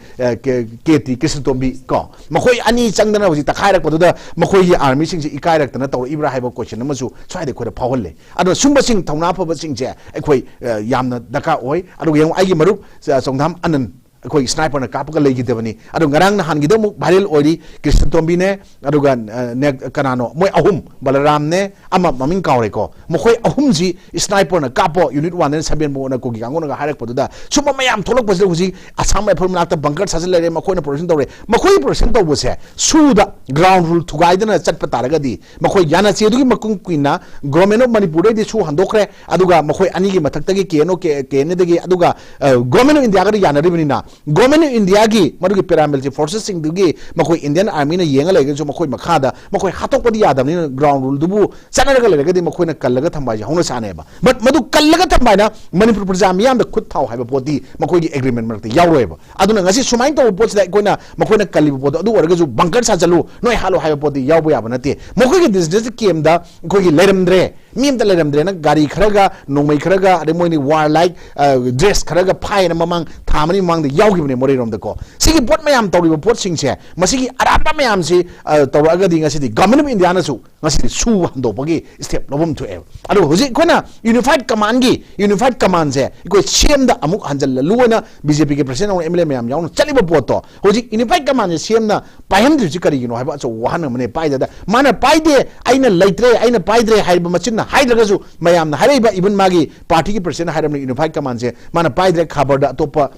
ꯀꯦ ꯇꯤ ꯀ꯭ꯔꯤꯁꯅꯇꯣꯝꯕꯤ ꯀꯣ, ꯃꯈꯣꯏ ꯑꯅꯤ ꯆꯪꯗꯅ ꯍꯧꯖꯤꯛ ꯇꯛꯈꯥꯏꯔꯛꯄꯗꯨꯗ ꯃꯈꯣꯏꯒꯤ ꯑꯥꯔꯃꯤꯁꯤꯡꯁꯤ ꯏꯀꯥꯏꯔꯛꯇꯅ ꯇꯧꯔꯛꯏꯕ꯭ꯔꯥ ꯍꯥꯏꯕ ꯀꯣꯏꯁꯟ ꯑꯃꯁꯨ ꯁ꯭ꯋꯥꯏꯗ ꯑꯩꯈꯣꯏꯗ ꯐꯥꯎꯍꯜꯂꯦ꯫ ꯑꯗꯨꯅ ꯁꯨꯝꯕꯁꯤꯡ ꯊꯧꯅꯥ ꯐꯕꯁꯤꯡꯁꯦ ꯑꯩꯈꯣꯏ ꯌꯥꯝꯅ ꯗꯔꯀꯥꯔ ꯑꯣꯏ꯫ ꯑꯗꯨꯒ ꯌꯦꯡꯉꯨ, ꯑꯩꯒꯤ ꯃꯔꯨꯞ ꯆꯣꯡꯊꯥꯝ ꯑꯅꯟ ꯑꯩꯈꯣꯏ ꯁ꯭ꯅꯥꯏꯄꯔꯅ ꯀꯥꯞꯄꯒ ꯂꯩꯈꯤꯗꯕꯅꯤ꯫ ꯑꯗꯨ ꯉꯔꯥꯡ ꯅꯍꯥꯟꯒꯤꯗ ꯑꯃꯨꯛ ꯚꯥꯏꯔꯦꯜ ꯑꯣꯏꯔꯤ, ꯀ꯭ꯔꯤꯁꯅꯇꯣꯝꯕꯤꯅꯦ, ꯑꯗꯨꯒ ꯀꯅꯥꯅꯣ, ꯃꯣꯏ ꯑꯍꯨꯝ, ꯕꯂꯔꯥꯝꯅꯦ, ꯑꯃ ꯃꯃꯤꯡ ꯀꯥꯎꯔꯦꯀꯣ, ꯃꯈꯣꯏ ꯑꯍꯨꯝꯁꯤ ꯁ꯭ꯅꯥꯏꯄꯔꯅ ꯀꯥꯞꯄꯣ, ꯌꯨꯅꯤꯠ ꯋꯥꯟꯗꯅ ꯁꯕꯦꯟꯕꯨꯅ ꯀꯨꯀꯤ ꯀꯥꯡꯕꯨꯅꯒ ꯍꯥꯏꯔꯛꯄꯗꯨꯗ ꯁꯨꯝꯕ ꯃꯌꯥꯝ ꯊꯣꯛꯂꯛꯄꯁꯤꯗ ꯍꯧꯖꯤꯛ ꯑꯁꯥꯝ ꯔꯥꯏꯐꯜ ꯃꯅꯥꯛꯇ ꯕꯪꯀꯔ ꯁꯥꯖꯤꯜ ꯂꯩꯔꯦ, ꯃꯈꯣꯏꯅ ꯄ꯭ꯔꯣꯗꯛꯁꯟ ꯇꯧꯔꯦ꯫ ꯃꯈꯣꯏ ꯄ꯭ꯔꯣꯗꯛꯁꯟ ꯇꯧꯕꯁꯦ ꯁꯨꯗ ꯒ꯭ꯔꯥꯎꯟ ꯔꯨꯜ ꯊꯨꯒꯥꯏꯗꯅ ꯆꯠꯄ ꯇꯥꯔꯒꯗꯤ, ꯃꯈꯣꯏ ꯌꯥꯅꯆꯦꯗꯨꯒꯤ ꯃꯇꯨꯡ ꯀꯨꯏꯅ ꯒꯣꯔꯃꯦꯟ ꯑꯣꯐ ꯃꯅꯤꯄꯨꯔꯗꯒꯤꯗꯤ ꯁꯨ ꯍꯟꯗꯣꯛꯈ꯭ꯔꯦ, ꯑꯗꯨꯒ ꯃꯈꯣꯏ ꯑꯅꯤꯒꯤ ꯃꯊꯛꯇꯒꯤ ꯀꯦ ꯑꯦꯟ ꯑꯣ, ꯀꯦ ꯑꯦꯟ ꯑꯦꯗꯒꯤ, ꯑꯗꯨꯒ ꯒꯣꯔꯃꯦꯟ ꯑꯣꯐ ꯏꯟꯗꯤꯌꯥꯒꯗꯤ ꯌꯥꯅꯔꯤꯕꯅꯤꯅ, ꯒꯣꯔꯃꯦꯟ ꯑꯣꯐ ꯏꯟꯗꯤꯌꯥꯒꯤ ꯃꯗꯨꯒꯤ ꯄꯦꯔꯥꯃꯤꯂꯤꯇꯔꯤ ꯐꯣꯔꯁꯦꯁꯁꯤꯡꯗꯨꯒꯤ ꯃꯈꯣꯏ ꯏꯟꯗꯤꯌꯟ ꯑꯥꯔꯃꯤꯅ ꯌꯦꯡꯉ ꯂꯩꯔꯒꯁꯨ ꯃꯈꯣꯏ ꯃꯈꯥꯗ ꯃꯈꯣꯏ ꯍꯥꯠꯇꯣꯛꯄꯗꯤ ꯌꯥꯗꯕꯅꯤꯅ ꯒ꯭ꯔꯥꯎꯟ ꯔꯨꯜꯗꯨꯕꯨ ꯆꯠꯅꯔꯒ ꯂꯩꯔꯒꯗꯤ ꯃꯈꯣꯏꯅ ꯀꯜꯂꯒ ꯊꯝꯕ ꯍꯥꯏꯁꯦ ꯍꯧꯅ ꯁꯥꯅꯦꯕ꯫ But ꯃꯗꯨ ꯀꯜꯂꯒ ꯊꯝꯕ ꯍꯥꯏꯅ ꯃꯅꯤꯄꯨꯔ ꯄ꯭ꯔꯖꯥ ꯃꯤꯌꯥꯝꯗ ꯈꯨꯠ ꯊꯥꯎ ꯍꯥꯏꯕ ꯄꯣꯠꯇꯤ ꯃꯈꯣꯏꯒꯤ ꯑꯦꯒ꯭ꯔꯤꯃꯦꯟ ꯃꯔꯛꯇ ꯌꯥꯎꯔꯣꯏꯕ꯫ ꯑꯗꯨꯅ ꯉꯁꯤ ꯁꯨꯃꯥꯏꯅ ꯇꯧꯕ ꯄꯣꯠꯁꯤꯗ ꯑꯩꯈꯣꯏꯅ ꯃꯈꯣꯏꯅ ꯀꯜꯂꯤꯕ ꯄꯣꯠꯇꯣ ꯑꯗꯨ ꯑꯣꯏꯔꯒꯁꯨ ꯕꯪꯀꯔ ꯁꯥꯖꯜꯂꯨ, ꯅꯣꯏ ꯍꯥꯠꯂꯣ ꯍꯥꯏꯕ ꯄꯣꯠꯇꯤ ꯌꯥꯎꯕ ꯌꯥꯕ ꯅꯠꯇꯦ꯫ ꯃꯈꯣꯏꯒꯤ ꯗꯤꯖꯤꯇꯦꯟꯁ ꯀꯦꯝꯗ ꯑꯩꯈꯣꯏꯒꯤ ꯂꯩꯔꯝꯗ꯭ꯔꯦ, ꯃꯤ ꯑꯝꯇ ꯂꯩꯔꯝꯗ꯭ꯔꯦꯅ ꯒꯥꯔꯤ ꯈꯔꯒ, ꯅꯣꯡꯃꯩ ꯈꯔꯒ, ꯑꯗꯩ ꯃꯣꯏꯅꯤ ꯋꯥꯔ ꯂꯥꯏꯛ ꯗ꯭ꯔꯦꯁ ꯈꯔꯒ ꯐꯥꯏꯅ ꯃꯃꯥꯡ ꯊꯥ ꯑꯃꯅꯤ ꯃꯃꯥꯡꯗ ꯌꯥꯎꯈꯤꯕꯅꯦ ꯃꯣꯔꯦꯔꯣꯝꯗꯀꯣ꯫ ꯁꯤꯒꯤ ꯄꯣꯠ ꯃꯌꯥꯝ ꯇꯧꯔꯤꯕ ꯄꯣꯠꯁꯤꯡꯁꯦ, ꯃꯁꯤꯒꯤ ꯑꯔꯥꯟꯕ ꯃꯌꯥꯝꯁꯤ ꯑ, ꯇꯧꯔꯛꯑꯒꯗꯤ ꯉꯁꯤꯗꯤ ꯒꯚꯔꯟꯃꯦꯟ ꯑꯣꯐ ꯏꯟꯗꯤꯌꯥꯅꯁꯨ ꯉꯁꯤꯗꯤ ꯁꯨ ꯍꯟꯗꯣꯛꯄꯒꯤ ꯁ꯭ꯇꯦꯞ ꯂꯧꯐꯝ ꯊꯣꯛꯑꯦꯕ꯫ ꯑꯗꯣ ꯍꯧꯖꯤꯛ ꯑꯩꯈꯣꯏꯅ ꯌꯨꯅꯤꯐꯥꯏꯠ ꯀꯃꯥꯟꯒꯤ, ꯌꯨꯅꯤꯐꯥꯏꯠ ꯀꯃꯥꯟꯁꯦ ꯑꯩꯈꯣꯏ ꯁꯤ ꯑꯦꯝꯗ ꯑꯃꯨꯛ ꯍꯟꯖꯤꯜꯂ ꯂꯣꯏꯅ ꯕꯤ ꯖꯦ ꯄꯤꯒꯤ ꯄ꯭ꯔꯁꯤꯗꯦꯟ ꯑꯃ ꯑꯦꯝ ꯑꯦꯜ ꯑꯦ ꯃꯌꯥꯝ ꯌꯥꯎꯅ ꯆꯠꯂꯤꯕ ꯄꯣꯠꯇꯣ, ꯍꯧꯖꯤꯛ ꯌꯨꯅꯤꯐꯥꯏꯠ ꯀꯃꯥꯟꯁꯦ ꯁꯤ ꯑꯦꯝꯅ ꯄꯥꯏꯍꯟꯗ꯭ꯔꯤꯁꯤ ꯀꯔꯤꯒꯤꯅꯣ ꯍꯥꯏꯕ ꯑꯆꯧꯕ ꯋꯥꯍꯪ ꯑꯃꯅꯦ꯫ ꯄꯥꯏꯗꯗ ꯃꯥꯅ ꯄꯥꯏꯗꯦ, ꯑꯩꯅ ꯂꯩꯇ꯭ꯔꯦ, ꯑꯩꯅ ꯄꯥꯏꯗ꯭ꯔꯦ ꯍꯥꯏꯔꯤꯕ ꯃꯆꯤꯟꯅ ꯍꯥꯏꯗ꯭ꯔꯒꯁꯨ ꯃꯌꯥꯝꯅ ꯍꯥꯏꯔꯛꯏꯕ, ꯏꯚꯟ ꯃꯥꯒꯤ ꯄꯥꯔꯇꯤꯒꯤ ꯄ꯭ꯔꯁꯤꯗꯦꯟ ꯍꯥꯏꯔꯕꯅꯤ, ꯌꯨꯅꯤꯐꯥꯏꯠ ꯀꯃꯥꯟꯁꯦ ꯃꯥꯅ ꯄꯥꯏꯗ꯭ꯔꯦ, ꯈꯕꯔꯗ ꯑꯇꯣꯞꯄ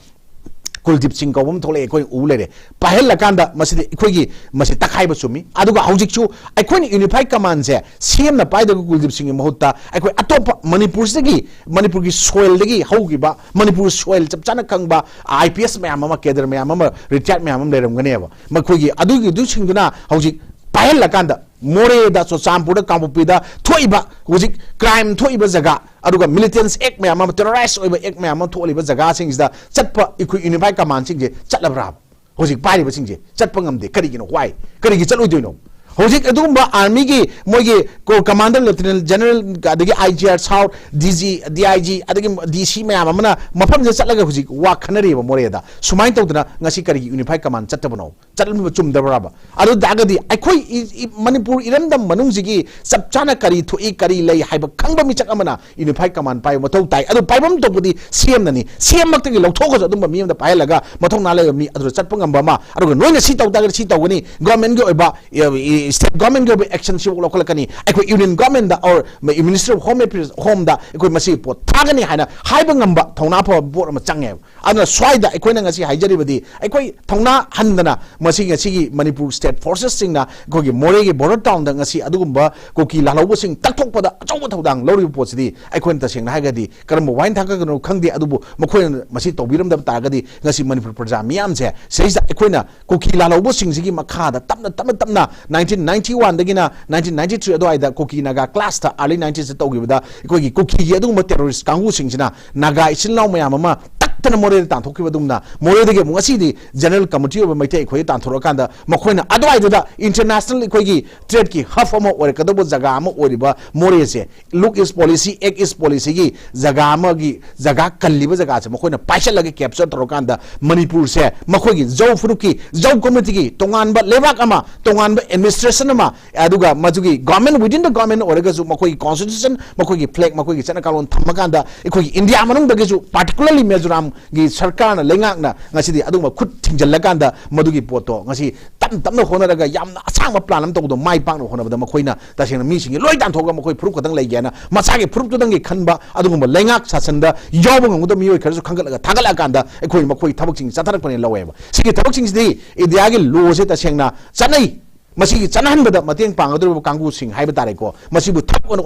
ꯀꯨꯜꯗꯤꯞ ꯁꯤꯡ ꯀꯧꯕ ꯑꯃ ꯊꯣꯛꯂꯛꯑꯦ, ꯑꯩꯈꯣꯏ ꯎ ꯂꯩꯔꯦ꯫ ꯄꯥꯏꯍꯜꯂꯀꯥꯟꯗ ꯃꯁꯤꯗꯤ ꯑꯩꯈꯣꯏꯒꯤ, ꯃꯁꯤ ꯇꯛꯈꯥꯏꯕ ꯆꯨꯝꯃꯤ꯫ ꯑꯗꯨꯒ ꯍꯧꯖꯤꯛꯁꯨ ꯑꯩꯈꯣꯏꯅ ꯌꯨꯅꯤꯐꯥꯏꯠ ꯀꯃꯥꯟꯁꯦ ꯁꯤ ꯑꯦꯝꯅ ꯄꯥꯏꯗ꯭ꯔꯒ ꯀꯨꯜꯗꯤꯞ ꯁꯤꯡꯒꯤ ꯃꯍꯨꯠꯇ ꯑꯩꯈꯣꯏ ꯑꯇꯣꯞꯄ ꯃꯅꯤꯄꯨꯔꯁꯤꯗꯒꯤ, ꯃꯅꯤꯄꯨꯔꯒꯤ ꯁꯣꯏꯜꯗꯒꯤ ꯍꯧꯈꯤꯕ, ꯃꯅꯤꯄꯨꯔ ꯁꯣꯏꯜ ꯆꯞ ꯆꯥꯅ ꯈꯪꯕ ꯑꯥꯏ ꯄꯤ ꯑꯦꯁ ꯃꯌꯥꯝ ꯑꯃ, ꯀꯦꯗꯔ ꯃꯌꯥꯝ ꯑꯃ, ꯔꯤꯇꯥꯌꯔꯠ ꯃꯌꯥꯝ ꯑꯃ ꯂꯩꯔꯝꯒꯅꯦꯕ꯫ ꯃꯈꯣꯏꯒꯤ ꯑꯗꯨꯒꯤ, ꯑꯗꯨꯁꯤꯡꯗꯨꯅ ꯍꯧꯖꯤꯛ ꯄꯥꯏꯍꯜꯂꯀꯥꯟꯗ ꯃꯣꯔꯦꯗ, ꯆꯨꯔꯆꯥꯟꯄꯨꯔꯗ, ꯀꯥꯡꯄꯣꯛꯄꯤꯗ ꯊꯣꯛꯏꯕ, ꯍꯧꯖꯤꯛ ꯀ꯭ꯔꯥꯏꯝ ꯊꯣꯛꯏꯕ ꯖꯒꯥ, ꯑꯗꯨꯒ ꯃꯤꯂꯤꯇꯦꯟꯁ ꯑꯦꯛ ꯃꯌꯥꯝ ꯑꯃ, ꯇꯦꯔꯣꯔꯥꯏꯁ ꯑꯣꯏꯕ ꯑꯦꯛ ꯃꯌꯥꯝ ꯑꯃ ꯊꯣꯛꯍꯜꯂꯤꯕ ꯖꯒꯥꯁꯤꯡꯁꯤꯗ ꯆꯠꯄ ꯑꯩꯈꯣꯏ ꯌꯨꯅꯤꯐꯥꯏꯠ ꯀꯃꯥꯟꯁꯤꯡꯁꯦ ꯆꯠꯂꯕ꯭ꯔꯥ? ꯍꯧꯖꯤꯛ ꯄꯥꯏꯔꯤꯕꯁꯤꯡꯁꯦ ꯆꯠꯄ ꯉꯝꯗꯦ꯫ ꯀꯔꯤꯒꯤꯅꯣ? Why? ꯀꯔꯤꯒꯤ ꯆꯠꯂꯣꯏꯗꯣꯏꯅꯣ? ꯍꯧꯖꯤꯛ ꯑꯗꯨꯒꯨꯝꯕ ꯑꯥꯔꯃꯤꯒꯤ ꯃꯣꯏꯒꯤ ꯀꯣ ꯀꯃꯥꯟꯗꯔ, ꯂꯦꯐꯇꯤꯅꯦꯟ ꯖꯦꯅꯔꯦꯜ, ꯑꯗꯒꯤ I G R south, D G, D I G, ꯑꯗꯒꯤ ꯗꯤ ꯁꯤ ꯃꯌꯥꯝ ꯑꯃꯅ ꯃꯐꯝꯁꯤꯗ ꯆꯠꯂꯒ ꯍꯧꯖꯤꯛ ꯋꯥ ꯈꯟꯅꯔꯤꯕ ꯃꯣꯔꯦꯗ꯫ ꯁꯨꯃꯥꯏꯅ ꯇꯧꯗꯅ ꯉꯁꯤ ꯀꯔꯤꯒꯤ ꯌꯨꯅꯤꯐꯥꯏ ꯀꯃꯥꯟ ꯆꯠꯇꯕꯅꯣ? ꯆꯠꯂꯝꯕ ꯆꯨꯝꯗꯕ꯭ꯔꯕ? ꯑꯗꯨ ꯇꯥꯔꯒꯗꯤ ꯑꯩꯈꯣꯏ ꯏ-, ꯏ-, ꯃꯅꯤꯄꯨꯔ ꯏꯔꯝꯗꯝ ꯃꯅꯨꯡꯁꯤꯒꯤ ꯆꯞ ꯆꯥꯅ ꯀꯔꯤ ꯊꯣꯛꯏ, ꯀꯔꯤ ꯂꯩ ꯍꯥꯏꯕ ꯈꯪꯕ ꯃꯤꯁꯛ ꯑꯃꯅ ꯌꯨꯅꯤꯐꯥꯏ ꯀꯃꯥꯟ ꯄꯥꯏꯕ ꯃꯊꯧ ꯇꯥꯏ꯫ ꯑꯗꯨ ꯄꯥꯏꯐꯝ ꯊꯣꯛꯄꯗꯤ ꯁꯤ ꯑꯦꯝꯅꯅꯤ꯫ ꯁꯤ ꯑꯦꯝ ꯃꯛꯇꯒꯤ ꯂꯧꯊꯣꯛꯑꯒꯁꯨ ꯑꯗꯨꯝꯕ ꯃꯤ ꯑꯃꯗ ꯄꯥꯏꯍꯜꯂꯒ ꯃꯊꯧꯅꯥ ꯂꯩꯕ ꯃꯤ ꯑꯗꯨꯗ ꯆꯠꯄ ꯉꯝꯕ ꯑꯃ, ꯑꯗꯨꯒ ꯅꯣꯏꯅ ꯁꯤ ꯇꯧ ꯇꯥꯔꯒꯗꯤ ꯁꯤ ꯇꯧꯒꯅꯤ, ꯒꯣꯔꯃꯦꯟꯒꯤ ꯑꯣꯏꯕ, ꯏ-, ꯏ-, ꯁ꯭ꯇꯦꯠ ꯒꯣꯔꯃꯦꯟꯒꯤ ꯑꯣꯏꯕ ꯑꯦꯛꯁꯟ ꯁꯤꯐꯥꯎ ꯂꯧꯈꯠꯂꯛꯀꯅꯤ, ꯑꯩꯈꯣꯏ ꯌꯨꯅꯤꯌꯟ ꯒꯣꯔꯃꯦꯟꯗ or ministry of home affairs, ꯍꯣꯝꯗ ꯑꯩꯈꯣꯏ ꯃꯁꯤꯒꯤ ꯄꯣꯠ ꯊꯥꯒꯅꯤ ꯍꯥꯏꯅ ꯍꯥꯏꯕ ꯉꯝꯕ ꯊꯧꯅꯥ ꯐꯕ ꯕꯣꯔꯗ ꯑꯃ ꯆꯪꯉꯦꯕ꯫ ꯑꯗꯨꯅ ꯁ꯭ꯋꯥꯏꯗ ꯑꯩꯈꯣꯏꯅ ꯉꯁꯤ ꯍꯥꯏꯖꯔꯤꯕꯗꯤ, ꯑꯩꯈꯣꯏ ꯊꯧꯅꯥ ꯍꯟꯗꯅ ꯃꯁꯤ ꯉꯁꯤꯒꯤ ꯃꯅꯤꯄꯨꯔ ꯁ꯭ꯇꯦꯠ ꯐꯣꯔꯁꯦꯁꯁꯤꯡꯅ ꯑꯩꯈꯣꯏꯒꯤ ꯃꯣꯔꯦꯒꯤ ꯕꯣꯔꯗꯔ ꯇꯥꯎꯟꯗ ꯉꯁꯤ ꯑꯗꯨꯒꯨꯝꯕ ꯀꯨꯀꯤ ꯂꯥꯜꯍꯧꯕꯁꯤꯡ ꯇꯛꯊꯣꯛꯄꯗ ꯑꯆꯧꯕ ꯊꯧꯗꯥꯡ ꯂꯧꯔꯤꯕ ꯄꯣꯠꯁꯤꯗꯤ ꯑꯩꯈꯣꯏꯅ ꯇꯁꯦꯡꯅ ꯍꯥꯏꯔꯒꯗꯤ ꯀꯔꯝꯕ ꯋꯥꯍꯩ ꯊꯥꯡꯒꯠꯀꯗꯣꯏꯅꯣ ꯈꯪꯗꯦ꯫ ꯑꯗꯨꯕꯨ ꯃꯈꯣꯏꯅ ꯃꯁꯤ ꯇꯧꯕꯤꯔꯝꯗꯕ ꯇꯥꯔꯒꯗꯤ ꯉꯁꯤ ꯃꯅꯤꯄꯨꯔ ꯄ꯭ꯔꯖꯥ ꯃꯤꯌꯥꯝꯁꯦ ꯁꯤꯗꯩꯁꯤꯗ ꯑꯩꯈꯣꯏꯅ ꯀꯨꯀꯤ ꯂꯥꯜꯍꯧꯕꯁꯤꯡꯁꯤꯒꯤ ꯃꯈꯥꯗ ꯇꯞꯅ, ꯇꯞꯅ, ꯇꯞꯅ nineteen ninety one ꯗꯒꯤꯅ nineteen ninety three ꯑꯗꯨꯋꯥꯏꯗ ꯀꯨꯀꯤ ꯅꯥꯒꯥ ꯀ꯭ꯂꯥꯁꯇ early nineties ꯇꯧꯈꯤꯕꯗ ꯑꯩꯈꯣꯏꯒꯤ ꯀꯨꯀꯤꯒꯤ ꯑꯗꯨꯒꯨꯝꯕ ꯇꯦꯔꯣꯔꯤꯁ ꯀꯥꯡꯕꯨꯁꯤꯡꯁꯤꯅ ꯅꯥꯒꯥ ꯏꯆꯤꯜ ꯏꯅꯥꯎ ꯃꯌꯥꯝ ꯑꯃ ꯇꯛꯇꯅ ꯃꯣꯔꯦꯗ ꯇꯥꯟꯊꯣꯛꯈꯤꯕ ꯑꯗꯨꯒꯨꯝꯅ ꯃꯣꯔꯦꯗꯒꯤ ꯑꯃꯨꯛ ꯉꯁꯤꯗꯤ ꯖꯦꯅꯔꯦꯜ ꯀꯝꯃꯨꯅꯤꯇꯤ ꯑꯣꯏꯕ ꯃꯩꯇꯩ ꯑꯩꯈꯣꯏꯗ ꯇꯥꯟꯊꯣꯔꯛꯑꯀꯥꯟꯗ ꯃꯈꯣꯏꯅ ꯑꯗꯨꯋꯥꯏꯗꯨꯗ ꯏꯟꯇꯔꯅꯦꯁꯅꯦꯜ ꯑꯩꯈꯣꯏꯒꯤ ꯇ꯭ꯔꯦꯗꯀꯤ ꯍꯕ ꯑꯃ ꯑꯣꯏꯔꯛꯀꯗꯧꯕ ꯖꯒꯥ ꯑꯃ ꯑꯣꯏꯔꯤꯕ ꯃꯣꯔꯦꯁꯦ look east policy, act east policyꯒꯤ ꯖꯒꯥ ꯑꯃꯒꯤ ꯖꯒꯥ ꯀꯜꯂꯤꯕ ꯖꯒꯥꯁꯦ ꯃꯈꯣꯏꯅ ꯄꯥꯏꯁꯤꯜꯂꯒ ꯀꯦꯞꯆꯔ ꯇꯧꯔꯀꯥꯟꯗ ꯃꯅꯤꯄꯨꯔꯁꯦ ꯃꯈꯣꯏꯒꯤ ꯖꯧ ꯐꯨꯔꯨꯞꯀꯤ, ꯖꯧ ꯀꯝꯃꯨꯅꯤꯇꯤꯒꯤ ꯇꯣꯉꯥꯟꯕ ꯂꯩꯕꯥꯛ ꯑꯃ, ꯇꯣꯉꯥꯟꯕ ꯑꯦꯗꯃꯤꯅꯤꯁꯇ꯭ꯔꯦꯁꯟ ꯑꯃ, ꯑꯗꯨꯒ ꯃꯗꯨꯒꯤ ꯒꯣꯔꯃꯦꯟ, within the government ꯑꯣꯏꯔꯒꯁꯨ ꯃꯈꯣꯏꯒꯤ ꯀꯣꯟꯁꯇꯤꯇ꯭ꯌꯨꯁꯟ, ꯃꯈꯣꯏꯒꯤ ꯐ꯭ꯂꯦꯒ, ꯃꯈꯣꯏꯒꯤ ꯆꯠꯅ ꯀꯥꯡꯂꯣꯟ ꯊꯝꯃꯀꯥꯟꯗ ꯑꯩꯈꯣꯏꯒꯤ ꯏꯟꯗꯤꯌꯥ ꯃꯅꯨꯡꯗꯒꯤꯁꯨ particularly ꯃꯤꯖꯣꯔꯥꯝꯒꯤ ꯁꯔꯀꯥꯔꯅ, ꯂꯩꯉꯥꯛꯅ ꯉꯁꯤꯗꯤ ꯑꯗꯨꯒꯨꯝꯕ ꯈꯨꯠ ꯊꯤꯡꯖꯤꯜꯂꯀꯥꯟꯗ ꯃꯗꯨꯒꯤ ꯄꯣꯠꯇꯣ ꯉꯁꯤ ꯇꯞꯅ ꯇꯞꯅ ꯍꯣꯠꯅꯔꯒ ꯌꯥꯝꯅ ꯑꯁꯥꯡꯕ ꯄ꯭ꯂꯥꯟ ꯑꯃ ꯇꯧꯕꯗꯣ ꯃꯥꯏ ꯄꯥꯛꯅꯕ ꯍꯣꯠꯅꯕꯗ ꯃꯈꯣꯏꯅ ꯇꯁꯦꯡꯅ ꯃꯤꯁꯤꯡꯁꯦ ꯂꯣꯏ ꯇꯥꯟꯊꯣꯛꯑꯒ ꯃꯈꯣꯏ ꯐꯨꯔꯨꯞ ꯈꯛꯇꯪ ꯂꯩꯒꯦꯅ ꯃꯁꯥꯒꯤ ꯐꯨꯔꯨꯞꯇꯨꯗꯪꯒꯤ ꯈꯟꯕ ꯑꯗꯨꯒꯨꯝꯕ ꯂꯩꯉꯥꯛ ꯁꯥꯁꯟꯗ ꯌꯥꯎꯕ ꯉꯝꯒꯗꯕ ꯃꯤꯑꯣꯏ ꯈꯔꯁꯨ ꯈꯟꯒꯠꯂꯒ ꯊꯥꯒꯠꯂꯛꯑꯀꯥꯟꯗ ꯑꯩꯈꯣꯏ ꯃꯈꯣꯏ ꯊꯕꯛꯁꯤꯡꯁꯦ ꯆꯠꯊꯔꯛꯄꯅꯦꯅ ꯂꯧꯋꯦꯕ꯫ ꯁꯤꯒꯤ ꯊꯕꯛꯁꯤꯡꯁꯤꯗꯤ ꯏꯟꯗꯤꯌꯥꯒꯤ ꯂꯣꯁꯦ ꯇꯁꯦꯡꯅ ꯆꯠꯅꯩ꯫ ꯃꯁꯤꯒꯤ ꯆꯠꯅꯍꯟꯕꯗ ꯃꯇꯦꯡ ꯄꯥꯡꯒꯗꯧꯔꯤꯕ ꯀꯥꯡꯕꯨꯁꯤꯡ ꯍꯥꯏꯕ ꯇꯥꯔꯦꯀꯣ, ꯃꯁꯤꯕꯨ ꯊꯕꯛ ꯑꯣꯏꯅ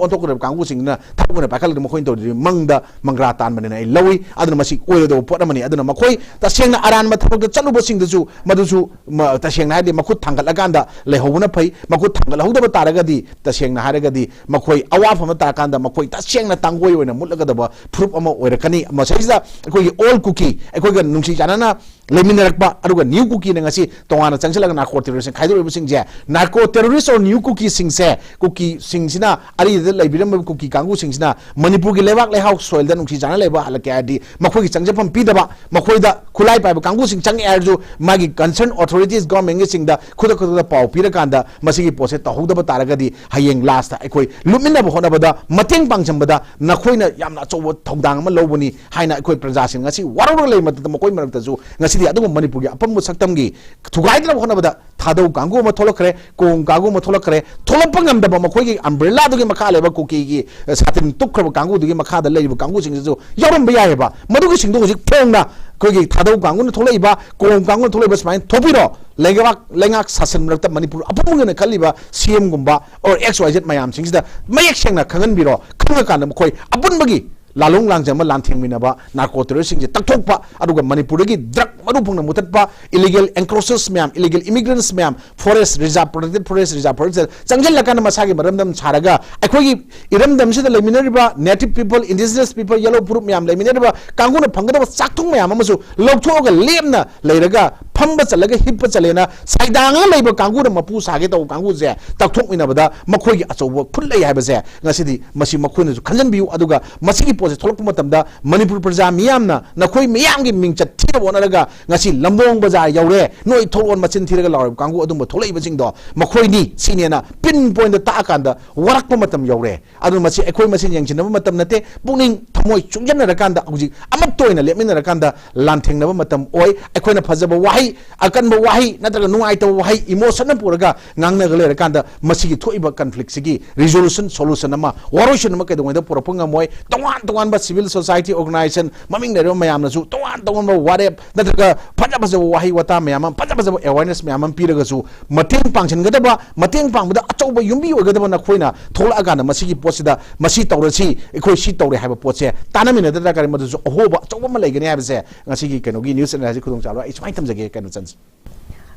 ꯑꯣꯟꯊꯣꯛꯀꯗꯧꯔꯤꯕ ꯀꯥꯡꯕꯨꯁꯤꯡꯅ ꯊꯕꯛ ꯑꯣꯏꯅ ꯄꯥꯏꯈꯠꯂꯒꯗꯤ ꯃꯈꯣꯏꯅ ꯇꯧꯔꯤꯗꯨꯗꯤ ꯃꯪꯗ ꯃꯪꯒ꯭ꯔꯥ ꯇꯥꯟꯕꯅꯦꯅ ꯑꯩ ꯂꯧꯏ꯫ ꯑꯗꯨꯅ ꯃꯁꯤ ꯑꯣꯏꯔꯣꯏꯗꯧꯕ ꯄꯣꯠ ꯑꯃꯅꯤ꯫ ꯑꯗꯨꯅ ꯃꯈꯣꯏ ꯇꯁꯦꯡꯅ ꯑꯔꯥꯟꯕ ꯊꯕꯛꯇ ꯆꯠꯂꯨꯕꯁꯤꯡꯗꯨꯁꯨ ꯃꯗꯨꯁꯨ ꯃ-, ꯇꯁꯦꯡꯅ ꯍꯥꯏꯔꯗꯤ ꯃꯈꯨꯠ ꯊꯥꯡꯒꯠꯂꯀꯥꯟꯗ ꯂꯩꯍꯧꯕꯅ ꯐꯩ꯫ ꯃꯈꯨꯠ ꯊꯥꯡꯒꯠꯍꯧꯗꯕ ꯇꯥꯔꯒꯗꯤ ꯇꯁꯦꯡꯅ ꯍꯥꯏꯔꯒꯗꯤ ꯃꯈꯣꯏ ꯑꯋꯥꯐꯝ ꯑꯃ ꯇꯥꯔꯀꯥꯟꯗ ꯃꯈꯣꯏ ꯇꯁꯦꯡꯅ ꯇꯥꯡꯒꯣꯏ ꯑꯣꯏꯅ ꯃꯨꯠꯂꯒꯗꯕ ꯐꯨꯔꯨꯞ ꯑꯃ ꯑꯣꯏꯔꯛꯀꯅꯤ꯫ ꯃꯁꯤꯗꯩꯁꯤꯗ ꯑꯩꯈꯣꯏꯒꯤ ꯑꯣꯜ ꯀꯨꯀꯤ, ꯑꯩꯈꯣꯏꯒ ꯅꯨꯡꯁꯤ ꯆꯥꯟꯅꯅ ꯂꯩꯃꯤꯟꯅꯔꯛꯄ, ꯑꯗꯨꯒ ꯅ꯭ꯌꯨ ꯀꯨꯀꯤꯅ ꯉꯁꯤ ꯇꯣꯉꯥꯟꯅ ꯆꯪꯁꯤꯜꯂꯒ narco terrorist ꯈꯥꯏꯗꯣꯛꯂꯤꯕꯁꯤꯡꯁꯦ, narco terrorist or new ꯀꯨꯀꯤꯁꯤꯡꯁꯦ, ꯀꯨꯀꯤꯁꯤꯡꯁꯤꯅ, ꯑꯔꯤꯗ ꯂꯩꯕꯤꯔꯝꯕ ꯀꯨꯀꯤ ꯀꯥꯡꯕꯨꯁꯤꯡꯁꯤꯅ ꯃꯅꯤꯄꯨꯔꯒꯤ ꯂꯩꯕꯥꯛ ꯂꯩꯍꯥꯎ soilꯗ ꯅꯨꯡꯁꯤ ꯆꯥꯟꯅ ꯂꯩꯕ ꯍꯜꯂꯛꯀꯦ ꯍꯥꯏꯔꯗꯤ, ꯃꯈꯣꯏꯒꯤ ꯆꯪꯖꯐꯝ ꯄꯤꯗꯕ, ꯃꯈꯣꯏꯗ ꯈꯨꯠꯂꯥꯏ ꯄꯥꯏꯕ ꯀꯥꯡꯕꯨꯁꯤꯡ ꯆꯪꯉꯦ ꯍꯥꯏꯔꯁꯨ, ꯃꯥꯒꯤ concerned authoritiesꯒ ꯒꯣꯔꯃꯦꯟꯒꯤꯁꯤꯡꯗ ꯈꯨꯗꯛ ꯈꯨꯗꯛꯇ ꯄꯥꯎ ꯄꯤꯔꯀꯥꯟꯗ ꯃꯁꯤꯒꯤ ꯄꯣꯠꯁꯦ ꯇꯧꯍꯧꯗꯕ ꯇꯥꯔꯒꯗꯤ, ꯍꯌꯦꯡ lastꯇ ꯑꯩꯈꯣꯏ ꯂꯨꯞꯃꯤꯟꯅꯕ ꯍꯣꯠꯅꯕꯗ, ꯃꯇꯦꯡ ꯄꯥꯡꯁꯤꯟꯕꯗ ꯅꯈꯣꯏꯅ ꯌꯥꯝꯅ ꯑꯆꯧꯕ ꯊꯧꯗꯥꯡ ꯑꯃ ꯂꯧꯕꯅꯤ ꯍꯥꯏꯅ ꯑꯩꯈꯣꯏ ꯄ꯭ꯔꯖꯥꯁꯤꯡ ꯉꯁꯤ ꯋꯥꯔꯧꯔꯒ ꯂꯩꯕ ꯃꯇꯝꯗ, ꯃꯈꯣꯏ ꯃꯔꯛꯇꯁꯨ ꯉꯁꯤꯗꯤ ꯑꯗꯨꯒꯨꯝꯕ ꯃꯅꯤꯄꯨꯔꯒꯤ ꯑꯄꯨꯟꯕ ꯁꯛꯇꯝꯒꯤ ꯊꯨꯒꯥꯏꯗꯅꯕ ꯍꯣꯠꯅꯕꯗ ꯊꯥꯗꯧ ꯀꯥꯡꯕꯨ ꯑꯃ ꯊꯣꯛꯂꯛꯈ꯭ꯔꯦ, ꯀꯣꯡ ꯀꯥꯡꯕꯨ ꯑꯃ ꯊꯣꯛꯂꯛꯈ꯭ꯔꯦ꯫ ꯊꯣꯛꯂꯛꯄ ꯉꯝꯗꯕ ꯃꯈꯣꯏꯒꯤ umbrellaꯗꯨꯒꯤ ꯃꯈꯥ ꯂꯩꯕ ꯀꯨꯀꯤꯒꯤ, ꯑ, ꯁꯥꯇꯤꯟ ꯇꯨꯞꯈ꯭ꯔꯕ ꯀꯥꯡꯕꯨꯗꯨꯒꯤ ꯃꯈꯥꯗ ꯂꯩꯔꯤꯕ ꯀꯥꯡꯕꯨꯁꯤꯡꯁꯤꯁꯨ ꯌꯥꯎꯔꯝꯕ ꯌꯥꯏꯑꯕ꯫ ꯃꯗꯨꯒꯤꯁꯤꯡꯗꯣ ꯍꯧꯖꯤꯛ ꯐꯣꯡꯅ ꯑꯩꯈꯣꯏꯒꯤ ꯊꯥꯗꯧ ꯀꯥꯡꯕꯨꯅ ꯊꯣꯛꯂꯛꯏꯕ, ꯀꯣꯡ ꯀꯥꯡꯕꯨꯅ ꯊꯣꯛꯂꯛꯏꯕ ꯁꯨꯃꯥꯏꯅ ꯊꯣꯛꯄꯤꯔꯣ꯫ ꯂꯩꯉꯥꯛ, ꯂꯩꯉꯥꯛ ꯁꯥꯁꯟ ꯃꯔꯛꯇ ꯃꯅꯤꯄꯨꯔ ꯑꯄꯨꯝꯕꯒꯤ ꯑꯣꯏꯅ ꯈꯜꯂꯤꯕ CMꯒꯨꯝꯕ or XYZ ꯃꯌꯥꯝꯁꯤꯡꯁꯤꯗ ꯃꯌꯦꯛ ꯁꯦꯡꯅ ꯈꯪꯍꯟꯕꯤꯔꯣ꯫ ꯈꯪꯉꯀꯥꯟꯗ ꯃꯈꯣꯏ ꯑꯄꯨꯟꯕꯒꯤ ꯂꯥꯂꯣꯡ ꯂꯥꯡꯖꯝ ꯑꯃ ꯂꯥꯟꯊꯦꯡꯃꯤꯟꯅꯕ ꯅꯥꯔꯀꯣ ꯇꯦꯔꯣꯔꯤꯁ꯭ꯠꯁꯤꯡꯁꯦ ꯇꯛꯊꯣꯛꯄ, ꯑꯗꯨꯒ ꯃꯅꯤꯄꯨꯔꯗꯒꯤ drug ꯃꯔꯨ ꯐꯪꯅ ꯃꯨꯊꯠꯄ, illegal encroachers ꯃꯌꯥꯝ, illegal immigrants ꯃꯌꯥꯝ, forest reserve, protected forest reserve, forest ꯆꯪꯁꯤꯜꯂꯀꯥꯟꯗ ꯃꯁꯥꯒꯤ ꯃꯔꯝꯗꯝ ꯁꯥꯔꯒ ꯑꯩꯈꯣꯏꯒꯤ ꯏꯔꯝꯗꯝꯁꯤꯗ ꯂꯩꯃꯤꯟꯅꯔꯤꯕ native people, indigenous people, yellow ꯐꯨꯔꯨꯞ ꯃꯌꯥꯝ ꯂꯩꯃꯤꯟꯅꯔꯤꯕ ꯀꯥꯡꯕꯨꯅ ꯐꯪꯒꯗꯕ ꯆꯥꯛꯊꯨꯡ ꯃꯌꯥꯝ ꯑꯃꯁꯨ ꯂꯧꯊꯣꯛꯑꯒ ꯂꯦꯝꯅ ꯂꯩꯔꯒ ꯐꯝꯕ ꯆꯠꯂꯒ ꯍꯤꯞꯄ ꯆꯠꯂꯦꯅ ꯁꯥꯏꯗꯥꯡꯉꯒ ꯂꯩꯕ ꯀꯥꯡꯕꯨꯅ ꯃꯄꯨ ꯁꯥꯒꯦ ꯇꯧꯕ ꯀꯥꯡꯕꯨꯁꯦ ꯇꯛꯊꯣꯛꯃꯤꯟꯅꯕꯗ ꯃꯈꯣꯏꯒꯤ ꯑꯆꯧꯕ ꯈꯨꯠ ꯂꯩ ꯍꯥꯏꯕꯁꯦ ꯉꯁꯤꯗꯤ ꯃꯁꯤ ꯃꯈꯣꯏꯅꯁꯨ ꯈꯟꯖꯟꯕꯤꯌꯨ꯫ ꯑꯗꯨꯒ ꯃꯁꯤꯒꯤ ꯄꯣꯠꯁꯦ ꯊꯣꯛꯂꯛꯄ ꯃꯇꯝꯗ ꯃꯅꯤꯄꯨꯔ ꯄ꯭ꯔꯖꯥ ꯃꯤꯌꯥꯝꯅ ꯅꯈꯣꯏ ꯃꯤꯌꯥꯝꯒꯤ ꯃꯤꯡꯆꯠ ꯊꯤꯅꯕ ꯍꯣꯠꯅꯔꯒ ꯉꯁꯤ ꯂꯝꯂꯣꯡ ꯕꯖꯥꯔ ꯌꯧꯔꯦ, ꯅꯣꯏ ꯊꯣꯛꯂꯛꯑꯣ ꯃꯆꯤꯟ ꯊꯤꯔꯒ ꯂꯥꯎꯔꯤꯕ ꯀꯥꯡꯕꯨ ꯑꯗꯨꯝꯕ ꯊꯣꯛꯂꯛꯏꯕꯁꯤꯡꯗꯣ ꯃꯈꯣꯏꯅꯤ ꯁꯤꯅꯦꯅ pinpointꯇ ꯇꯥꯛꯑꯀꯥꯟꯗ ꯋꯥꯔꯛꯄ ꯃꯇꯝ ꯌꯧꯔꯦ꯫ ꯑꯗꯨꯅ ꯃꯁꯤ ꯑꯩꯈꯣꯏ ꯃꯁꯦꯟ ꯌꯦꯡꯁꯤꯟꯅꯕ ꯃꯇꯝ ꯅꯠꯇꯦ, ꯄꯨꯛꯅꯤꯡ ꯊꯃꯣꯏ ꯆꯨꯡꯁꯤꯟꯅꯔꯀꯥꯟꯗ ꯍꯧꯖꯤꯛ ꯑꯃꯠꯇ ꯑꯣꯏꯅ ꯂꯦꯞꯃꯤꯟꯅꯔꯀꯥꯟꯗ ꯂꯥꯟꯊꯦꯡꯅꯕ ꯃꯇꯝ ꯑꯣꯏ꯫ ꯑꯩꯈꯣꯏꯅ ꯐꯖꯕ ꯋꯥꯍꯩ, ꯑꯀꯟꯕ ꯋꯥꯍꯩ ꯅꯠꯇ꯭ꯔꯒ ꯅꯨꯡꯉꯥꯏꯇꯕ ꯋꯥꯍꯩ, emotionꯅ ꯄꯨꯔꯒ ꯉꯥꯡꯅꯒ ꯂꯩꯔꯀꯥꯟꯗ ꯃꯁꯤꯒꯤ ꯊꯣꯛꯏꯕ conflictꯁꯤꯒꯤ resolution, solution ꯑꯃ, ꯋꯥꯔꯣꯏꯁꯤꯟ ꯑꯃ ꯀꯩꯗꯧꯉꯩꯗ ꯄꯨꯔꯛꯄ ꯉꯝꯃꯣꯏ꯫ ꯇꯣꯉꯥꯟ ꯇꯣꯉꯥꯟꯕ civil society organisation, ꯃꯃꯤꯡ ꯂꯩꯔꯕ ꯃꯌꯥꯝꯅꯁꯨ ꯇꯣꯉꯥꯟ ꯇꯣꯉꯥꯟꯕ ꯋꯥꯔꯦꯞ ꯅꯠꯇ꯭ꯔꯒ ꯐꯖ ꯐꯖꯕ ꯋꯥꯍꯩ ꯋꯥꯇꯥ ꯃꯌꯥꯝ ꯑꯃ, ꯐꯖ ꯐꯖꯕ awareness ꯃꯌꯥꯝ ꯑꯃ ꯄꯤꯔꯒꯁꯨ ꯃꯇꯦꯡ ꯄꯥꯡꯁꯤꯟꯒꯗꯕ, ꯃꯇꯦꯡ ꯄꯥꯡꯕꯗ ꯑꯆꯧꯕ ꯌꯨꯝꯕꯤ ꯑꯣꯏꯒꯗꯕ ꯅꯈꯣꯏꯅ ꯊꯣꯛꯂꯛꯑꯀꯥꯟꯗ ꯃꯁꯤꯒꯤ ꯄꯣꯠꯁꯤꯗ ꯃꯁꯤ ꯇꯧꯔꯁꯤ, ꯑꯩꯈꯣꯏ ꯁꯤ ꯇꯧꯔꯦ ꯍꯥꯏꯕ ꯄꯣꯠꯁꯦ ꯇꯥꯟꯅꯃꯤꯟꯅꯗ ꯇꯥꯔꯒꯗꯤ ꯃꯗꯨꯁꯨ ꯑꯍꯣꯕ ꯑꯆꯧꯕ ꯑꯃ ꯂꯩꯒꯅꯤ ꯍꯥꯏꯕꯁꯦ ꯉꯁꯤꯒꯤ ꯀꯩꯅꯣꯒꯤ news analysis ꯈꯨꯗꯣꯡꯆꯥꯕ ꯑꯩ ꯁꯨꯃꯥꯏꯅ ꯊꯝꯖꯒꯦ, ꯀꯩꯅꯣ ꯆꯟꯁꯤ꯫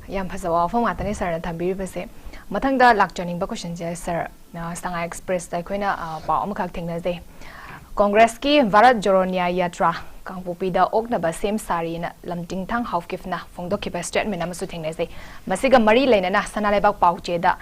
ꯌꯥꯝ ꯐꯖꯕ ꯋꯥꯐꯝ ꯉꯥꯛꯇꯅꯤ sirꯅ ꯊꯝꯕꯤꯔꯤꯕꯁꯦ꯫ ꯃꯊꯪꯗ ꯂꯥꯛꯆꯅꯤꯡꯕ questionꯁꯦ sir, ꯑ, ꯁꯉꯥꯏ Expressꯇ ꯑꯩꯈꯣꯏꯅ, ꯑ, ꯄꯥꯎ ꯑꯃꯈꯛ ꯊꯦꯡꯅꯖꯩ꯫ ꯀꯣꯡꯒ꯭ꯔꯦꯁꯀꯤ ꯚꯥꯔꯠ ꯖꯣꯔꯣ ꯅ꯭ꯌꯥꯌ ꯌꯥꯇ꯭ꯔꯥ ꯀꯥꯡꯄꯣꯛꯄꯤꯗ ꯑꯣꯛꯅꯕ ꯁꯦꯝ ꯁꯥꯔꯤꯅ ꯂꯝꯇꯤꯡꯊꯥꯡ ꯍꯥꯎꯀꯤꯞꯅ ꯐꯣꯡꯗꯣꯛꯈꯤꯕ ꯁ꯭ꯇꯦꯠꯃꯦꯟ ꯑꯃꯁꯨ ꯊꯦꯡꯅꯖꯩ꯫ ꯃꯁꯤꯒ ꯃꯔꯤ ꯂꯩꯅꯅ ꯁꯅꯥ ꯂꯩꯕꯥꯛ ꯄꯥꯎꯆꯦꯗ,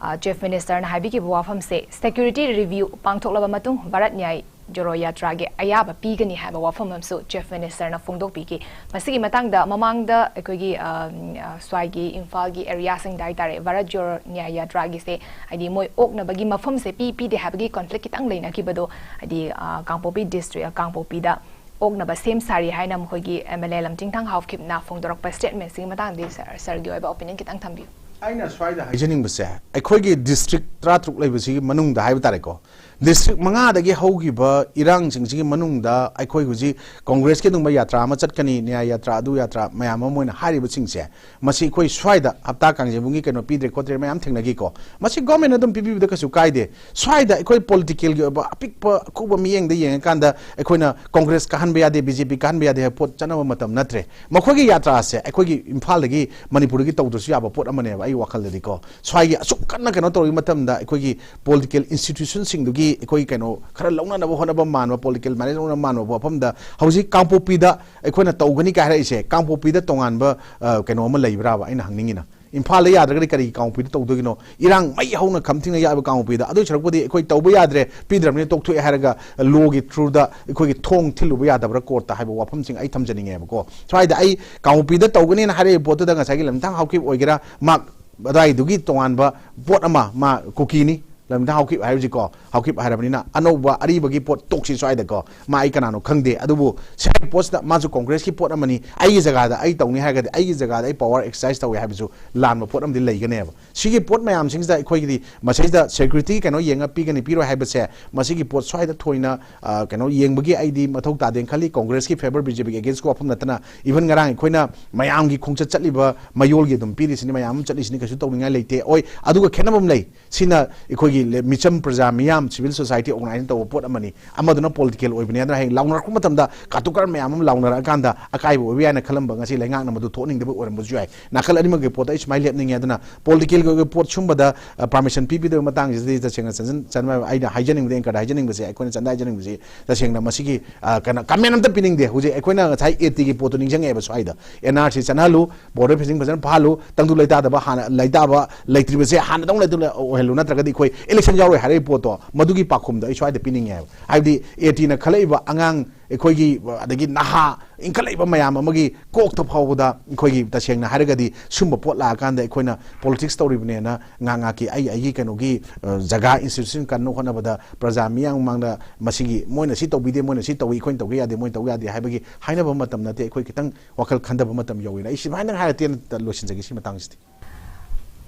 ꯑ, ꯆꯤꯐ ꯃꯤꯅꯤꯁꯇꯔꯅ ꯍꯥꯏꯕꯤꯈꯤꯕ ꯋꯥꯐꯝꯁꯦ, ꯁꯦꯀ꯭ꯌꯨꯔꯤꯇꯤ ꯔꯤꯚ꯭ꯌꯨ ꯄꯥꯡꯊꯣꯛꯂꯕ ꯃꯇꯨꯡ ꯚꯥꯔꯠ ꯅ꯭ꯌꯥꯌ ꯖꯣꯔꯣ ꯌꯥꯇ꯭ꯔꯥꯒꯤ ꯑꯌꯥꯕ ꯄꯤꯒꯅꯤ ꯍꯥꯏꯕ ꯋꯥꯐꯝ ꯑꯃꯁꯨ ꯆꯤꯐ ꯃꯤꯅꯤꯁꯇꯔꯅ ꯐꯣꯡꯗꯣꯛꯄꯤꯈꯤ꯫ ꯃꯁꯤꯒꯤ ꯃꯇꯥꯡꯗ ꯃꯃꯥꯡꯗ ꯑꯩꯈꯣꯏꯒꯤ, ꯑ, ꯑ, ꯁ꯭ꯋꯥꯏꯒꯤ ꯏꯝꯐꯥꯜꯒꯤ ꯑꯦꯔꯤꯌꯥꯁꯤꯡꯗ ꯍꯥꯏꯇꯥꯔꯦ, ꯚꯥꯔꯠ ꯖꯣꯔꯣ ꯅ꯭ꯌꯥꯌ ꯌꯥꯇ꯭ꯔꯥꯒꯤꯁꯦ, ꯍꯥꯏꯗꯤ ꯃꯣꯏ ꯑꯣꯛꯅꯕꯒꯤ ꯃꯐꯝꯁꯦ ꯄꯤ ꯄꯤꯗꯦ ꯍꯥꯏꯕꯒꯤ ꯀꯣꯟꯐ꯭ꯂꯤꯛ ꯈꯤꯇꯪ ꯂꯩꯅꯈꯤꯕꯗꯣ, ꯍꯥꯏꯗꯤ, ꯑ, ꯀꯥꯡꯄꯣꯛꯄꯤ ꯗꯤꯁꯇ꯭ꯔꯤꯛ, ꯀꯥꯡꯄꯣꯛꯄꯤꯗ ꯑꯣꯛꯅꯕ ꯁꯦꯝ ꯁꯥꯔꯤ ꯍꯥꯏꯅ ꯃꯈꯣꯏꯒꯤ ꯑꯦꯝ ꯑꯦꯜ ꯑꯦ ꯂꯝꯇꯤꯡꯊꯥꯡ ꯍꯥꯎꯀꯤꯞꯅ ꯐꯣꯡꯗꯣꯔꯛꯄ ꯁ꯭ꯇꯦꯠꯃꯦꯟꯁꯤꯒꯤ ꯃꯇꯥꯡꯗꯗꯤ ꯁꯔ, ꯁꯔꯒꯤ ꯑꯣꯏꯕ ꯑꯣꯄꯤꯅꯤꯌꯟ ꯈꯤꯇꯪ ꯊꯝꯕꯤꯌꯨ꯫ ꯑꯩꯅ ꯁ꯭ꯋꯥꯏꯗ ꯍꯥꯏꯖꯅꯤꯡꯕꯁꯦ, ꯑꯩꯈꯣꯏꯒꯤ ꯗꯤꯁꯇ꯭ꯔꯤꯛ ꯇꯔꯥꯇꯔꯨꯛ ꯂꯩꯕꯁꯤꯒꯤ ꯃꯅꯨꯡꯗ ꯍꯥꯏꯕ ꯇꯥꯔꯦꯀꯣ, ꯗꯤꯁꯇ꯭ꯔꯤꯛ ꯃꯉꯥꯗꯒꯤ ꯍꯧꯈꯤꯕ ꯏꯔꯥꯡꯁꯤꯡꯁꯤꯒꯤ ꯃꯅꯨꯡꯗ ꯑꯩꯈꯣꯏ ꯍꯧꯖꯤꯛ ꯀꯣꯡꯒ꯭ꯔꯦꯁꯀꯤ ꯑꯗꯨꯒꯨꯝꯕ ꯌꯥꯇ꯭ꯔꯥ ꯑꯃ ꯆꯠꯀꯅꯤ, ꯅ꯭ꯌꯥꯌ ꯌꯥꯇ꯭ꯔꯥ, ꯑꯗꯨ ꯌꯥꯇ꯭ꯔꯥ ꯃꯌꯥꯝ ꯑꯃ ꯃꯣꯏꯅ ꯍꯥꯏꯔꯤꯕꯁꯤꯡꯁꯦ, ꯃꯁꯤ ꯑꯩꯈꯣꯏ ꯁ꯭ꯋꯥꯏꯗ ꯍꯞꯇꯥ ꯀꯥꯡꯖꯩꯕꯨꯡꯒꯤ ꯀꯩꯅꯣ ꯄꯤꯗ꯭ꯔꯦ ꯈꯣꯠꯇ꯭ꯔꯦ ꯃꯌꯥꯝ ꯊꯦꯡꯅꯈꯤꯀꯣ꯫ ꯃꯁꯤ ꯒꯣꯔꯃꯦꯟꯅ ꯑꯗꯨꯝ ꯄꯤꯕꯤꯕꯗ ꯀꯩꯁꯨ ꯀꯥꯏꯗꯦ꯫ ꯁ꯭ꯋꯥꯏꯗ ꯑꯩꯈꯣꯏ ꯄꯣꯂꯤꯇꯤꯀꯦꯜꯒꯤ ꯑꯣꯏꯕ ꯑꯄꯤꯛꯄ ꯑꯀꯨꯞꯄ ꯃꯤꯠꯌꯦꯡꯗ ꯌꯦꯡꯉꯀꯥꯟꯗ ꯑꯩꯈꯣꯏꯅ ꯀꯣꯡꯒ꯭ꯔꯦꯁ ꯀꯥꯍꯟꯕ ꯌꯥꯗꯦ, ꯕꯤ ꯖꯦ ꯄꯤ ꯀꯥꯍꯟꯕ ꯌꯥꯗꯦ ꯍꯥꯏꯕ ꯄꯣꯠ ꯆꯠꯅꯕ ꯃꯇꯝ ꯅꯠꯇ꯭ꯔꯦ꯫ ꯃꯈꯣꯏꯒꯤ ꯌꯥꯇ꯭ꯔꯥꯁꯦ ꯑꯩꯈꯣꯏꯒꯤ ꯏꯝꯐꯥꯜꯗꯒꯤ, ꯃꯅꯤꯄꯨꯔꯗꯒꯤ ꯇꯧꯗ꯭ꯔꯁꯨ ꯌꯥꯕ ꯄꯣꯠ ꯑꯃꯅꯦꯕ ꯑꯩꯒꯤ ꯋꯥꯈꯜꯗꯗꯤꯀꯣ꯫ ꯁ꯭ꯋꯥꯏꯒꯤ ꯑꯁꯨꯛ ꯀꯟꯅ ꯀꯩꯅꯣ ꯇꯧꯔꯤ ꯃꯇꯝꯗ ꯑꯩꯈꯣꯏꯒꯤ ꯄꯣꯂꯤꯇꯤꯀꯦꯜ ꯏꯟꯁꯇꯤꯇ꯭ꯌꯨꯁꯟꯁꯤꯡꯗꯨꯒꯤ ꯑꯩꯈꯣꯏ ꯀꯩꯅꯣ ꯈꯔ ꯂꯧꯅꯅꯕ ꯍꯣꯠꯅꯕ ꯃꯥꯟꯕ, ꯄꯣꯂꯤꯇꯤꯀꯦꯜ ꯃꯦꯅꯦꯖ ꯂꯧꯅꯕ ꯃꯥꯟꯕ ꯋꯥꯐꯝꯗ ꯍꯧꯖꯤꯛ ꯀꯥꯡꯄꯣꯛꯄꯤꯗ ꯑꯩꯈꯣꯏꯅ ꯇꯧꯒꯅꯤ ꯀꯥꯏ ꯍꯥꯏꯔꯛꯏꯁꯦ, ꯀꯥꯡꯄꯣꯛꯄꯤꯗ ꯇꯣꯉꯥꯟꯕ, ꯑ, ꯀꯩꯅꯣ ꯑꯃ ꯂꯩꯕ꯭ꯔꯥꯕ? ꯑꯩꯅ ꯍꯪꯅꯤꯡꯉꯤꯅ, ꯏꯝꯐꯥꯜꯗ ꯌꯥꯗ꯭ꯔꯒꯗꯤ ꯀꯔꯤꯒꯤ ꯀꯥꯡꯄꯣꯛꯄꯤꯗ ꯇꯧꯗꯣꯏꯅꯣ? ꯏꯔꯥꯡ ꯃꯩ ꯍꯧꯅ ꯈꯝ ꯊꯤꯡꯅ ꯌꯥꯏꯕ ꯀꯥꯡꯄꯣꯛꯄꯤꯗ꯫ ꯑꯗꯨ ꯁꯔꯨꯛꯄꯨꯗꯤ ꯑꯩꯈꯣꯏ ꯇꯧꯕ ꯌꯥꯗ꯭ꯔꯦ, ꯄꯤꯗ꯭ꯔꯕꯅꯤꯅ ꯇꯣꯛꯊꯣꯛꯑꯦ ꯍꯥꯏꯔꯒ ꯂꯣꯒꯤ ꯊ꯭ꯔꯨꯗ ꯑꯩꯈꯣꯏꯒꯤ ꯊꯣꯡ ꯊꯤꯜꯂꯨꯕ ꯌꯥꯗꯕ꯭ꯔꯥ ꯀꯣꯔꯠꯇ ꯍꯥꯏꯕ ꯋꯥꯐꯝꯁꯤꯡ ꯑꯩ ꯊꯝꯖꯅꯤꯡꯉꯦꯕꯀꯣ꯫ ꯁ꯭ꯋꯥꯏꯗ ꯑꯩ ꯀꯥꯡꯄꯣꯛꯄꯤꯗ ꯇꯧꯒꯅꯤꯅ ꯍꯥꯏꯔꯛꯏꯕ ꯄꯣꯠꯇꯨꯗ ꯉꯁꯥꯏꯒꯤ ꯂꯝꯇꯥꯡ ꯍꯥꯎꯀꯤꯞ ꯑꯣꯏꯒꯦꯔꯥ, ꯃꯥ ꯑꯗꯨꯋꯥꯏꯗꯨꯒꯤ ꯇꯣꯉꯥꯟꯕ ꯄꯣꯠ ꯑꯃ, ꯃꯥ ꯀꯨꯀꯤꯅꯤ, ꯂꯝꯗ ꯍꯥꯎꯀꯤꯞ ꯍꯥꯏꯕꯁꯤꯀꯣ, ꯍꯥꯎꯀꯤꯞ ꯍꯥꯏꯔꯕꯅꯤꯅ ꯑꯅꯧꯕ ꯑꯔꯤꯕꯒꯤ ꯄꯣꯠ ꯇꯣꯛꯁꯤ ꯁ꯭ꯋꯥꯏꯗꯀꯣ꯫ ꯃꯥ ꯑꯩ ꯀꯅꯥꯅꯣ ꯈꯪꯗꯦ, ꯑꯗꯨꯕꯨ ꯁꯤ ꯄꯣꯠꯁꯤꯗ ꯃꯥꯁꯨ ꯀꯣꯡꯒ꯭ꯔꯦꯁꯀꯤ ꯄꯣꯠ ꯑꯃꯅꯤ, ꯑꯩꯒꯤ ꯖꯒꯥꯗ ꯑꯩ ꯇꯧꯅꯤ ꯍꯥꯏꯔꯒꯗꯤ ꯑꯩꯒꯤ ꯖꯒꯥꯗ ꯑꯩ ꯄꯋꯥꯔ ꯑꯦꯛꯁꯔꯁꯥꯏꯁ ꯇꯧꯏ ꯍꯥꯏꯕꯁꯨ ꯂꯥꯟꯕ ꯄꯣꯠ ꯑꯃꯗꯤ ꯂꯩꯒꯅꯦꯕ꯫ ꯁꯤꯒꯤ ꯄꯣꯠ ꯃꯌꯥꯝꯁꯤꯡꯁꯤꯗ ꯑꯩꯈꯣꯏꯒꯤꯗꯤ ꯃꯁꯤꯗ ꯁꯦꯀ꯭ꯌꯨꯔꯤꯇꯤ ꯀꯩꯅꯣ ꯌꯦꯡꯉ ꯄꯤꯒꯅꯤ ꯄꯤꯔꯣꯏ ꯍꯥꯏꯕꯁꯦ, ꯃꯁꯤꯒꯤ ꯄꯣꯠ ꯁ꯭ꯋꯥꯏꯗ ꯊꯣꯏꯅ, ꯑ, ꯀꯩꯅꯣ ꯌꯦꯡꯕꯒꯤ ꯑꯩꯗꯤ ꯃꯊꯧ ꯇꯥꯗꯦꯅ ꯈꯜꯂꯤ꯫ ꯀꯣꯡꯒ꯭ꯔꯦꯁꯀꯤ ꯐꯦꯚꯔ, ꯕꯤ ꯖꯦ ꯄꯤꯒꯤ ꯑꯦꯒꯦꯟꯁꯀꯤ ꯋꯥꯐꯝ ꯅꯠꯇꯅ, ꯏꯚꯟ ꯉꯔꯥꯡ ꯑꯩꯈꯣꯏꯅ ꯃꯌꯥꯝꯒꯤ ꯈꯣꯡꯆꯠ ꯆꯠꯂꯤꯕ ꯃꯌꯣꯜꯒꯤ ꯑꯗꯨꯝ ꯄꯤꯔꯤꯁꯤꯅꯤ, ꯃꯌꯥꯝ ꯑꯃ ꯆꯠꯂꯤꯁꯤꯅꯤ, ꯀꯩꯁꯨ ꯇꯧꯅꯤꯡꯉꯥꯏ ꯂꯩꯇꯦ꯫ ꯍꯣꯏ, ꯑꯗꯨꯒ ꯈꯦꯠꯅꯕ ꯑꯃ ꯂꯩ꯫ ꯁꯤꯅ ꯑꯩꯈꯣꯏꯒꯤ ꯃꯤꯆꯝ ꯄ꯭ꯔꯖꯥ ꯃꯤꯌꯥꯝ, civil society organization ꯇꯧꯕ ꯄꯣꯠ ꯑꯃꯅꯤ꯫ ꯑꯃꯗꯨꯅ political ꯑꯣꯏꯕꯅꯤ ꯍꯥꯏꯗꯅ ꯍꯌꯦꯡ ꯂꯥꯎꯅꯔꯛꯄ ꯃꯇꯝꯗ ꯀꯥꯇꯨ ꯀꯥꯔꯟ ꯃꯌꯥꯝ ꯑꯃ ꯂꯥꯎꯅꯔꯛꯑꯀꯥꯟꯗ ꯑꯀꯥꯏꯕ ꯑꯣꯏꯕ ꯌꯥꯏꯅ ꯈꯜꯂꯝꯕ, ꯉꯁꯤ ꯂꯩꯉꯥꯛꯅ ꯃꯗꯨ ꯊꯣꯛꯍꯟꯅꯤꯡꯗꯕ ꯑꯣꯏꯔꯝꯕꯁꯨ ꯌꯥꯏ꯫ ꯅꯥꯀꯜ ꯑꯅꯤꯃꯛꯀꯤ ꯄꯣꯠꯇ ꯑꯩ ꯁꯨꯃꯥꯏꯅ ꯂꯦꯞꯅꯤꯡꯉꯦ꯫ ꯑꯗꯨꯅ political ꯒꯤ ꯑꯣꯏꯕ ꯄꯣꯠ ꯁꯨꯝꯕꯗ permission ꯄꯤꯕꯤꯗꯕ ꯃꯇꯥꯡꯁꯤꯗꯤ ꯇꯁꯦꯡꯅ ꯆꯟꯖꯟ-, ꯆꯟꯕ ꯑꯩꯅ ꯍꯥꯏꯖꯅꯤꯡꯕꯗꯤ, anchor ꯗ ꯍꯥꯏꯖꯅꯤꯡꯕꯁꯦ, ꯑꯩꯈꯣꯏꯅ ꯆꯟꯗ ꯍꯥꯏꯖꯅꯤꯡꯕꯁꯤ ꯇꯁꯦꯡꯅ ꯃꯁꯤꯒꯤ ꯑ, ꯀꯩꯅꯣ, comment ꯑꯝꯇ ꯄꯤꯅꯤꯡꯗꯦ꯫ ꯍꯧꯖꯤꯛ ꯑꯩꯈꯣꯏꯅ ꯉꯁꯥꯏ AT ꯒꯤ ꯄꯣꯠꯇꯣ ꯅꯤꯡꯁꯤꯡꯉꯛꯑꯦꯕ ꯁ꯭ꯋꯥꯏꯗ꯫ NRC ꯆꯠꯍꯜꯂꯨ, border fencing ꯐꯖꯅ ꯐꯥꯍꯜꯂꯨ, ꯇꯪꯗꯨ ꯂꯩꯇꯥꯗꯕ ꯍꯥꯟꯅ ꯂꯩꯇꯥꯕ ꯂꯩꯇ꯭ꯔꯤꯕꯁꯦ ꯍꯥꯟꯅꯗꯧꯅ ꯂꯩꯇ-, ꯑꯣꯏꯍꯜꯂꯨ, ꯅꯠꯇ꯭ꯔꯒꯗꯤ ꯑꯩꯈꯣꯏ election ꯌꯥꯎꯔꯣꯏ ꯍꯥꯏꯔꯛꯏ ꯄꯣꯠꯇꯣ, ꯃꯗꯨꯒꯤ ꯄꯥꯎꯈꯨꯝꯗꯣ ꯑꯩ ꯁ꯭ꯋꯥꯏꯗ ꯄꯤꯅꯤꯡꯉꯦ ꯍꯥꯏꯕ꯫ ꯍꯥꯏꯕꯗꯤ AT ꯅ ꯈꯜꯂꯛꯏꯕ ꯑꯉꯥꯡ ꯑꯩꯈꯣꯏꯒꯤ, ꯑꯗꯒꯤ ꯅꯍꯥ ꯏꯟꯈꯠꯂꯛꯏꯕ ꯃꯌꯥꯝ ꯑꯃꯒꯤ ꯀꯣꯛꯇ ꯐꯥꯎꯕꯗ ꯑꯩꯈꯣꯏꯒꯤ ꯇꯁꯦꯡꯅ ꯍꯥꯏꯔꯒꯗꯤ ꯁꯨꯝꯕ ꯄꯣꯠ ꯂꯥꯛꯑꯀꯥꯟꯗ ꯑꯩꯈꯣꯏꯅ politics ꯇꯧꯔꯤꯕꯅꯦꯅ ꯉꯥꯏꯍꯥꯛ ꯉꯥꯏꯍꯥꯛꯀꯤ ꯑꯩ ꯑꯩꯒꯤ ꯀꯩꯅꯣꯒꯤ, ꯑ, ꯖꯒꯥ institution ꯀꯟꯅ ꯍꯣꯠꯅꯕꯗ ꯄ꯭ꯔꯖꯥ ꯃꯤꯌꯥꯝ ꯃꯃꯥꯡꯗ ꯃꯁꯤꯒꯤ ꯃꯣꯏꯅ ꯁꯤ ꯇꯧꯕꯤꯗꯦ, ꯃꯣꯏꯅ ꯁꯤ ꯇꯧꯏ, ꯑꯩꯈꯣꯏꯅ ꯇꯧꯕ ꯌꯥꯗꯦ, ꯃꯣꯏꯅ ꯇꯧꯕ ꯌꯥꯗꯦ ꯍꯥꯏꯕꯒꯤ ꯍꯥꯏꯅꯕ ꯃꯇꯝ ꯅꯠꯇꯦ꯫ ꯑꯩꯈꯣꯏ ꯈꯤꯇꯪ ꯋꯥꯈꯜ ꯈꯟꯊꯕ ꯃꯇꯝ ꯌꯧꯋꯦꯅ ꯑꯩ ꯁꯨꯃꯥꯏꯅ ꯍꯥꯏꯔ ꯇꯦꯟꯅ ꯂꯣꯏꯁꯤꯟꯖꯒꯦ ꯁꯤ ꯃꯇꯥꯡꯁꯤꯗꯤ꯫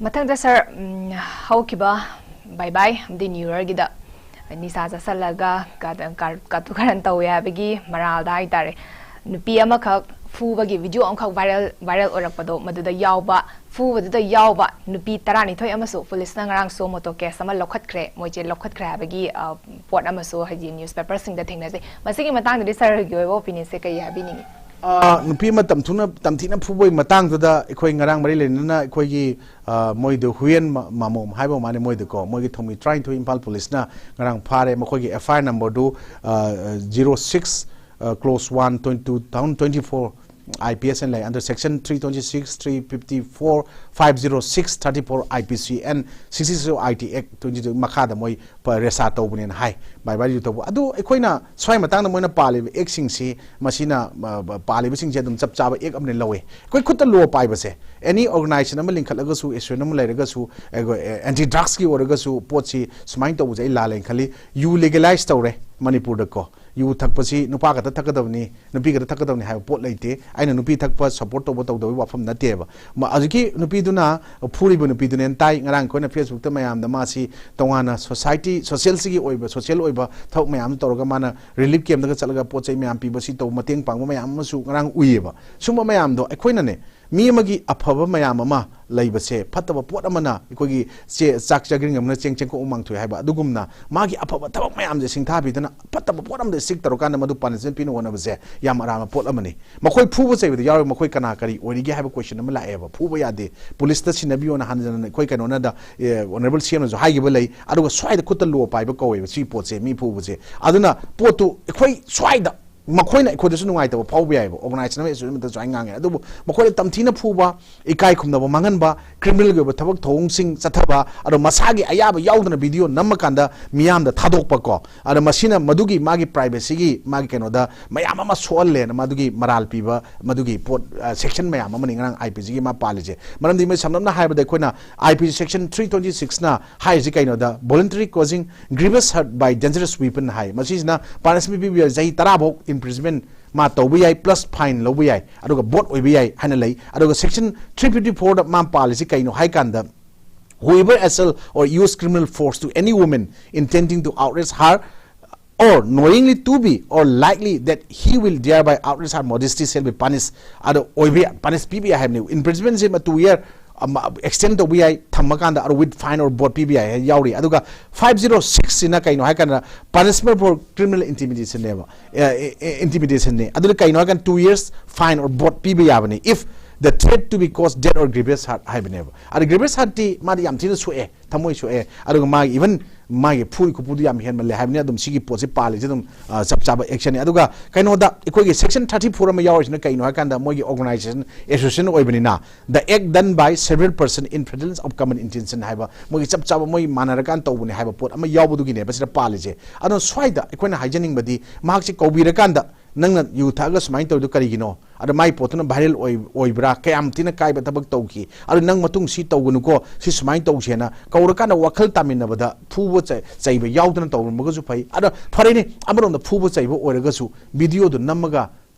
ꯃꯊꯪꯗ ꯁꯥꯔ, ꯎꯝ, ꯍꯧꯈꯤꯕ ꯕꯥꯏ ꯕꯥꯏ ꯑꯃꯗꯤ ꯅ꯭ꯌꯨ ꯌꯔꯒꯤꯗ ꯅꯤꯁꯥ ꯆꯥꯁꯜꯂꯒ ꯀꯥ-, ꯀꯥ-, ꯀꯥꯇꯨ ꯀꯥꯔꯟ ꯇꯧꯋꯦ ꯍꯥꯏꯕꯒꯤ ꯃꯔꯥꯜꯗ ꯍꯥꯏꯇꯥꯔꯦ, ꯅꯨꯄꯤ ꯑꯃꯈꯛ ꯐꯨꯕꯒꯤ video ꯑꯃꯈꯛ viral, viral ꯑꯣꯏꯔꯛꯄꯗꯣ, ꯃꯗꯨꯗ ꯌꯥꯎꯕ, ꯐꯨꯕꯗꯨꯗ ꯌꯥꯎꯕ ꯅꯨꯄꯤ ꯇꯔꯥꯅꯤꯊꯣꯏ ꯑꯃꯁꯨ ꯄꯨꯂꯤꯁꯅ ꯉꯔꯥꯡ suo motu case ꯑꯃ ꯂꯧꯈꯠꯈ꯭ꯔꯦ, ꯃꯣꯏꯁꯦ ꯂꯧꯈꯠꯈ꯭ꯔꯦ ꯍꯥꯏꯕꯒꯤ, ꯑ, ꯄꯣꯠ ꯑꯃꯁꯨ ꯍꯥꯏꯗꯤ newspaper ꯁꯤꯡꯗ ꯊꯦꯡꯅꯖꯩ꯫ ꯃꯁꯤꯒꯤ ꯃꯇꯥꯡꯗꯗꯤ ꯁꯥꯔꯒꯤ ꯑꯣꯏꯕ opinion ꯁꯦ ꯀꯩ ꯍꯥꯏꯕꯤꯅꯤꯡꯉꯤ? ꯑ, ꯅꯨꯄꯤ ꯑꯃ ꯇꯝꯊꯨꯅ-, ꯇꯝꯊꯤꯅ ꯐꯨꯕꯒꯤ ꯃꯇꯥꯡꯗꯨꯗ ꯑꯩꯈꯣꯏ ꯉꯔꯥꯡ ꯃꯔꯤ ꯂꯩꯅꯅ ꯑꯩꯈꯣꯏꯒꯤ, ꯑ, ꯃꯣꯏꯗꯨ ꯍꯨꯌꯦꯟ ꯃ-, ꯃꯥꯃꯣꯝ ꯍꯥꯏꯕ ꯃꯥꯅꯦ ꯃꯣꯏꯗꯨꯀꯣ, ꯃꯣꯏꯒꯤ ꯊꯣꯡꯃꯤ ꯇꯔꯥꯅꯤꯊꯣꯏ ꯏꯝꯐꯥꯜ ꯄꯨꯂꯤꯁꯅ ꯉꯔꯥꯡ ꯐꯥꯔꯦ꯫ ꯃꯈꯣꯏꯒꯤ FIR number ꯗꯨ, ꯑ, zero six, ꯑ, clause one, twenty-two, two thousand twenty-four IPS ꯑꯅ ꯂꯩ, under section three twenty-six, three fifty-four, five zero six, thirty-four IPC and sixty-six IT Act twenty-two ꯃꯈꯥꯗ ꯃꯣꯏ ꯄ-, ꯔꯦꯁꯥ ꯇꯧꯕꯅꯦꯅ ꯍꯥꯏ, ꯕꯥꯏ ꯕꯥꯏ ꯇꯧꯕ꯫ ꯑꯗꯨ ꯑꯩꯈꯣꯏꯅ ꯁ꯭ꯋꯥꯏ ꯃꯇꯥꯡꯗ ꯃꯣꯏꯅ ꯄꯥꯜꯂꯤꯕ act ꯁꯤꯡꯁꯤ, ꯃꯁꯤꯅ, ꯑ, ꯕ-, ꯄꯥꯜꯂꯤꯕꯁꯤꯡꯁꯦ ꯑꯗꯨꯝ ꯆꯞ ꯆꯥꯕ act ꯑꯃꯅ ꯂꯧꯋꯦ꯫ ꯑꯩꯈꯣꯏ ꯈꯨꯠꯇ law ꯄꯥꯏꯕꯁꯦ, any organization ꯑꯃ ꯂꯤꯡꯈꯠꯂꯒꯁꯨ, association ꯑꯃ ꯂꯩꯔꯒꯁꯨ, ꯑꯩꯈꯣꯏ, ꯑꯦ, anti drugs ꯀꯤ ꯑꯣꯏꯔꯒꯁꯨ, ꯄꯣꯠꯁꯤ ꯁꯨꯃꯥꯏꯅ ꯇꯧꯕꯁꯦ ꯑꯩ ꯂꯥꯜꯂꯦꯅ ꯈꯜꯂꯤ꯫ ꯌꯨ legalize ꯇꯧꯔꯦ ꯃꯅꯤꯄꯨꯔꯗꯀꯣ, ꯌꯨ ꯊꯛꯄꯁꯤ ꯅꯨꯄꯥ ꯈꯛꯇ ꯊꯛꯀꯗꯕꯅꯤ, ꯅꯨꯄꯤ ꯈꯛꯇ ꯊꯛꯀꯗꯕꯅꯤ ꯍꯥꯏꯕ ꯄꯣꯠ ꯂꯩꯇꯦ꯫ ꯑꯩꯅ ꯅꯨꯄꯤ ꯊꯛꯄ support ꯇꯧꯕ ꯇꯧꯗꯕꯒꯤ ꯋꯥꯐꯝ ꯅꯠꯇꯦꯕ꯫ ꯃ-, ꯍꯧꯖꯤꯛꯀꯤ ꯅꯨꯄꯤꯗꯨꯅ, ꯐꯨꯔꯤꯕ ꯅꯨꯄꯤꯗꯨꯅꯦꯅ ꯇꯥꯏ꯫ ꯉꯔꯥꯡ ꯑꯩꯈꯣꯏꯅ Facebook ꯇ ꯃꯌꯥꯝꯗ ꯃꯥꯁꯤ ꯇꯣꯉꯥꯟꯅ society, social ꯁꯤꯒꯤ ꯑꯣꯏꯕ, social ꯑꯣꯏꯕ ꯊꯕꯛ ꯃꯌꯥꯝ ꯑꯃ ꯇꯧꯔꯒ ꯃꯥꯅ relief camp ꯇꯒ ꯆꯠꯂꯒ ꯄꯣꯠ ꯆꯩ ꯃꯌꯥꯝ ꯄꯤꯕ, ꯁꯤ ꯇꯧꯕ, ꯃꯇꯦꯡ ꯄꯥꯡꯕ ꯃꯌꯥꯝ ꯑꯃꯁꯨ ꯉꯔꯥꯡ ꯎꯏꯌꯦꯕ꯫ ꯁꯨꯝꯕ ꯃꯌꯥꯝꯗꯣ ꯑꯩꯈꯣꯏꯅꯅꯦ, ꯃꯤ ꯑꯃꯒꯤ ꯑꯐꯕ ꯃꯌꯥꯝ ꯑꯃ ꯂꯩꯕꯁꯦ, ꯐꯠꯇꯕ ꯄꯣꯠ ꯑꯃꯅ, ꯑꯩꯈꯣꯏꯒꯤ ꯆꯦ-, ꯆꯥꯛ ꯆꯥꯒ꯭ꯔꯤꯡ ꯑꯃꯅ ꯆꯦꯡ ꯆꯦꯡꯀꯣꯛ ꯃꯥꯡꯊꯣꯛꯏ ꯍꯥꯏꯕ ꯑꯗꯨꯒꯨꯝꯅ, ꯃꯥꯒꯤ ꯑꯐꯕ ꯊꯕꯛ ꯃꯌꯥꯝꯁꯦ ꯁꯤꯡꯊꯥꯕꯤꯗꯅ ꯐꯠꯇꯕ ꯄꯣꯠ ꯑꯃꯗ ꯁꯤꯛ ꯇꯧꯔꯀꯥꯟꯗ ꯃꯗꯨ ꯄꯥꯅꯤꯁꯃꯦꯟ ꯄꯤꯅꯕ ꯍꯣꯠꯅꯕꯁꯦ ꯌꯥꯝ ꯑꯔꯥꯟꯕ ꯄꯣꯠ ꯑꯃꯅꯤ꯫ ꯃꯈꯣꯏ ꯐꯨꯕ ꯆꯩꯕꯗ ꯌꯥꯎꯔꯒ ꯃꯈꯣꯏ ꯀꯅꯥ ꯀꯔꯤ ꯑꯣꯏꯔꯤꯒꯦ ꯍꯥꯏꯕ ꯀꯣꯏꯁꯟ ꯑꯃ ꯂꯥꯛꯑꯦꯕ꯫ ꯐꯨꯕ ꯌꯥꯗꯦ, ꯄꯨꯂꯤꯁꯇ ꯁꯤꯟꯅꯕꯤꯌꯣꯅ ꯍꯟꯖꯟꯅ ꯑꯩꯈꯣꯏ ꯀꯩꯅꯣꯅꯗ, ꯑꯦ, ꯑꯣꯅꯔꯦꯕꯜ ꯁꯤ ꯑꯦꯝꯅꯁꯨ ꯍꯥꯏꯈꯤꯕ ꯂꯩ꯫ ꯑꯗꯨꯒ ꯁ꯭ꯋꯥꯏꯗ ꯈꯨꯠꯇ ꯂꯣ ꯄꯥꯏꯕ ꯀꯧꯋꯦꯕ ꯁꯤ ꯄꯣꯠꯁꯦ, ꯃꯤ ꯐꯨꯕꯁꯦ꯫ ꯑꯗꯨꯅ ꯄꯣꯠꯇꯨ ꯑꯩꯈꯣꯏ ꯁ꯭ꯋꯥꯏꯗ ꯃꯈꯣꯏꯅ ꯑꯩꯈꯣꯏꯗꯁꯨ ꯅꯨꯡꯉꯥꯏꯇꯕ ꯐꯥꯎꯕ ꯌꯥꯏꯑꯕ, ꯑꯣꯔꯒꯅꯥꯏꯖꯦꯁꯟ ꯑꯃ, ꯑꯦꯁꯣꯁꯤꯌꯦꯁꯟ ꯑꯃꯠꯇ ꯁꯨꯃꯥꯏꯅ ꯉꯥꯡꯉꯦ, ꯑꯗꯨꯕꯨ ꯃꯈꯣꯏꯗ ꯇꯝꯊꯤꯅ ꯐꯨꯕ, ꯏꯀꯥꯏ ꯈꯨꯝꯅꯕ ꯃꯥꯡꯍꯟꯕ, ꯀ꯭ꯔꯤꯃꯤꯅꯦꯜꯒꯤ ꯑꯣꯏꯕ ꯊꯕꯛ ꯊꯧꯑꯣꯡꯁꯤꯡ ꯆꯠꯊꯕ, ꯑꯗꯣ ꯃꯁꯥꯒꯤ ꯑꯌꯥꯕ ꯌꯥꯎꯗꯅ ꯚꯤꯗꯤꯑꯣ ꯅꯝꯃꯀꯥꯟꯗ ꯃꯤꯌꯥꯝꯗ ꯊꯥꯗꯣꯛꯄ ꯀꯣ, ꯑꯗꯣ ꯃꯁꯤꯅ ꯃꯗꯨꯒꯤ ꯃꯥꯒꯤ ꯄ꯭ꯔꯥꯏꯚꯦꯁꯤꯒꯤ ꯃꯥꯒꯤ ꯀꯩꯅꯣꯗ ꯃꯌꯥꯝ ꯑꯃ ꯁꯣꯛꯍꯜꯂꯦꯅ ꯃꯗꯨꯒꯤ ꯃꯔꯥꯜ ꯄꯤꯕ, ꯃꯗꯨꯒꯤ ꯄꯣꯠ, ꯑ, ꯁꯦꯛꯁꯟ ꯃꯌꯥꯝ ꯑꯃꯅꯤ ꯉꯔꯥꯡ ꯑꯥꯏ ꯄꯤ ꯁꯤꯒꯤ ꯃꯥ ꯄꯥꯜꯂꯤꯁꯦ꯫ ꯃꯔꯝꯗꯤ ꯃꯣꯏ ꯁꯝꯂꯞꯅ ꯍꯥꯏꯔꯕꯗ ꯑꯩꯈꯣꯏꯅ ꯑꯥꯏ ꯄꯤ ꯁꯤ ꯁꯦꯛꯁꯟ ꯊ꯭ꯔꯤ ꯇ꯭ꯋꯦꯟꯇꯤ ꯁꯤꯛꯁꯅ ꯍꯥꯏꯔꯤꯁꯤ ꯀꯩꯅꯣꯗ, voluntary causing grievous hurt by dangerous weapon ꯍꯥꯏ꯫ ꯃꯁꯤꯁꯤꯅ ꯄꯥꯅꯤꯁꯃꯦꯟ ꯄꯤꯕ ꯌꯥꯏ, ꯆꯍꯤ ꯇꯔꯥ ꯐꯥꯎ ꯏꯝꯄ꯭ꯔꯤꯖꯃꯦꯟ ꯃꯥ ꯇꯧꯕ ꯌꯥꯏ, ꯄ꯭ꯂꯁ ꯐꯥꯏꯟ ꯂꯧꯕ ꯌꯥꯏ, ꯑꯗꯨꯒ ꯕꯣꯠ ꯑꯣꯏꯕ ꯌꯥꯏ ꯍꯥꯏꯅ ꯂꯩ꯫ ꯑꯗꯨꯒ ꯁꯦꯛꯁꯟ ꯊ꯭ꯔꯤ ꯐꯤꯐꯇꯤ ꯐꯣꯔꯗ ꯃꯥ ꯄꯥꯜꯂꯤꯁꯤ ꯀꯩꯅꯣ ꯍꯥꯏ ꯀꯥꯟꯗ, whoever assault or use criminal force to any woman intending to outrage her or knowingly to be or likely that he will thereby outrage her modesty shall be punished. ꯑꯗꯣ ꯑꯣꯏꯕ ꯌꯥꯏ, ꯄꯥꯅꯤꯁ ꯄꯤꯕ ꯌꯥꯏ ꯍꯥꯏꯕꯅꯦ꯫ ꯏꯝꯄ꯭ꯔꯤꯖꯃꯦꯟꯁꯦ ꯇꯨ ꯏꯌꯔ ꯑꯦꯛꯁꯇꯦꯟ ꯇꯧꯕ ꯌꯥꯏ, ꯊꯝꯃꯀꯥꯟꯗ, ꯑꯗꯣ with fine or boat ꯄꯤꯕ ꯌꯥꯏ ꯍꯥꯏ ꯌꯥꯎꯔꯤ꯫ ꯑꯗꯨꯒ ꯐꯥꯏꯚ ꯖꯤꯔꯣ ꯁꯤꯛꯁꯁꯤꯅ ꯀꯩꯅꯣ ꯍꯥꯏ ꯀꯥꯟꯗ, punishment for criminal intimidationꯅꯦꯕ, ꯏꯟꯇꯤꯃꯤꯗꯦꯁꯟꯅꯦ꯫ ꯑꯗꯨꯅ ꯀꯩꯅꯣ ꯍꯥꯏ ꯀꯥꯟꯗ, two years fine or both ꯄꯤꯕ ꯌꯥꯕꯅꯤ, if the threat to be cause death or grievous hurt ꯍꯥꯏꯕꯅꯦꯕ꯫ ꯑꯗ ꯒ꯭ꯔꯤꯚꯁ ꯍꯔꯠꯇꯤ ꯃꯥꯗꯤ ꯌꯥꯝ ꯊꯤꯅ ꯁꯣꯛꯑꯦ, ꯊꯃꯣꯏ ꯁꯣꯛꯑꯦ, ꯑꯗꯨꯒ ꯃꯥꯒꯤ ꯏꯚꯟ ꯃꯥꯒꯤ ꯐꯨꯔꯤ ꯈꯨꯐꯨꯗꯨ ꯌꯥꯝ ꯍꯦꯟꯃꯜꯂꯦ ꯍꯥꯏꯕꯅꯤ꯫ ꯑꯗꯨꯝ ꯁꯤꯒꯤ ꯄꯣꯠꯁꯤ ꯄꯥꯜꯂꯤꯁꯦ ꯑꯗꯨꯝ, ꯑ, ꯆꯞ ꯆꯥꯕ ꯑꯦꯛꯁꯟꯅꯤ꯫ ꯑꯗꯨꯒ ꯀꯩꯅꯣꯗ ꯑꯩꯈꯣꯏꯒꯤ ꯁꯦꯛꯁꯟ ꯊꯥꯔꯇꯤ ꯐꯣꯔ ꯑꯃ ꯌꯥꯎꯔꯤꯁꯤꯅ ꯀꯩꯅꯣ ꯍꯥꯏꯀꯥꯟꯗ, ꯃꯣꯏꯒꯤ ꯑꯣꯔꯒꯅꯥꯏꯖꯦꯁꯟ, ꯑꯦꯁꯣꯁꯤꯌꯦꯁꯟ ꯑꯣꯏꯕꯅꯤꯅ, the act done by several person in furtherance of common intention ꯍꯥꯏꯕ ꯃꯣꯏꯒꯤ ꯆꯞ ꯆꯥꯕ ꯃꯣꯏ ꯃꯥꯟꯅꯔꯀꯥꯟꯗ ꯇꯧꯕꯅꯦ ꯍꯥꯏꯕ ꯄꯣꯠ ꯑꯃ ꯌꯥꯎꯕꯗꯨꯒꯤꯅꯦꯕ ꯁꯤꯗ ꯄꯥꯜꯂꯤꯁꯦ꯫ ꯑꯗꯣ ꯁ꯭ꯋꯥꯏꯗ ꯑꯩꯈꯣꯏꯅ ꯍꯥꯏꯖꯅꯤꯡꯕꯗꯤ, ꯃꯍꯥꯛꯁꯦ ꯀꯧꯕꯤꯔꯀꯥꯟꯗ ꯅꯪꯅ ꯌꯨ ꯊꯛꯑꯒ ꯁꯨꯃꯥꯏꯅ ꯇꯧꯔꯤꯗꯣ ꯀꯔꯤꯒꯤꯅꯣ? ꯑꯗ ꯃꯥꯏ ꯄꯣꯠꯇꯨꯅ ꯚꯥꯏꯔꯦꯜ ꯑꯣꯏ-, ꯑꯣꯏꯕ꯭ꯔꯥ? ꯀꯌꯥꯝ ꯊꯤꯅ ꯀꯥꯏꯕ ꯊꯕꯛ ꯇꯧꯈꯤ? ꯑꯗꯣ ꯅꯪ ꯃꯇꯨꯡ ꯁꯤ ꯇꯧꯒꯅꯨꯀꯣ, ꯁꯤ ꯁꯨꯃꯥꯏꯅ ꯇꯧꯁꯦꯅ ꯀꯧꯔꯀꯥꯟꯗ ꯋꯥꯈꯜ ꯇꯥꯃꯤꯟꯅꯕꯗ ꯐꯨꯕ ꯆꯩ-, ꯆꯩꯕ ꯌꯥꯎꯗꯅ ꯇꯧꯔꯝꯕꯒꯁꯨ ꯐꯩ꯫ ꯑꯗꯣ ꯐꯔꯦꯅꯦ, ꯑꯃꯔꯣꯝꯗ ꯐꯨꯕ ꯆꯩꯕ ꯑꯣꯏꯔꯒꯁꯨ ꯚꯤꯗꯤꯑꯣꯗꯨ ꯅꯝꯃꯒ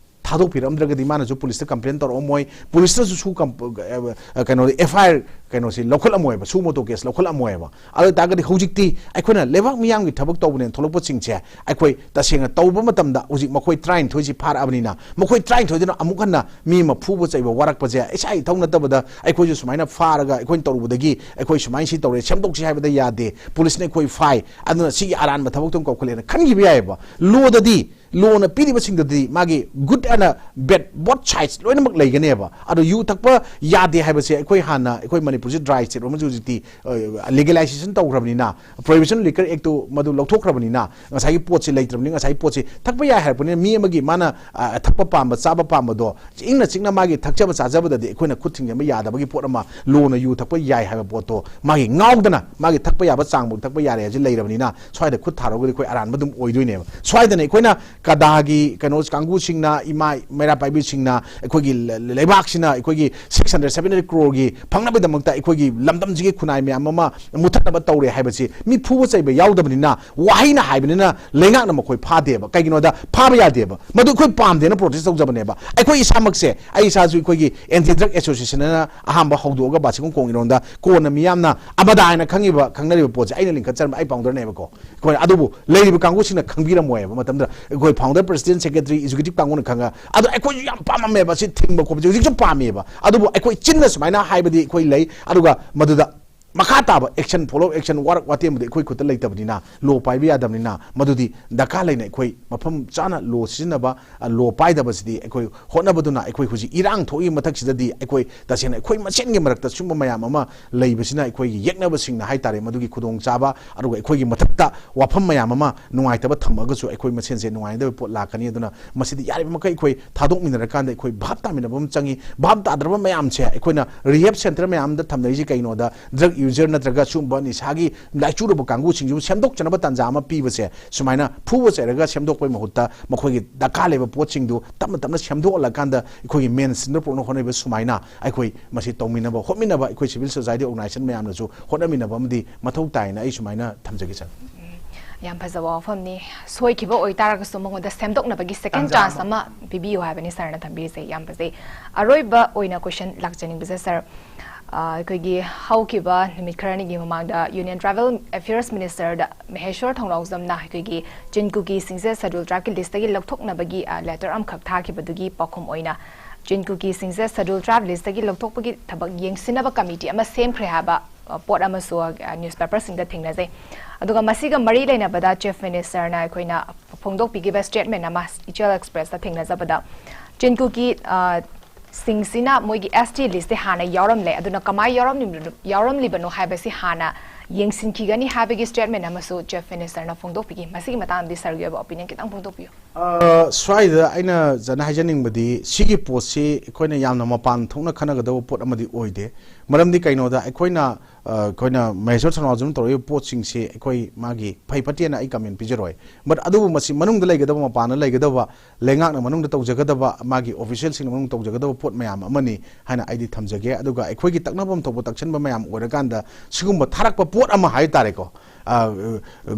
ꯊꯥꯗꯣꯛꯄꯤꯔꯝꯗ꯭ꯔꯒꯗꯤ ꯃꯥꯅꯁꯨ ꯄꯨꯂꯤꯁꯇ ꯀꯝꯄ꯭ꯂꯦꯟ ꯇꯧꯔꯛꯑꯝꯃꯣꯏ, ꯄꯨꯂꯤꯁꯅꯁꯨ ꯁꯨ ꯀꯝ-, ꯑ, ꯀꯩꯅꯣꯗꯤ, ꯑꯦꯐ ꯑꯥꯏ ꯑꯥꯔ ꯀꯩꯅꯣꯁꯤ ꯂꯧꯈꯠꯂꯝꯃꯣꯏꯕ, ꯁꯨ ꯃꯣꯇꯣ ꯀꯦꯁ ꯂꯧꯈꯠꯂꯝꯃꯣꯏꯕ꯫ ꯑꯗꯨ ꯑꯣꯏ ꯇꯥꯔꯒꯗꯤ ꯍꯧꯖꯤꯛꯇꯤ ꯑꯩꯈꯣꯏꯅ ꯂꯩꯕꯥꯛ ꯃꯤꯌꯥꯝꯒꯤ ꯊꯕꯛ ꯇꯧꯕꯅꯦꯅ ꯊꯣꯛꯂꯛꯄꯁꯤꯡꯁꯦ ꯑꯩꯈꯣꯏ ꯇꯁꯦꯡꯅ ꯇꯧꯕ ꯃꯇꯝꯗ ꯍꯧꯖꯤꯛ ꯃꯈꯣꯏ ꯇꯔꯥꯅꯤꯊꯣꯏꯁꯤ ꯐꯥꯔꯛꯑꯕꯅꯤꯅ, ꯃꯈꯣꯏ ꯇꯔꯥꯅꯤꯊꯣꯏꯗꯨꯅ ꯑꯃꯨꯛ ꯍꯟꯅ ꯃꯤ ꯑꯃ ꯐꯨꯕ ꯆꯩꯕ ꯋꯥꯔꯛꯄꯁꯦ ꯏꯁꯥ ꯏꯊꯧ ꯅꯠꯇꯕꯗ ꯑꯩꯈꯣꯏꯁꯨ ꯁꯨꯃꯥꯏꯅ ꯐꯥꯔꯒ ꯑꯩꯈꯣꯏꯅ ꯇꯧꯔꯨꯕꯗꯒꯤ ꯑꯩꯈꯣꯏ ꯁꯨꯃꯥꯏꯅ ꯁꯤ ꯇꯧꯔꯦ, ꯁꯦꯝꯗꯣꯛꯁꯤ ꯍꯥꯏꯕꯗ ꯌꯥꯗꯦ, ꯄꯨꯂꯤꯁꯅ ꯑꯩꯈꯣꯏ ꯐꯥꯏ, ꯑꯗꯨꯅ ꯁꯤꯒꯤ ꯑꯔꯥꯟꯕ ꯊꯕꯛꯇꯣ ꯑꯃꯨꯛ ꯀꯧꯈꯠꯂꯦꯅ ꯈꯟꯈꯤꯕ ꯌꯥꯏꯑꯕ꯫ ꯂꯣꯗꯗꯤ, ꯂꯣꯅ ꯄꯤꯔꯤꯕꯁꯤꯡꯗꯗꯤ ꯃꯥꯒꯤ good and bad, both sides ꯂꯣꯏꯅꯃꯛ ꯂꯩꯒꯅꯦꯕ꯫ ꯑꯗꯣ ꯌꯨ ꯊꯛꯄ ꯌꯥꯗꯦ ꯍꯥꯏꯕꯁꯦ ꯑꯩꯈꯣꯏ ꯍꯥꯟꯅ, ꯑꯩꯈꯣꯏ ꯃꯅꯤꯄꯨꯔꯁꯦ dry state ꯑꯃꯁꯨ ꯍꯧꯖꯤꯛꯇꯤ, ꯑ, legalization ꯇꯧꯈ꯭ꯔꯕꯅꯤꯅ, Prohibition Liquor Act two ꯃꯗꯨ ꯂꯧꯊꯣꯛꯈ꯭ꯔꯕꯅꯤꯅ ꯉꯁꯥꯏꯒꯤ ꯄꯣꯠꯁꯤ ꯂꯩꯇ꯭ꯔꯕꯅꯤ꯫ ꯉꯁꯥꯏꯒꯤ ꯄꯣꯠꯁꯤ ꯊꯛꯄ ꯌꯥꯏ ꯍꯥꯏꯔꯛꯄꯅꯤꯅ ꯃꯤ ꯑꯃꯒꯤ ꯃꯥꯅ, ꯑ, ꯊꯛꯄ ꯄꯥꯝꯕ, ꯆꯥꯕ ꯄꯥꯝꯕꯗꯣ ꯏꯪꯅ ꯆꯤꯛꯅ ꯃꯥꯒꯤ ꯊꯛꯆꯕ ꯆꯥꯖꯕꯗꯗꯤ ꯑꯩꯈꯣꯏꯅ ꯈꯨꯠ ꯊꯤꯡꯖꯤꯟꯕ ꯌꯥꯗꯕꯒꯤ ꯄꯣꯠ ꯑꯃ ꯂꯣꯅ ꯌꯨ ꯊꯛꯄ ꯌꯥꯏ ꯍꯥꯏꯕ ꯄꯣꯠꯇꯣ ꯃꯥꯒꯤ ꯉꯥꯎꯗꯅ ꯃꯥꯒꯤ ꯊꯛꯄ ꯌꯥꯕ ꯆꯥꯡꯐꯥꯎ ꯊꯛꯄ ꯌꯥꯔꯦ ꯍꯥꯏꯕꯁꯤ ꯂꯩꯔꯕꯅꯤꯅ ꯁ꯭ꯋꯥꯏꯗ ꯈꯨꯠ ꯊꯥꯔꯒꯗꯤ ꯑꯩꯈꯣꯏ ꯑꯔꯥꯟꯕ ꯑꯗꯨꯝ ꯑꯣꯏꯗꯣꯏꯅꯦꯕ꯫ ꯁ꯭ꯋꯥꯏꯗꯅ ꯑꯩꯈꯣꯏꯅ ꯀꯗꯥꯒꯤ ꯀꯩꯅꯣ ꯀꯥꯡꯕꯨꯁꯤꯡꯅ, ꯏꯃꯥ ꯃꯩꯔꯥ ꯄꯥꯏꯕꯤꯁꯤꯡꯅ ꯑꯩꯈꯣꯏꯒꯤ ꯂ-, ꯂ-, ꯂꯩꯕꯥꯛꯁꯤꯅ ꯑꯩꯈꯣꯏꯒꯤ six hundred, seven hundred crore ꯒꯤ ꯐꯪꯅꯕꯒꯤꯗꯃꯛꯇ ꯑꯩꯈꯣꯏꯒꯤ ꯂꯝꯗꯝꯁꯤꯒꯤ ꯈꯨꯟꯅꯥꯏ ꯃꯌꯥꯝ ꯑꯃ ꯃꯨꯊꯠꯅꯕ ꯇꯧꯔꯦ ꯍꯥꯏꯕꯁꯤ ꯃꯤ ꯐꯨꯕ ꯆꯩꯕ ꯌꯥꯎꯗꯕꯅꯤꯅ ꯋꯥꯍꯩꯅ ꯍꯥꯏꯕꯅꯤꯅ ꯂꯩꯉꯥꯛꯅ ꯃꯈꯣꯏ ꯐꯥꯗꯦꯕ꯫ ꯀꯩꯒꯤꯅꯣꯗ ꯐꯥꯕ ꯌꯥꯗꯦꯕ꯫ ꯃꯗꯨ ꯑꯩꯈꯣꯏ ꯄꯥꯝꯗꯦꯅ protest ꯇꯧꯖꯕꯅꯦꯕ꯫ ꯑꯩꯈꯣꯏ ꯏꯁꯥꯃꯛꯁꯦ, ꯑꯩ ꯏꯁꯥꯁꯨ ꯑꯩꯈꯣꯏꯒꯤ Anti Drug Association ꯑꯅ ꯑꯍꯥꯟꯕ ꯍꯧꯗꯣꯛꯑꯒ ꯕꯥꯁꯤꯈꯣꯡ ꯈꯣꯡ ꯏꯔꯣꯝꯗ ꯀꯣꯟꯅ ꯃꯤꯌꯥꯝꯅ ꯑꯃꯗꯥ ꯍꯥꯏꯅ ꯈꯪꯉꯤꯕ, ꯈꯪꯅꯔꯤꯕ ꯄꯣꯠꯁꯦ ꯑꯩꯅ ꯂꯤꯡꯈꯠꯆꯔꯝꯕ ꯑꯩ founderꯅꯦꯕꯀꯣ꯫ ꯑꯩꯈꯣꯏ ꯑꯗꯨꯕꯨ ꯂꯩꯔꯤꯕ ꯀꯥꯡꯕꯨꯁꯤꯡꯅ ꯈꯪꯕꯤꯔꯝꯃꯣꯏꯕ ꯃꯇꯝꯗꯨꯗ꯫ ꯑꯩꯈꯣꯏ founder, president, secretary, executive ꯀꯥꯡꯕꯨꯅ ꯈꯪꯉ-, ꯑꯗꯣ ꯑꯩꯈꯣꯏꯁꯨ ꯌꯥꯝ ꯄꯥꯝꯃꯝꯃꯦꯕ ꯁꯤ ꯊꯤꯡꯕ ꯈꯣꯠꯄꯁꯦ꯫ ꯍꯧꯖꯤꯛꯁꯨ ꯄꯥꯝꯃꯦꯕ, ꯑꯗꯨꯕꯨ ꯑꯩꯈꯣꯏ ꯆꯤꯟꯅ ꯁꯨꯃꯥꯏꯅ ꯍꯥꯏꯕꯗꯤ ꯑꯩꯈꯣꯏ ꯂꯩ, ꯑꯗꯨꯒ ꯃꯗꯨꯗ ꯃꯈꯥ ꯇꯥꯕ action, follow action, ꯋꯥꯔꯛ ꯋꯥꯇꯦꯝꯕꯗꯤ ꯑꯩꯈꯣꯏ ꯈꯨꯠꯇ ꯂꯩꯇꯕꯅꯤꯅ, ꯂꯣ ꯄꯥꯏꯕ ꯌꯥꯗꯕꯅꯤꯅ, ꯃꯗꯨꯗꯤ ꯗꯔꯀꯥꯔ ꯂꯩꯅ ꯑꯩꯈꯣꯏ ꯃꯐꯝ ꯆꯥꯅ ꯂꯣ ꯁꯤꯖꯤꯟꯅꯕ, ꯑ, ꯂꯣ ꯄꯥꯏꯗꯕꯁꯤꯗꯤ ꯑꯩꯈꯣꯏ ꯍꯣꯠꯅꯕꯗꯨꯅ ꯑꯩꯈꯣꯏ ꯍꯧꯖꯤꯛ ꯏꯔꯥꯡ ꯊꯣꯛꯏ ꯃꯊꯛꯁꯤꯗꯗꯤ ꯑꯩꯈꯣꯏ ꯇꯁꯦꯡꯅ ꯑꯩꯈꯣꯏ ꯃꯁꯦꯟꯒꯤ ꯃꯔꯛꯇ ꯁꯨꯝꯕ ꯃꯌꯥꯝ ꯑꯃ ꯂꯩꯕꯁꯤꯅ ꯑꯩꯈꯣꯏꯒꯤ ꯌꯦꯛꯅꯕꯁꯤꯡꯅ ꯍꯥꯏꯇꯥꯔꯦ ꯃꯗꯨꯒꯤ ꯈꯨꯗꯣꯡꯆꯥꯕ, ꯑꯗꯨꯒ ꯑꯩꯈꯣꯏꯒꯤ ꯃꯊꯛꯇ ꯋꯥꯐꯝ ꯃꯌꯥꯝ ꯑꯃ ꯅꯨꯡꯉꯥꯏꯇꯕ ꯊꯝꯃꯒꯁꯨ ꯑꯩꯈꯣꯏ ꯃꯁꯦꯟꯁꯦ ꯅꯨꯡꯉꯥꯏꯅꯗꯕ ꯄꯣꯠ ꯂꯥꯛꯀꯅꯤ꯫ ꯑꯗꯨꯅ ꯃꯁꯤꯗꯤ ꯌꯥꯔꯤꯕ ꯃꯈꯩ ꯑꯩꯈꯣꯏ ꯊꯥꯗꯣꯛꯃꯤꯟꯅꯔꯀꯥꯟꯗ ꯑꯩꯈꯣꯏ ꯚꯥꯞ ꯇꯥꯃꯤꯟꯅꯕ ꯑꯃ ꯆꯪꯉꯤ꯫ ꯚꯥꯞ ꯇꯥꯗ꯭ꯔꯕ ꯃꯌꯥꯝꯁꯦ ꯑꯩꯈꯣꯏꯅ rehab centre ꯃꯌꯥꯝꯗ ꯊꯝꯅꯔꯤꯁꯤ ꯀꯩꯅꯣꯗ, drug user ꯅꯠꯇ꯭ꯔꯒ ꯁꯤꯒꯨꯝꯕ ꯅꯤꯁꯥꯒꯤ ꯂꯥꯏꯆꯨꯔꯕ ꯀꯥꯡꯕꯨꯁꯤꯡꯁꯤꯕꯨ ꯁꯦꯝꯗꯣꯛꯆꯅꯕ ꯇꯥꯟꯖꯥ ꯑꯃ ꯄꯤꯕꯁꯦ, ꯁꯨꯃꯥꯏꯅ ꯐꯨꯕ ꯆꯩꯔꯒ ꯁꯦꯝꯗꯣꯛꯄꯒꯤ ꯃꯍꯨꯠꯇ ꯃꯈꯣꯏꯒꯤ ꯗꯔꯀꯥꯔ ꯂꯩꯕ ꯄꯣꯠꯁꯤꯡꯗꯨ ꯇꯞꯅ ꯇꯞꯅ ꯁꯦꯝꯗꯣꯛꯍꯜꯂꯀꯥꯟꯗ ꯑꯩꯈꯣꯏꯒꯤ mainstreamꯗ ꯄꯨꯔꯛꯅꯕ ꯍꯣꯠꯅꯔꯤꯕ ꯁꯨꯃꯥꯏꯅ ꯑꯩꯈꯣꯏ ꯃꯁꯤ ꯇꯧꯃꯤꯟꯅꯕ ꯍꯣꯠꯃꯤꯟꯅꯕ ꯑꯩꯈꯣꯏ civil society organisation ꯃꯌꯥꯝꯅꯁꯨ ꯍꯣꯠꯅꯃꯤꯟꯅꯕ ꯑꯃꯗꯤ ꯃꯊꯧ ꯇꯥꯏꯅ ꯑꯩ ꯁꯨꯃꯥꯏꯅ ꯊꯝꯖꯒꯦ, ꯁꯥꯔ꯫ ꯌꯥꯝ ꯐꯖꯕ ꯋꯥꯐꯝꯅꯤ꯫ ꯁꯣꯏꯈꯤꯕ ꯑꯣꯏꯇꯥꯔꯒꯁꯨ ꯃꯉꯣꯟꯗ ꯁꯦꯝꯗꯣꯛꯅꯕꯒꯤ second ꯇꯥꯟꯖꯥ chance ꯑꯃ꯫ ꯑꯃ ꯄꯤꯕꯤꯌꯨ ꯍꯥꯏꯕꯅꯤ ꯁꯥꯔꯅ ꯊꯝꯕꯤꯔꯤꯁꯦ꯫ ꯌꯥꯝ ꯐꯖꯩ꯫ ꯑꯔꯣꯏꯕ ꯑꯣꯏꯅ question ꯂꯥꯛꯆꯅꯤꯡꯕꯁꯦ ꯁꯥꯔ, ꯑ, ꯑꯩꯈꯣꯏꯒꯤ ꯍꯧꯈꯤꯕ ꯅꯨꯃꯤꯠ ꯈꯔꯅꯤꯒꯤ ꯃꯃꯥꯡꯗ Union Tribal Affairs Minister ꯗ ꯃꯍꯦꯁ꯭ꯋꯔ ꯊꯧꯅꯥꯎꯖꯝꯅ ꯑꯩꯈꯣꯏꯒꯤ ꯆꯤꯟ ꯀꯨꯀꯤꯁꯤꯡꯁꯦ Scheduled Tribe ꯀꯤ list ꯇꯒꯤ ꯂꯧꯊꯣꯛꯅꯕꯒꯤ, ꯑ, letter ꯑꯃꯈꯛ ꯊꯥꯈꯤꯕꯗꯨꯒꯤ ꯄꯥꯎꯈꯨꯝ ꯑꯣꯏꯅ ꯆꯤꯟ ꯀꯨꯀꯤꯁꯤꯡꯁꯦ Scheduled Tribe list ꯇꯒꯤ ꯂꯧꯊꯣꯛꯄꯒꯤ ꯊꯕꯛ ꯌꯦꯡꯁꯤꯟꯅꯕ committee ꯑꯃ ꯁꯦꯝꯈ꯭ꯔꯦ ꯍꯥꯏꯕ, ꯑ, ꯄꯣꯠ ꯑꯃꯁꯨ, ꯑ, newspaper ꯁꯤꯡꯗ ꯊꯦꯡꯅꯖꯩ꯫ ꯑꯗꯨꯒ ꯃꯁꯤꯒ ꯃꯔꯤ ꯂꯩꯅꯕꯗ Chief Minister ꯅ ꯑꯩꯈꯣꯏꯅ ꯐꯣꯡꯗꯣꯛꯄꯤꯈꯤꯕ statement ꯑꯃ ꯏꯆꯦꯜ Express ꯇ ꯊꯦꯡꯅꯖꯕꯗ, ꯆꯤꯟ ꯀꯨꯀꯤ, ꯑ, ꯁꯤꯡꯁꯤꯅ ꯃꯣꯏꯒꯤ S T list ꯁꯦ ꯍꯥꯟꯅ ꯌꯥꯎꯔꯝꯂꯦ, ꯑꯗꯨꯅ ꯀꯃꯥꯏ ꯌꯥꯎꯔꯝꯂꯤꯕꯅꯣ, ꯌꯥꯎꯔꯝꯂꯤꯕꯅꯣ ꯍꯥꯏꯕꯁꯤ ꯍꯥꯟꯅ ꯌꯦꯡꯁꯤꯟꯈꯤꯒꯅꯤ ꯍꯥꯏꯕꯒꯤ statement ꯑꯃꯁꯨ Chief Minister ꯅ ꯐꯣꯡꯗꯣꯛꯄꯤꯈꯤ꯫ ꯃꯁꯤꯒꯤ ꯃꯇꯥꯡꯗꯗꯤ ꯁꯥꯔꯒꯤ ꯑꯣꯏꯕ opinion ꯈꯤꯇꯪ ꯐꯣꯡꯗꯣꯛꯄꯤꯌꯨ꯫ ꯑ, ꯁ꯭ꯋꯥꯏꯗ ꯑꯩꯅ ꯐꯖꯅ ꯍꯥꯏꯖꯅꯤꯡꯕꯗꯤ, ꯁꯤꯒꯤ ꯄꯣꯠꯁꯤ ꯑꯩꯈꯣꯏꯅ ꯌꯥꯝꯅ ꯃꯄꯥꯟ ꯊꯣꯛꯅ ꯈꯟꯅꯒꯗꯕ ꯄꯣꯠ ꯑꯃꯗꯤ ꯑꯣꯏꯗꯦ꯫ ꯃꯔꯝꯗꯤ ꯀꯩꯅꯣꯗ, ꯑꯩꯈꯣꯏꯅ, ꯑ, ꯑꯩꯈꯣꯏꯅ ꯃꯍꯦꯁ꯭ꯋꯔ ꯊꯧꯅꯥꯎꯖꯝ ꯇꯧꯔꯛꯏꯕ ꯄꯣꯠꯁꯤꯡꯁꯤ ꯑꯩꯈꯣꯏ ꯃꯥꯒꯤ ꯐꯩ ꯐꯠꯇꯦꯅ ꯑꯩ comment ꯄꯤꯖꯔꯣꯏ꯫ But ꯑꯗꯨꯕꯨ ꯃꯁꯤ ꯃꯅꯨꯡꯗ ꯂꯩꯒꯗꯕ, ꯃꯄꯥꯟꯗ ꯂꯩꯒꯗꯕ, ꯂꯩꯉꯥꯛꯅ ꯃꯅꯨꯡꯗ ꯇꯧꯖꯒꯗꯕ, ꯃꯥꯒꯤ official ꯁꯤꯡꯅ ꯃꯅꯨꯡꯗ ꯇꯧꯖꯒꯗꯕ ꯄꯣꯠ ꯃꯌꯥꯝ ꯑꯃꯅꯤ ꯍꯥꯏꯅ ꯑꯩꯗꯤ ꯊꯝꯖꯒꯦ꯫ ꯑꯗꯨꯒ ꯑꯩꯈꯣꯏꯒꯤ ꯇꯛꯅꯐꯝ ꯊꯣꯛꯄ ꯇꯛꯁꯟꯕ ꯃꯌꯥꯝ ꯑꯣꯏꯔꯀꯥꯟꯗ ꯁꯤꯒꯨꯝꯕ ꯊꯥꯔꯛꯄ ꯄꯣꯠ ꯑꯃ ꯍꯥꯏ ꯇꯥꯔꯦꯀꯣ, ꯑ,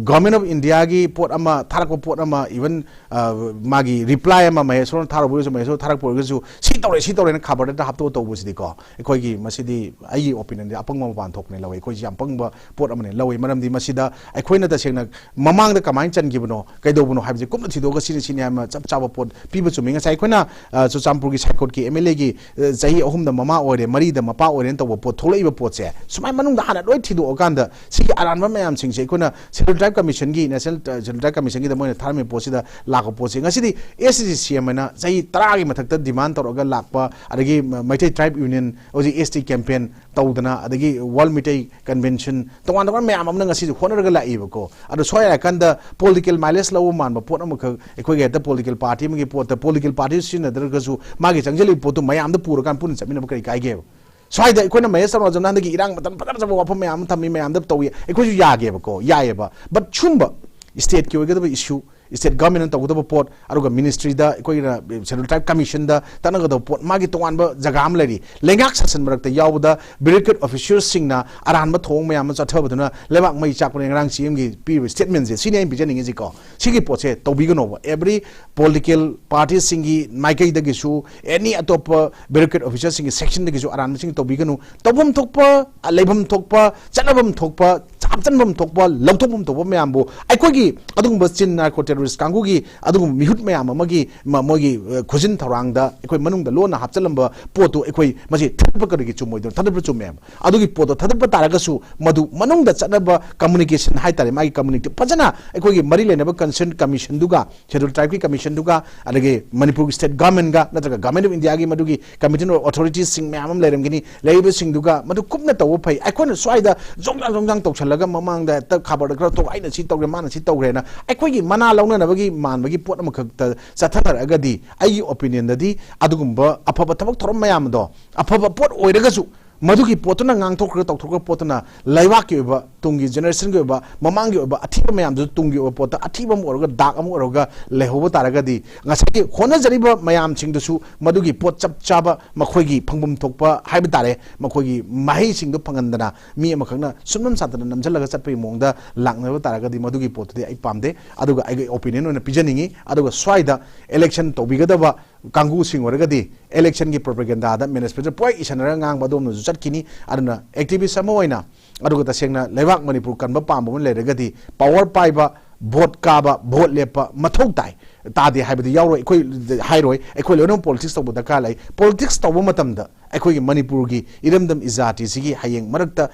Government of India ꯒꯤ ꯄꯣꯠ ꯑꯃ ꯊꯥꯔꯛꯄ ꯄꯣꯠ ꯑꯃ, even, ꯑ, ꯃꯥꯒꯤ reply ꯑꯃ ꯃꯍꯦꯁ꯭ꯋꯔꯅ ꯊꯥꯔꯨꯕ ꯑꯣꯏꯔꯁꯨ, ꯃꯍꯦꯁ꯭ꯋꯔ ꯊꯥꯔꯛꯄ ꯑꯣꯏꯔꯒꯁꯨ, "ꯁꯤ ꯇꯧꯔꯦ, ꯁꯤ ꯇꯧꯔꯦꯅ" ꯈꯕꯔꯗ ꯍꯥꯞꯇꯣꯛꯑ ꯇꯧꯕꯁꯤꯗꯤꯀꯣ, ꯑꯩꯈꯣꯏꯒꯤ ꯃꯁꯤꯗꯤ ꯑꯩꯒꯤ opinion ꯗꯤ ꯑꯄꯪꯕ ꯃꯄꯥꯟ ꯊꯣꯛꯄꯅꯦ ꯂꯧꯋꯦ꯫ ꯑꯩꯈꯣꯏꯁꯤ ꯌꯥꯝ ꯄꯪꯕ ꯄꯣꯠ ꯑꯃꯅꯦ ꯂꯧꯋꯦ꯫ ꯃꯔꯝꯗꯤ ꯃꯁꯤꯗ ꯑꯩꯈꯣꯏꯅ ꯇꯁꯦꯡꯅ ꯃꯃꯥꯡꯗ ꯀꯃꯥꯏꯅ ꯆꯟꯈꯤꯕꯅꯣ, ꯀꯩꯗꯧꯕꯅꯣ ꯍꯥꯏꯕꯁꯦ ꯀꯨꯞꯅ ꯊꯤꯗꯣꯛꯑꯒ ꯁꯤꯅꯤ ꯁꯤꯅꯤ ꯍꯥꯏꯕ ꯆꯞ ꯆꯥꯕ ꯄꯣꯠ ꯄꯤꯕ ꯆꯨꯝꯃꯤ꯫ ꯉꯁꯥꯏ ꯑꯩꯈꯣꯏꯅ, ꯑ, ꯆꯨꯔꯆꯥꯟꯄꯨꯔꯒꯤ ꯁꯥꯏꯀꯣꯠꯀꯤ M L A ꯒꯤ, ꯑ, ꯆꯍꯤ ꯑꯍꯨꯝꯗ ꯃꯃꯥ ꯑꯣꯏꯔꯦ, ꯃꯔꯤꯗ ꯃꯄꯥ ꯑꯣꯏꯔꯦꯅ ꯇꯧꯕ ꯄꯣꯠ, ꯊꯣꯛꯂꯛꯏꯕ ꯄꯣꯠꯁꯦ ꯁꯨꯃꯥꯏ ꯃꯅꯨꯡꯗ ꯍꯥꯟꯅ ꯂꯣꯏ ꯊꯤꯗꯣꯛꯑꯀꯥꯟꯗ ꯁꯤꯒꯤ ꯑꯔꯥꯟꯕ ꯃꯌꯥꯝꯁꯤꯡꯁꯦ ꯑꯩꯈꯣꯏꯅ Scheduled Tribe Commission ꯒꯤ, National, ꯑ, Scheduled Tribe Commission ꯒꯤꯗ ꯃꯣꯏꯅ ꯊꯥꯔꯝꯃꯤꯕ ꯄꯣꯠꯁꯤꯗ ꯂꯥꯛꯄ ꯄꯣꯠꯁꯦ ꯉꯁꯤꯗꯤ S C C M ꯍꯥꯏꯅ ꯆꯍꯤ ꯇꯔꯥꯒꯤ ꯃꯊꯛꯇ demand ꯇꯧꯔꯒ ꯂꯥꯛꯄ, ꯑꯗꯒꯤ ꯃ-, ꯃꯩꯇꯩ Tribe Union ꯍꯧꯖꯤꯛ S T campaign ꯇꯧꯗꯅ, ꯑꯗꯒꯤ World ꯃꯩꯇꯩ Convention, ꯇꯣꯉꯥꯟ ꯇꯣꯉꯥꯟꯕ ꯃꯌꯥꯝ ꯑꯃꯅ ꯉꯁꯤꯁꯨ ꯍꯣꯠꯅꯔꯒ ꯂꯥꯛꯏꯕꯀꯣ꯫ ꯑꯗꯣ ꯁꯣꯏ ꯍꯥꯏꯔꯀꯥꯟꯗ political mileage ꯂꯧꯕ ꯃꯥꯟꯕ ꯄꯣꯠ ꯑꯃꯈꯛ, ꯑꯩꯈꯣꯏꯒꯤ ꯍꯦꯛꯇ political party ꯑꯃꯒꯤ ꯄꯣꯠꯇ political party ꯁꯤꯖꯤꯟꯅꯗ꯭ꯔꯒꯁꯨ ꯃꯥꯒꯤ ꯆꯪꯁꯤꯜꯂꯤꯕ ꯄꯣꯠꯇꯨ ꯃꯌꯥꯝꯗ ꯄꯨꯔꯀꯥꯟ ꯄꯨꯟꯅ ꯆꯠꯃꯤꯟꯅꯕ ꯀꯔꯤ ꯀꯥꯏꯒꯦꯕ? ꯁ꯭ꯋꯥꯏꯗ ꯑꯩꯈꯣꯏꯅ ꯃꯍꯦꯁ ꯇꯧꯅꯖꯝꯅ ꯍꯟꯗꯛꯀꯤ ꯏꯔꯥꯡ ꯃꯇꯝ ꯐꯖ ꯐꯖꯕ ꯋꯥꯐꯝ ꯃꯌꯥꯝ ꯑꯃ ꯊꯝꯃꯤ, ꯃꯌꯥꯝꯗ ꯇꯧꯏ, ꯑꯩꯈꯣꯏꯁꯨ ꯌꯥꯒꯦꯕꯀꯣ, ꯌꯥꯏꯑꯕ꯫ But ꯁꯨꯝꯕ state ꯀꯤ ꯑꯣꯏꯒꯗꯕ issue, state government ꯇꯧꯒꯗꯕ ꯄꯣꯠ, ꯑꯗꯨꯒ ministry ꯗ ꯑꯩꯈꯣꯏꯅ Scheduled Tribe Commission ꯗ ꯇꯥꯟꯅꯒꯗꯕ ꯄꯣꯠ, ꯃꯥꯒꯤ ꯇꯣꯉꯥꯟꯕ ꯖꯒꯥ ꯑꯃ ꯂꯩꯔꯤ꯫ ꯂꯩꯉꯥꯛ ꯁꯥꯁꯟ ꯃꯔꯛꯇ ꯌꯥꯎꯕꯗ bureaucrat official ꯁꯤꯡꯅ ꯑꯔꯥꯟꯕ ꯊꯧꯑꯣꯡ ꯃꯌꯥꯝ ꯑꯃ ꯆꯠꯊꯕꯗꯨꯅ ꯂꯩꯕꯥꯛ ꯃꯩ ꯆꯥꯛꯄꯅꯦ꯫ ꯉꯔꯥꯡ C M ꯒꯤ ꯄꯤꯔꯤꯕ statement ꯁꯦ, ꯁꯤꯅꯤ ꯑꯩꯅ ꯄꯤꯖꯅꯤꯡꯉꯤꯁꯤꯀꯣ꯫ ꯁꯤꯒꯤ ꯄꯣꯠꯁꯦ ꯇꯧꯕꯤꯒꯅꯣꯕ꯫ Every political party ꯁꯤꯡꯒꯤ ꯃꯥꯏꯀꯩꯗꯒꯤꯁꯨ, any ꯑꯇꯣꯞꯄ bureaucrat official ꯁꯤꯡꯒꯤ section ꯗꯒꯤꯁꯨ ꯑꯔꯥꯟꯕꯁꯤꯡ ꯇꯧꯕꯤꯒꯅꯨ꯫ ꯇꯧꯐꯝ ꯊꯣꯛꯄ, ꯂꯩꯐꯝ ꯊꯣꯛꯄ, ꯆꯠꯅꯐꯝ ꯊꯣꯛꯄ, ꯍꯥꯞꯆꯤꯟꯐꯝ ꯊꯣꯛꯄ, ꯂꯧꯊꯣꯛꯐꯝ ꯊꯣꯛꯄ ꯃꯌꯥꯝꯕꯨ ꯑꯩꯈꯣꯏꯒꯤ ꯑꯗꯨꯒꯨꯝꯕ ꯆꯤꯟ narco terrorist ꯀꯥꯡꯕꯨꯒꯤ ꯑꯗꯨꯒꯨꯝꯕ ꯃꯤꯍꯨꯠ ꯃꯌꯥꯝ ꯑꯃꯒꯤ ꯃ-, ꯃꯣꯏꯒꯤ, ꯑ, ꯈꯨꯖꯤꯟ ꯊꯧꯔꯥꯡꯗ ꯑꯩꯈꯣꯏ ꯃꯅꯨꯡꯗ ꯂꯣꯟꯅ ꯍꯥꯞꯆꯤꯜꯂꯝꯕ ꯄꯣꯠꯇꯨ ꯑꯩꯈꯣꯏ ꯃꯁꯤ ꯊꯥꯗꯠꯄ ꯀꯔꯤꯒꯤ ꯆꯨꯝꯃꯣꯏꯗꯣꯏꯅꯣ? ꯊꯥꯗꯠꯄ ꯆꯨꯝꯃꯦꯕ꯫ ꯑꯗꯨꯒꯤ ꯄꯣꯠꯇꯣ ꯊꯥꯗꯠꯄ ꯇꯥꯔꯒꯁꯨ ꯃꯗꯨ ꯃꯅꯨꯡꯗ ꯆꯠꯅꯕ communication ꯍꯥꯏꯇꯥꯔꯦ, ꯃꯥꯒꯤ communication ꯐꯖꯅ ꯑꯩꯈꯣꯏꯒꯤ ꯃꯔꯤ ꯂꯩꯅꯕ concern commission ꯗꯨꯒ, Scheduled Tribe ꯀꯤ commission ꯗꯨꯒ, ꯑꯗꯒꯤ ꯃꯅꯤꯄꯨꯔꯒꯤ state government ꯒ ꯅꯠꯇ꯭ꯔꯒ Government of India ꯒꯤ ꯃꯗꯨꯒꯤ competent authorities ꯁꯤꯡ ꯃꯌꯥꯝ ꯑꯃ ꯂꯩꯔꯝꯒꯅꯤ, ꯂꯩꯔꯤꯕꯁꯤꯡꯗꯨꯒ ꯃꯗꯨ ꯀꯨꯞꯅ ꯇꯧꯕ ꯐꯩ꯫ ꯑꯩꯈꯣꯏꯅ ꯁ꯭ꯋꯥꯏꯗ ꯖꯣꯡꯖꯥꯡ ꯖꯣꯡꯖꯥꯡ ꯇꯧꯁꯜꯂꯒ ꯃꯃꯥꯡꯗ ꯍꯦꯛꯇ ꯈꯕꯔꯗ ꯈꯔ ꯊꯣꯛ, "ꯑꯩꯅ ꯁꯤ ꯇꯧꯔꯦ, ꯃꯥꯅ ꯁꯤ ꯇꯧꯔꯦꯅ" ꯑꯩꯈꯣꯏꯒꯤ ꯃꯅꯥ ꯂꯧꯅꯅꯕꯒꯤ ꯃꯥꯟꯕꯒꯤ ꯄꯣꯠ ꯑꯃꯈꯛꯇ ꯆꯠꯊꯅꯔꯛꯑꯒꯗꯤ, ꯑꯩꯒꯤ opinion ꯗꯗꯤ ꯑꯗꯨꯒꯨꯝꯕ ꯑꯐꯕ ꯊꯕꯛ ꯊꯧꯔꯝ ꯃꯌꯥꯝꯗꯣ, ꯑꯐꯕ ꯄꯣꯠ ꯑꯣꯏꯔꯒꯁꯨ, ꯃꯗꯨꯒꯤ ꯄꯣꯠꯇꯨꯅ ꯉꯥꯡꯊꯣꯛꯈ꯭ꯔꯒ ꯇꯧꯊꯣꯛꯈ꯭ꯔ ꯄꯣꯠꯇꯨꯅ ꯂꯩꯕꯥꯛꯀꯤ ꯑꯣꯏꯕ, ꯇꯨꯡꯒꯤ generation ꯒꯤ ꯑꯣꯏꯕ, ꯃꯃꯥꯡꯒꯤ ꯑꯣꯏꯕ ꯑꯊꯤꯕ ꯃꯌꯥꯝꯗꯨꯁꯨ ꯇꯨꯡꯒꯤ ꯑꯣꯏꯕ ꯄꯣꯠꯇ ꯑꯊꯤꯕ ꯑꯃ ꯑꯣꯏꯔꯒ, ꯗꯥꯛ ꯑꯃ ꯑꯣꯏꯔꯒ ꯂꯩꯍꯧꯕ ꯇꯥꯔꯒꯗꯤ, ꯉꯁꯥꯏꯒꯤ ꯍꯣꯠꯅꯖꯔꯤꯕ ꯃꯌꯥꯝꯁꯤꯡꯗꯨꯁꯨ ꯃꯗꯨꯒꯤ ꯄꯣꯠ ꯆꯞ ꯆꯥꯕ ꯃꯈꯣꯏꯒꯤ ꯐꯪꯐꯝ ꯊꯣꯛꯄ ꯍꯥꯏꯕ ꯇꯥꯔꯦ, ꯃꯈꯣꯏꯒꯤ ꯃꯍꯩꯁꯤꯡꯗꯨ ꯐꯪꯍꯟꯗꯅ ꯃꯤ ꯑꯃꯈꯛꯅ ꯁꯨꯝꯅꯝ ꯁꯥꯗꯅ ꯅꯝꯁꯤꯜꯂꯒ ꯆꯠꯄꯒꯤ ꯃꯑꯣꯡꯗ ꯂꯥꯛꯅꯕ ꯇꯥꯔꯒꯗꯤ, ꯃꯗꯨꯒꯤ ꯄꯣꯠꯇꯨꯗꯤ ꯑꯩ ꯄꯥꯝꯗꯦ꯫ ꯑꯗꯨꯒ ꯑꯩꯒꯤ opinion ꯑꯣꯏꯅ ꯄꯤꯖꯅꯤꯡꯉꯤ꯫ ꯑꯗꯨꯒ ꯁ꯭ꯋꯥꯏꯗ election ꯇꯧꯕꯤꯒꯗꯕ ꯀꯥꯡꯕꯨꯁꯤꯡ ꯑꯣꯏꯔꯒꯗꯤ election ꯒꯤ propaganda ꯗ manifesto ꯄꯣꯏ ꯏꯁꯟꯅꯔꯒ ꯉꯥꯡꯕ ꯑꯗꯣꯝꯅꯁꯨ ꯆꯠꯈꯤꯅꯤ꯫ ꯑꯗꯨꯅ activist ꯑꯃ ꯑꯣꯏꯅ, ꯑꯗꯨꯒ ꯇꯁꯦꯡꯅ ꯂꯩꯕꯥꯛ ꯃꯅꯤꯄꯨꯔ ꯀꯟꯕ ꯄꯥꯝꯕ ꯑꯃ ꯂꯩꯔꯒꯗꯤ, power ꯄꯥꯏꯕ, vote ꯀꯥꯕ, vote ꯂꯦꯞꯄ ꯃꯊꯧ ꯇꯥꯏ꯫ ꯇꯥꯗꯦ ꯍꯥꯏꯕꯗꯤ ꯌꯥꯎꯔꯣꯏ, ꯑꯩꯈꯣꯏ ꯍꯥꯏꯔꯣꯏ꯫ ꯑꯩꯈꯣꯏ ꯂꯣꯏꯅꯃꯛ politics ꯇꯧꯕ ꯗꯔꯀꯥꯔ ꯂꯩ꯫ Politics ꯇꯧꯕ ꯃꯇꯝꯗ ꯑꯩꯈꯣꯏꯒꯤ ꯃꯅꯤꯄꯨꯔꯒꯤ ꯏꯔꯝꯗꯝ ꯏꯖꯥꯇꯤꯁꯤꯒꯤ ꯍꯌꯦꯡ ꯃꯔꯛꯇ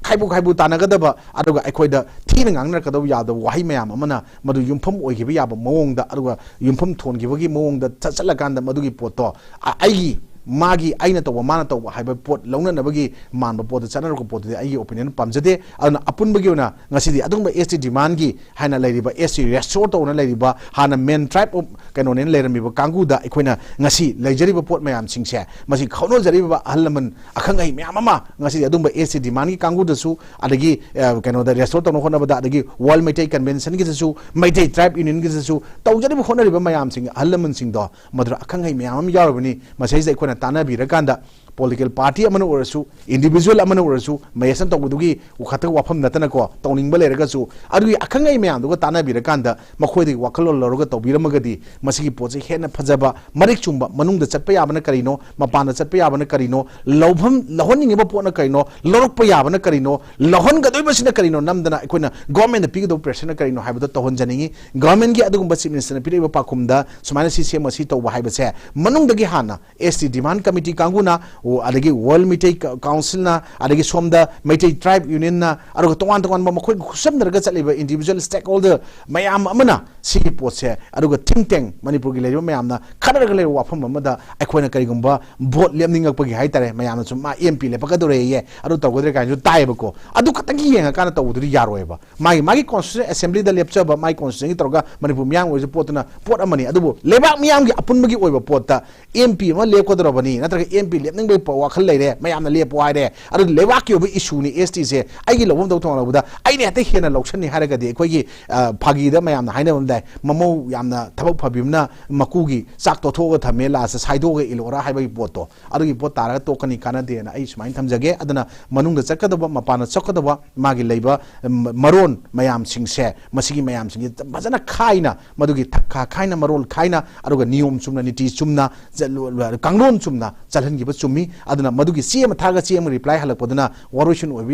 ꯈꯥꯏꯕꯨ ꯈꯥꯏꯕꯨ ꯇꯥꯟꯅꯒꯗꯕ, ꯑꯗꯨꯒ ꯑꯩꯈꯣꯏꯗ ꯊꯤꯅ ꯉꯥꯡꯅꯔꯛꯀꯗꯕ ꯌꯥꯗꯕ ꯋꯥꯍꯩ ꯃꯌꯥꯝ ꯑꯃꯅ ꯃꯗꯨ ꯌꯨꯝꯐꯝ ꯑꯣꯏꯈꯤꯕ ꯌꯥꯕ ꯃꯑꯣꯡꯗ, ꯑꯗꯨꯒ ꯌꯨꯝꯐꯝ ꯊꯣꯟꯈꯤꯕꯒꯤ ꯃꯑꯣꯡꯗ ꯆꯠ-, ꯆꯠꯂꯀꯥꯟꯗ ꯃꯗꯨꯒꯤ ꯄꯣꯠꯇꯣ ꯑ-, ꯑꯩꯒꯤ ꯃꯥꯒꯤ ꯑꯩꯅ ꯇꯧꯕ ꯃꯥꯅ ꯇꯧꯕ ꯍꯥꯏꯕ ꯄꯣꯠ ꯂꯧꯅꯅꯕꯒꯤ ꯃꯥꯟꯕ ꯄꯣꯠꯇ ꯆꯠꯅꯔꯛꯄ ꯄꯣꯠꯇꯨꯗꯤ ꯑꯩꯒꯤ ꯑꯣꯄꯤꯅꯤꯌꯟ ꯄꯥꯝꯖꯗꯦ꯫ ꯑꯗꯨꯅ ꯑꯄꯨꯟꯕꯒꯤ ꯑꯣꯏꯅ ꯉꯁꯤꯗꯤ ꯑꯗꯨꯒꯨꯝꯕ ꯑꯦꯁ ꯇꯤ ꯗꯤꯃꯥꯟꯒꯤ ꯍꯥꯏꯅ ꯂꯩꯔꯤꯕ, ꯑꯦꯁ ꯇꯤ ꯔꯦꯁꯇꯣꯔ ꯇꯧꯅ ꯂꯩꯔꯤꯕ, ꯍꯥꯟꯅ ꯃꯦꯟ ꯇ꯭ꯔꯥꯏꯕ ꯑꯣꯐ ꯀꯩꯅꯣꯅꯦꯅ ꯂꯩꯔꯝꯃꯤꯕ ꯀꯥꯡꯕꯨꯗ ꯑꯩꯈꯣꯏꯅ ꯉꯁꯤ ꯂꯩꯖꯔꯤꯕ ꯄꯣꯠ ꯃꯌꯥꯝꯁꯤꯡꯁꯦ, ꯃꯁꯤ ꯍꯣꯠꯅꯖꯔꯤꯕ ꯑꯍꯜ ꯂꯃꯟ ꯑꯈꯪ ꯑꯍꯩ ꯃꯌꯥꯝ ꯑꯃ ꯉꯁꯤꯗꯤ ꯑꯗꯨꯒꯨꯝꯕ ꯑꯦꯁ ꯇꯤ ꯗꯤꯃꯥꯟꯒꯤ ꯀꯥꯡꯕꯨꯗꯁꯨ, ꯑꯗꯒꯤ ꯑ, ꯀꯩꯅꯣꯗ ꯔꯦꯁꯇꯣꯔ ꯇꯧꯅꯕ ꯍꯣꯠꯅꯕꯗ, ꯑꯗꯒꯤ ꯋꯥꯔꯜ ꯃꯩꯇꯩ ꯀꯟꯚꯦꯟꯁꯟꯒꯤꯗꯁꯨ, ꯃꯩꯇꯩ ꯇ꯭ꯔꯥꯏꯕ ꯌꯨꯅꯤꯌꯟꯒꯤꯗꯁꯨ ꯇꯧꯖꯔꯤꯕ ꯍꯣꯠꯅꯔꯤꯕ ꯃꯌꯥꯝꯁꯤꯡ, ꯑꯍꯜ ꯂꯃꯟꯁꯤꯡꯗꯣ ꯃꯗꯨꯗ ꯑꯈꯪ ꯑꯍꯩ ꯃꯌꯥꯝ ꯑꯃ ꯌꯥꯎꯔꯕꯅꯤ꯫ ꯃꯁꯤꯗꯩꯁꯤꯗ ꯑꯩꯈꯣꯏꯅ ꯇꯥꯟꯅꯕꯤꯔꯀꯥꯟꯗ ꯄꯣꯂꯤꯇꯤꯀꯦꯜ ꯄꯥꯔꯇꯤ ꯑꯃꯅ ꯑꯣꯏꯔꯁꯨ, ꯏꯟꯗꯤꯕꯤꯖꯨꯋꯦꯜ ꯑꯃꯅ ꯑꯣꯏꯔꯁꯨ, ꯃꯌꯦꯁꯟ ꯇꯧꯕꯗꯨꯒꯤ ꯈꯛꯇ ꯋꯥꯐꯝ ꯅꯠꯇꯅꯀꯣ, ꯇꯧꯅꯤꯡꯕ ꯂꯩꯔꯒꯁꯨ ꯑꯗꯨꯒꯤ ꯑꯈꯪ ꯑꯍꯩ ꯃꯌꯥꯝꯗꯨꯒ ꯇꯥꯟꯅꯕꯤꯔꯀꯥꯟꯗ ꯃꯈꯣꯏꯗꯒꯤ ꯋꯥꯈꯜꯂꯣꯟ ꯂꯧꯔꯒ ꯇꯧꯕꯤꯔꯝꯃꯒꯗꯤ ꯃꯁꯤꯒꯤ ꯄꯣꯠꯁꯤ ꯍꯦꯟꯅ ꯐꯖꯕ, ꯃꯔꯤꯛ ꯆꯨꯝꯕ, ꯃꯅꯨꯡꯗ ꯆꯠꯄ ꯌꯥꯕꯅ ꯀꯔꯤꯅꯣ, ꯃꯄꯥꯟꯗ ꯆꯠꯄ ꯌꯥꯕꯅ ꯀꯔꯤꯅꯣ, ꯂꯧꯐꯝ, ꯂꯧꯍꯟꯅꯤꯡꯉꯤꯕ ꯄꯣꯠꯅ ꯀꯔꯤꯅꯣ, ꯂꯧꯔꯛꯄ ꯌꯥꯕꯅ ꯀꯔꯤꯅꯣ, ꯂꯧꯍꯟꯒꯗꯣꯏꯕꯁꯤꯅ ꯀꯔꯤꯅꯣ, ꯅꯝꯗꯅ ꯑꯩꯈꯣꯏꯅ ꯒꯣꯔꯃꯦꯟꯗ ꯄꯤꯒꯗꯧꯕ ꯄ꯭ꯔꯦꯁꯔꯅ ꯀꯔꯤꯅꯣ ꯍꯥꯏꯕꯗꯣ ꯇꯧꯍꯟꯖꯅꯤꯡꯉꯤ꯫ ꯒꯣꯔꯃꯦꯟꯒꯤ ꯑꯗꯨꯒꯨꯝꯕ ꯆꯤꯐ ꯃꯤꯅꯤꯁꯇꯔꯅ ꯄꯤꯔꯛꯏꯕ ꯄꯥꯎꯈꯨꯝꯗ ꯁꯨꯃꯥꯏꯅ ꯁꯤ ꯁꯦꯝꯃ ꯁꯤ ꯇꯧꯕ ꯍꯥꯏꯕꯁꯦ ꯃꯅꯨꯡꯗꯒꯤ ꯍꯥꯟꯅ ꯑꯦꯁ ꯇꯤ ꯗꯤꯃꯥꯟ ꯀꯃꯤꯇꯤ ꯀꯥꯡꯕꯨꯅ, ꯑꯣ, ꯑꯗꯒꯤ ꯋꯥꯔꯜ ꯃꯩꯇꯩ ꯀ-, ꯀꯥꯎꯟꯁꯤꯜꯅ, ꯑꯗꯒꯤ ꯁꯣꯝꯗ ꯃꯩꯇꯩ ꯇ꯭ꯔꯥꯏꯕ ꯌꯨꯅꯤꯌꯟꯅ, ꯑꯗꯨꯒ ꯇꯣꯉꯥꯟ ꯇꯣꯉꯥꯟꯕ ꯃꯈꯣꯏꯒ ꯈꯨꯠꯁꯝꯅꯔꯒ ꯆꯠꯂꯤꯕ ꯏꯟꯗꯤꯕꯤꯖꯨꯋꯦꯜ ꯁ꯭ꯇꯦꯛ ꯍꯣꯜꯗꯔ ꯃꯌꯥꯝ ꯑꯃꯅ ꯁꯤꯒꯤ ꯄꯣꯠꯁꯦ, ꯑꯗꯨꯒ ꯊꯤꯡ ꯇꯦꯡ ꯃꯅꯤꯄꯨꯔꯒꯤ ꯂꯩꯔꯤꯕ ꯃꯌꯥꯝꯅ ꯈꯟꯅꯔꯒ ꯂꯩꯕ ꯋꯥꯐꯝ ꯑꯃꯗ ꯑꯩꯈꯣꯏꯅ ꯀꯔꯤꯒꯨꯝꯕ ꯚꯣꯠ ꯂꯦꯞꯅꯤꯡꯉꯛꯄꯒꯤ ꯍꯥꯏꯇꯥꯔꯦ, ꯃꯌꯥꯝꯅ ꯁꯨꯝ ꯃꯥ ꯑꯦꯝ ꯄꯤ ꯂꯦꯞꯄꯛꯀꯗꯧꯔꯦꯌꯦ, ꯑꯗꯨ ꯇꯧꯒꯗ꯭ꯔꯦ ꯀꯥꯏꯅꯁꯨ ꯇꯥꯏꯌꯦꯕꯀꯣ꯫ ꯑꯗꯨ ꯈꯛꯇꯪꯒꯤ ꯌꯦꯡꯉꯀꯥꯟꯗ ꯇꯧꯕꯗꯨꯗꯤ ꯌꯥꯔꯣꯏꯕ꯫ ꯃꯥꯒꯤ, ꯃꯥꯒꯤ ꯀꯣꯟꯁꯇꯤꯇ꯭ꯌꯨꯁꯟ ꯑꯦꯁꯦꯝꯕ꯭ꯂꯤꯗ ꯂꯦꯞꯆꯕ, ꯃꯥꯒꯤ ꯀꯣꯟꯁꯇꯤꯇ꯭ꯌꯨꯁꯟꯒꯤ ꯇꯧꯔꯒ ꯃꯅꯤꯄꯨꯔ ꯃꯤꯌꯥꯝꯒꯤ ꯑꯣꯏꯕ ꯄꯣꯠꯇꯨꯅ ꯄꯣꯠ ꯑꯃꯅꯤ꯫ ꯑꯗꯨꯕꯨ ꯂꯩꯕꯥꯛ ꯃꯤꯌꯥꯝꯒꯤ ꯑꯄꯨꯟꯕꯒꯤ ꯑꯣꯏꯕ ꯄꯣꯠꯇ ꯑꯦꯝ ꯄꯤ ꯑꯃ ꯂꯦꯞꯀꯗꯧꯔꯕꯅꯤ, ꯅꯠꯇ꯭ꯔꯒ ꯑꯦꯝ ꯄꯤ ꯂꯦꯞꯅꯤꯡꯕꯒꯤ ꯄ-, ꯋꯥꯈꯜ ꯂꯩꯔꯦ, ꯃꯌꯥꯝꯅ ꯂꯦꯞꯄꯣ ꯍꯥꯏꯔꯦ, ꯑꯗꯨ ꯂꯩꯕꯥꯛꯀꯤ ꯑꯣꯏꯕ ꯏꯁꯨꯅꯤ ꯑꯦꯁ ꯇꯤꯁꯦ, ꯑꯩꯒꯤ ꯂꯧꯐꯝ ꯊꯣꯛꯄ ꯊꯣꯡꯂꯛꯄꯗ ꯑꯩꯅ ꯍꯦꯛꯇ ꯍꯦꯟꯅ ꯂꯧꯁꯟꯅꯤ ꯍꯥꯏꯔꯒꯗꯤ ꯑꯩꯈꯣꯏꯒꯤ, ꯑ, ꯐꯥꯒꯤꯗ ꯃꯌꯥꯝꯅ ꯍꯥꯏꯅꯕ ꯑꯃ ꯂꯩ, "ꯃꯃꯧ ꯌꯥꯝꯅ ꯊꯕꯛ ꯐꯕꯤ ꯑꯃꯅ ꯃꯀꯨꯒꯤ ꯆꯥꯛ ꯇꯣꯠꯊꯣꯛꯑꯒ ꯊꯝꯃꯦ, ꯂꯥꯁꯇ ꯁꯥꯏꯗꯣꯛꯑꯒ ꯏꯜꯂꯣꯔꯥ" ꯍꯥꯏꯕꯒꯤ ꯄꯣꯠꯇꯣ, ꯑꯗꯨꯒꯤ ꯄꯣꯠ ꯇꯥꯔꯒ ꯇꯣꯛꯀꯅꯤ, ꯀꯥꯟꯅꯗꯦꯅ ꯑꯩ ꯁꯨꯃꯥꯏꯅ ꯊꯝꯖꯒꯦ꯫ ꯑꯗꯨꯅ ꯃꯅꯨꯡꯗ ꯆꯠꯀꯗꯕ, ꯃꯄꯥꯟꯗ ꯆꯠꯀꯗꯕ, ꯃꯥꯒꯤ ꯂꯩꯕ, ꯎꯝ, ꯃꯔꯣꯟ ꯃꯌꯥꯝꯁꯤꯡꯁꯦ, ꯃꯁꯤꯒꯤ ꯃꯌꯥꯝꯁꯤꯡꯁꯦ ꯐꯖꯅ ꯈꯥꯏꯅ, ꯃꯗꯨꯒꯤ ꯊꯛ ꯈꯥ ꯈꯥꯏꯅ, ꯃꯔꯣꯜ ꯈꯥꯏꯅ, ꯑꯗꯨꯒ ꯅꯤꯌꯣꯝ ꯆꯨꯝꯅ, ꯅꯤꯇꯤ ꯆꯨꯝꯅ, ꯆꯠꯂꯨ-, ꯀꯥꯡꯂꯣꯟ ꯆꯨꯝꯅ ꯆꯠꯍꯟꯈꯤꯕ ꯆꯨꯝꯃꯤ꯫ ꯑꯗꯨꯅ ꯃꯗꯨꯒꯤ ꯆꯦ ꯑꯃ ꯊꯥꯔꯒ ꯆꯦ ꯑꯃ reply ꯍꯜꯂꯛꯄꯗꯨꯅ ꯋꯥꯔꯣꯏꯁꯤꯟ ꯑꯣꯏꯕ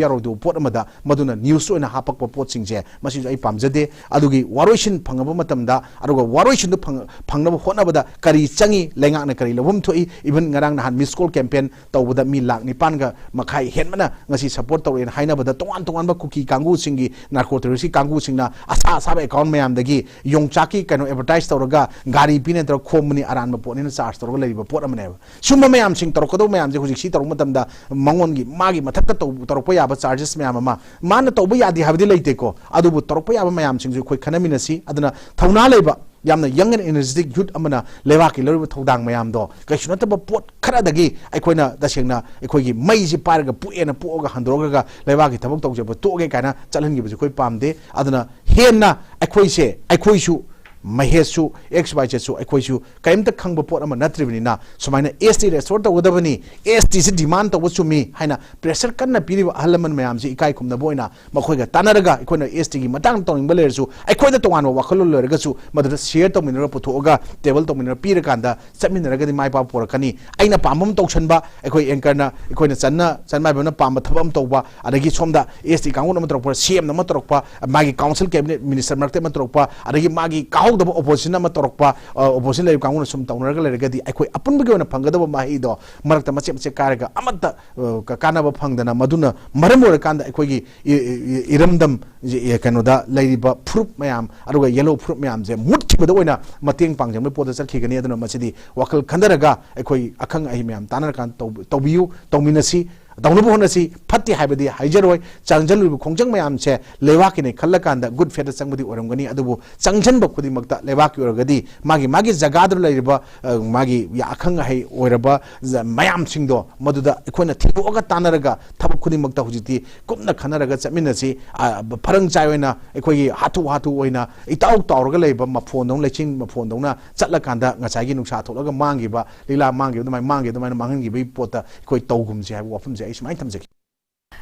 ꯌꯥꯔꯣꯏꯗꯕ ꯄꯣꯠ ꯑꯃꯗ ꯃꯗꯨꯅ news ꯑꯣꯏꯅ ꯍꯥꯞꯄꯛꯄ ꯄꯣꯠꯁꯤꯡꯁꯦ, ꯃꯁꯤꯁꯨ ꯑꯩ ꯄꯥꯝꯖꯗꯦ꯫ ꯑꯗꯨꯒꯤ ꯋꯥꯔꯣꯏꯁꯤꯟ ꯐꯪꯉꯕ ꯃꯇꯝꯗ, ꯑꯗꯨꯒ ꯋꯥꯔꯣꯏꯁꯤꯟꯗꯨ ꯐꯪ-, ꯐꯪꯅꯕ ꯍꯣꯠꯅꯕꯗ ꯀꯔꯤ ꯆꯪꯏ, ꯂꯩꯉꯥꯛꯅ ꯀꯔꯤ ꯂꯧꯐꯝ ꯊꯣꯛꯏ, even ꯉꯔꯥꯡ ꯅꯍꯥꯟ miss call campaign ꯇꯧꯕꯗ ꯃꯤ ꯂꯥꯈ ꯅꯤꯄꯥꯟꯒ ꯃꯈꯥꯏ ꯍꯦꯟꯕꯅ ꯉꯁꯤ support ꯇꯧꯔꯛꯑꯦꯅ ꯍꯥꯏꯅꯕꯗ, ꯇꯣꯉꯥꯟ ꯇꯣꯉꯥꯟꯕ ꯀꯨꯀꯤ ꯀꯥꯡꯕꯨꯁꯤꯡꯒꯤ, narco terrorist ꯀꯤ ꯀꯥꯡꯕꯨꯁꯤꯡꯅ ꯑꯁꯥ ꯑꯁꯥꯕ account ꯃꯌꯥꯝꯗꯒꯤ ꯌꯣꯡꯆꯥꯛꯀꯤ ꯀꯩꯅꯣ advertise ꯇꯧꯔꯒ ꯒꯥꯔꯤ ꯄꯤꯅꯦ ꯇꯧꯔꯒ ꯈꯣꯝꯕꯅꯤ, ꯑꯔꯥꯟꯕ ꯄꯣꯠꯅꯤꯅ charge ꯇꯧꯔꯒ ꯂꯩꯔꯤꯕ ꯄꯣꯠ ꯑꯃꯅꯦꯕ꯫ ꯁꯨꯝꯕ ꯃꯌꯥꯝꯁꯤꯡ, ꯇꯧꯔꯛꯀꯗꯧꯕ ꯃꯌꯥꯝꯁꯦ ꯍꯧꯖꯤꯛ ꯁꯤ ꯇꯧꯔꯛꯄ ꯃꯇꯝꯗ ꯃꯉꯣꯟꯒꯤ, ꯃꯥꯒꯤ ꯃꯊꯛꯇ ꯇꯧ-, ꯇꯧꯔꯛꯄ ꯌꯥꯕ charges ꯃꯌꯥꯝ ꯑꯃ, ꯃꯥꯅ ꯇꯧꯕ ꯌꯥꯗꯦ ꯍꯥꯏꯕꯗꯤ ꯂꯩꯇꯦꯀꯣ, ꯑꯗꯨꯕꯨ ꯇꯧꯔꯛꯄ ꯌꯥꯕ ꯃꯌꯥꯝꯁꯤꯡꯁꯨ ꯑꯩꯈꯣꯏ ꯈꯟꯅꯃꯤꯟꯅꯁꯤ꯫ ꯑꯗꯨꯅ ꯊꯧꯅꯥ ꯂꯩꯕ, ꯌꯥꯝꯅ young and energetic youth ꯑꯃꯅ ꯂꯩꯕꯥꯛꯀꯤ ꯂꯧꯔꯤꯕ ꯊꯧꯗꯥꯡ ꯃꯌꯥꯝꯗꯣ ꯀꯩꯁꯨ ꯅꯠꯇꯕ ꯄꯣꯠ ꯈꯔꯗꯒꯤ ꯑꯩꯈꯣꯏꯅ ꯇꯁꯦꯡꯅ ꯑꯩꯈꯣꯏꯒꯤ ꯃꯩꯁꯤ ꯄꯥꯏꯔꯒ ꯄꯣꯛꯑꯦꯅ ꯄꯣꯛꯑꯒ ꯍꯟꯗꯣꯔꯛꯑꯒ ꯂꯩꯕꯥꯛꯀꯤ ꯊꯕꯛ ꯇꯧꯖꯕ ꯇꯣꯛꯑꯒꯦ ꯀꯥꯏꯅ ꯆꯠꯍꯟꯈꯤꯕꯁꯦ ꯑꯩꯈꯣꯏ ꯄꯥꯝꯗꯦ꯫ ꯑꯗꯨꯅ ꯍꯦꯟꯅ ꯑꯩꯈꯣꯏꯁꯦ, ꯑꯩꯈꯣꯏꯁꯨ, ꯃꯍꯦꯁꯁꯨ, X Y Zꯁꯨ, ꯑꯩꯈꯣꯏꯁꯨ ꯀꯔꯤꯝꯇ ꯈꯪꯕ ꯄꯣꯠ ꯑꯃ ꯅꯠꯇ꯭ꯔꯤꯕꯅꯤꯅ, ꯁꯨꯃꯥꯏꯅ S T restore ꯇꯧꯒꯗꯕꯅꯤ, S T ꯁꯤ demand ꯇꯧꯕ ꯆꯨꯝꯃꯤ ꯍꯥꯏꯅ pressure ꯀꯟꯅ ꯄꯤꯔꯤꯕ ꯑꯍꯜ ꯂꯃꯟ ꯃꯌꯥꯝꯁꯤ ꯏꯀꯥꯏ ꯈꯨꯝꯅꯕ ꯑꯣꯏꯅ ꯃꯈꯣꯏꯒ ꯇꯥꯟꯅꯔꯒ, ꯑꯩꯈꯣꯏꯅ S Tꯒꯤ ꯃꯇꯥꯡꯗ ꯇꯧꯅꯤꯡꯕ ꯂꯩꯔꯁꯨ, ꯑꯩꯈꯣꯏꯗ ꯇꯣꯉꯥꯟꯕ ꯋꯥꯈꯜꯂꯣꯟ ꯂꯩꯔꯒꯁꯨ, ꯃꯗꯨꯗ share ꯇꯧꯃꯤꯟꯅꯔꯒ ꯄꯨꯊꯣꯛꯑꯒ table ꯇꯧꯃꯤꯟꯅꯔꯒ ꯄꯤꯔꯀꯥꯟꯗ ꯆꯠꯃꯤꯟꯅꯔꯒꯗꯤ ꯃꯥꯏ ꯄꯥꯛꯄ ꯄꯣꯔꯛꯀꯅꯤ꯫ ꯑꯩꯅ ꯄꯥꯝꯕ ꯑꯃ ꯇꯧꯁꯟꯕ, ꯑꯩꯈꯣꯏ anchorꯅ, ꯑꯩꯈꯣꯏꯅ ꯆꯟꯅ, ꯆꯟꯃꯥꯏꯕꯝꯅ ꯄꯥꯝꯕ ꯊꯕꯛ ꯑꯃ ꯇꯧꯕ, ꯑꯗꯒꯤ ꯁꯣꯝꯗ S T ꯀꯥꯡꯕꯨꯅ ꯑꯃ ꯇꯧꯔꯛꯄ, C M ꯅ ꯑꯃ ꯇꯧꯔꯛꯄ, ꯃꯥꯒꯤ council cabinet minister ꯃꯔꯛꯇ ꯑꯃ ꯇꯧꯔꯛꯄ, ꯑꯗꯒꯤ ꯃꯥꯒꯤ ꯀꯥꯍꯧꯗꯕ opposition ꯑꯃ ꯇꯧꯔꯛꯄ, ꯑ, opposition ꯂꯩꯔꯤꯕ ꯀꯥꯡꯕꯨꯅ ꯁꯨꯝ ꯇꯧꯅꯔꯒ ꯂꯩꯔꯒꯗꯤ, ꯑꯩꯈꯣꯏ ꯑꯄꯨꯟꯕꯒꯤ ꯑꯣꯏꯅ ꯐꯪꯒꯗꯕ ꯃꯍꯩꯗꯣ ꯃꯔꯛꯇ ꯃꯆꯦꯠ ꯃꯆꯦꯠ ꯀꯥꯏꯔꯒ ꯑꯃꯠꯇ, ꯑ, ꯀ-, ꯀꯥꯟꯅꯕ ꯐꯪꯗꯅ, ꯃꯗꯨꯅ ꯃꯔꯝ ꯑꯣꯏꯔꯀꯥꯟꯗ ꯑꯩꯈꯣꯏꯒꯤ ꯏ-, ꯏ-, ꯏ-, ꯏꯔꯝꯗꯝ, ꯏ-, ꯀꯩꯅꯣꯗ ꯂꯩꯔꯤꯕ ꯐꯨꯔꯨꯞ ꯃꯌꯥꯝ, ꯑꯗꯨꯒ yellow ꯐꯨꯔꯨꯞ ꯃꯌꯥꯝꯁꯦ ꯃꯨꯠꯈꯤꯕꯗ ꯑꯣꯏꯅ ꯃꯇꯦꯡ ꯄꯥꯡꯖꯕꯒꯤ ꯄꯣꯠꯇ ꯆꯠꯈꯤꯒꯅꯤ꯫ ꯑꯗꯨꯅ ꯃꯁꯤꯗꯤ ꯋꯥꯈꯜ ꯈꯟꯊꯔꯒ ꯑꯩꯈꯣꯏ ꯑꯈꯪ ꯑꯍꯩ ꯃꯌꯥꯝ ꯇꯥꯟꯅꯔꯀꯥꯟꯗ ꯇꯧꯕ-, ꯇꯧꯕꯤꯌꯨ, ꯇꯧꯃꯤꯟꯅꯁꯤ꯫ ꯇꯧꯅꯕ ꯍꯣꯠꯅꯁꯤ꯫ ꯐꯠꯇꯦ ꯍꯥꯏꯕꯗꯤ ꯍꯥꯏꯖꯔꯣꯏ꯫ ꯆꯪꯁꯤꯜꯂꯨꯔꯤꯕ ꯈꯣꯡꯖꯪ ꯃꯌꯥꯝꯁꯦ ꯂꯩꯕꯥꯛꯀꯤꯅꯦ ꯈꯜꯂꯀꯥꯟꯗ good faithꯇ ꯆꯪꯕꯗꯤ ꯑꯣꯏꯔꯝꯒꯅꯤ, ꯑꯗꯨꯕꯨ ꯆꯪꯁꯤꯟꯕ ꯈꯨꯗꯤꯡꯃꯛꯇ ꯂꯩꯕꯥꯛꯀꯤ ꯑꯣꯏꯔꯒꯗꯤ ꯃꯥꯒꯤ, ꯃꯥꯒꯤ ꯖꯒꯥꯗꯨꯗ ꯂꯩꯔꯤꯕ, ꯑ, ꯃꯥꯒꯤ ꯑꯈꯪ ꯑꯍꯩ ꯑꯣꯏꯔꯕ ꯖ-, ꯃꯌꯥꯝꯁꯤꯡꯗꯣ ꯃꯗꯨꯗ ꯑꯩꯈꯣꯏꯅ ꯊꯤꯗꯣꯛꯑꯒ ꯇꯥꯟꯅꯔꯒ ꯊꯕꯛ ꯈꯨꯗꯤꯡꯃꯛꯇ ꯍꯧꯖꯤꯛꯇꯤ ꯀꯨꯞꯅ ꯈꯟꯅꯔꯒ ꯆꯠꯃꯤꯟꯅꯁꯤ꯫ ꯑ, ꯐꯔꯪ ꯆꯥꯏ ꯑꯣꯏꯅ ꯑꯩꯈꯣꯏꯒꯤ ꯍꯥꯊꯨ ꯍꯥꯊꯨ ꯑꯣꯏꯅ ꯏꯇꯥꯎ ꯇꯥꯎꯔꯒ ꯂꯩꯕ ꯃꯐꯣꯟꯗꯧꯅ, ꯂꯩꯆꯤꯟ ꯃꯐꯣꯟꯗꯧꯅ ꯆꯠꯂꯀꯥꯟꯗ ꯉꯁꯥꯏꯒꯤ ꯅꯨꯡꯁꯥ ꯊꯣꯛꯂꯒ ꯃꯥꯡꯈꯤꯕ, ꯂꯤꯂꯥ ꯃꯥꯡꯈꯤꯕ ꯑꯗꯨꯃꯥꯏꯅ ꯃꯥꯡꯈꯤ, ꯑꯗꯨꯃꯥꯏꯅ ꯃꯥꯡꯍꯟꯈꯤꯕꯒꯤ ꯄꯣꯠꯇ ꯑꯩꯈꯣꯏ ꯇꯧꯒꯨꯝꯁꯦ ꯍꯥꯏꯕ ꯋꯥꯐꯝꯁꯦ ꯑꯩ ꯁꯨꯃꯥꯏꯅ ꯊꯝꯖꯒꯦ꯫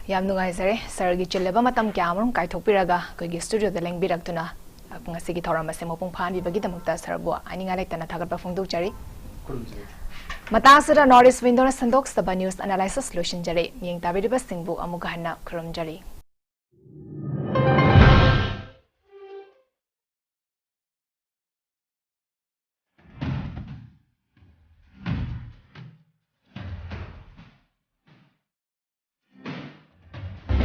ꯌꯥꯝ ꯅꯨꯡꯉꯥꯏꯖꯔꯦ ꯁꯔꯒꯤ ꯆꯤꯜꯂꯕ ꯃꯇꯝ ꯀꯌꯥ ꯑꯃꯔꯣꯝ ꯀꯥꯏꯊꯣꯛꯄꯤꯔꯒ ꯑꯩꯈꯣꯏꯒꯤ studioꯗ ꯂꯦꯡꯕꯤꯔꯛꯇꯨꯅ ꯉꯁꯤꯒꯤ ꯊꯧꯔꯝ ꯑꯁꯤ ꯃꯄꯨꯡ ꯐꯥꯍꯟꯕꯤꯕꯒꯤꯗꯃꯛꯇ ꯁꯔꯕꯨ ꯑꯅꯤꯡ ꯑꯂꯩꯇꯅ ꯊꯥꯒꯠꯄ ꯐꯣꯡꯗꯣꯛꯆꯔꯤ꯫ ꯈꯨꯔꯨꯝꯖꯔꯤ꯫ ꯃꯇꯥꯡ ꯑꯁꯤꯗ North East Window ꯅ ꯁꯟꯗꯣꯛꯆꯕ news analysis ꯂꯣꯏꯁꯤꯟꯖꯔꯦ꯫ ꯃꯤꯠꯌꯦꯡ ꯇꯥꯕꯤꯔꯤꯕꯁꯤꯡꯕꯨ ꯑꯃꯨꯛ ꯍꯟꯅ ꯈꯨꯔꯨꯝꯖꯔꯤ꯫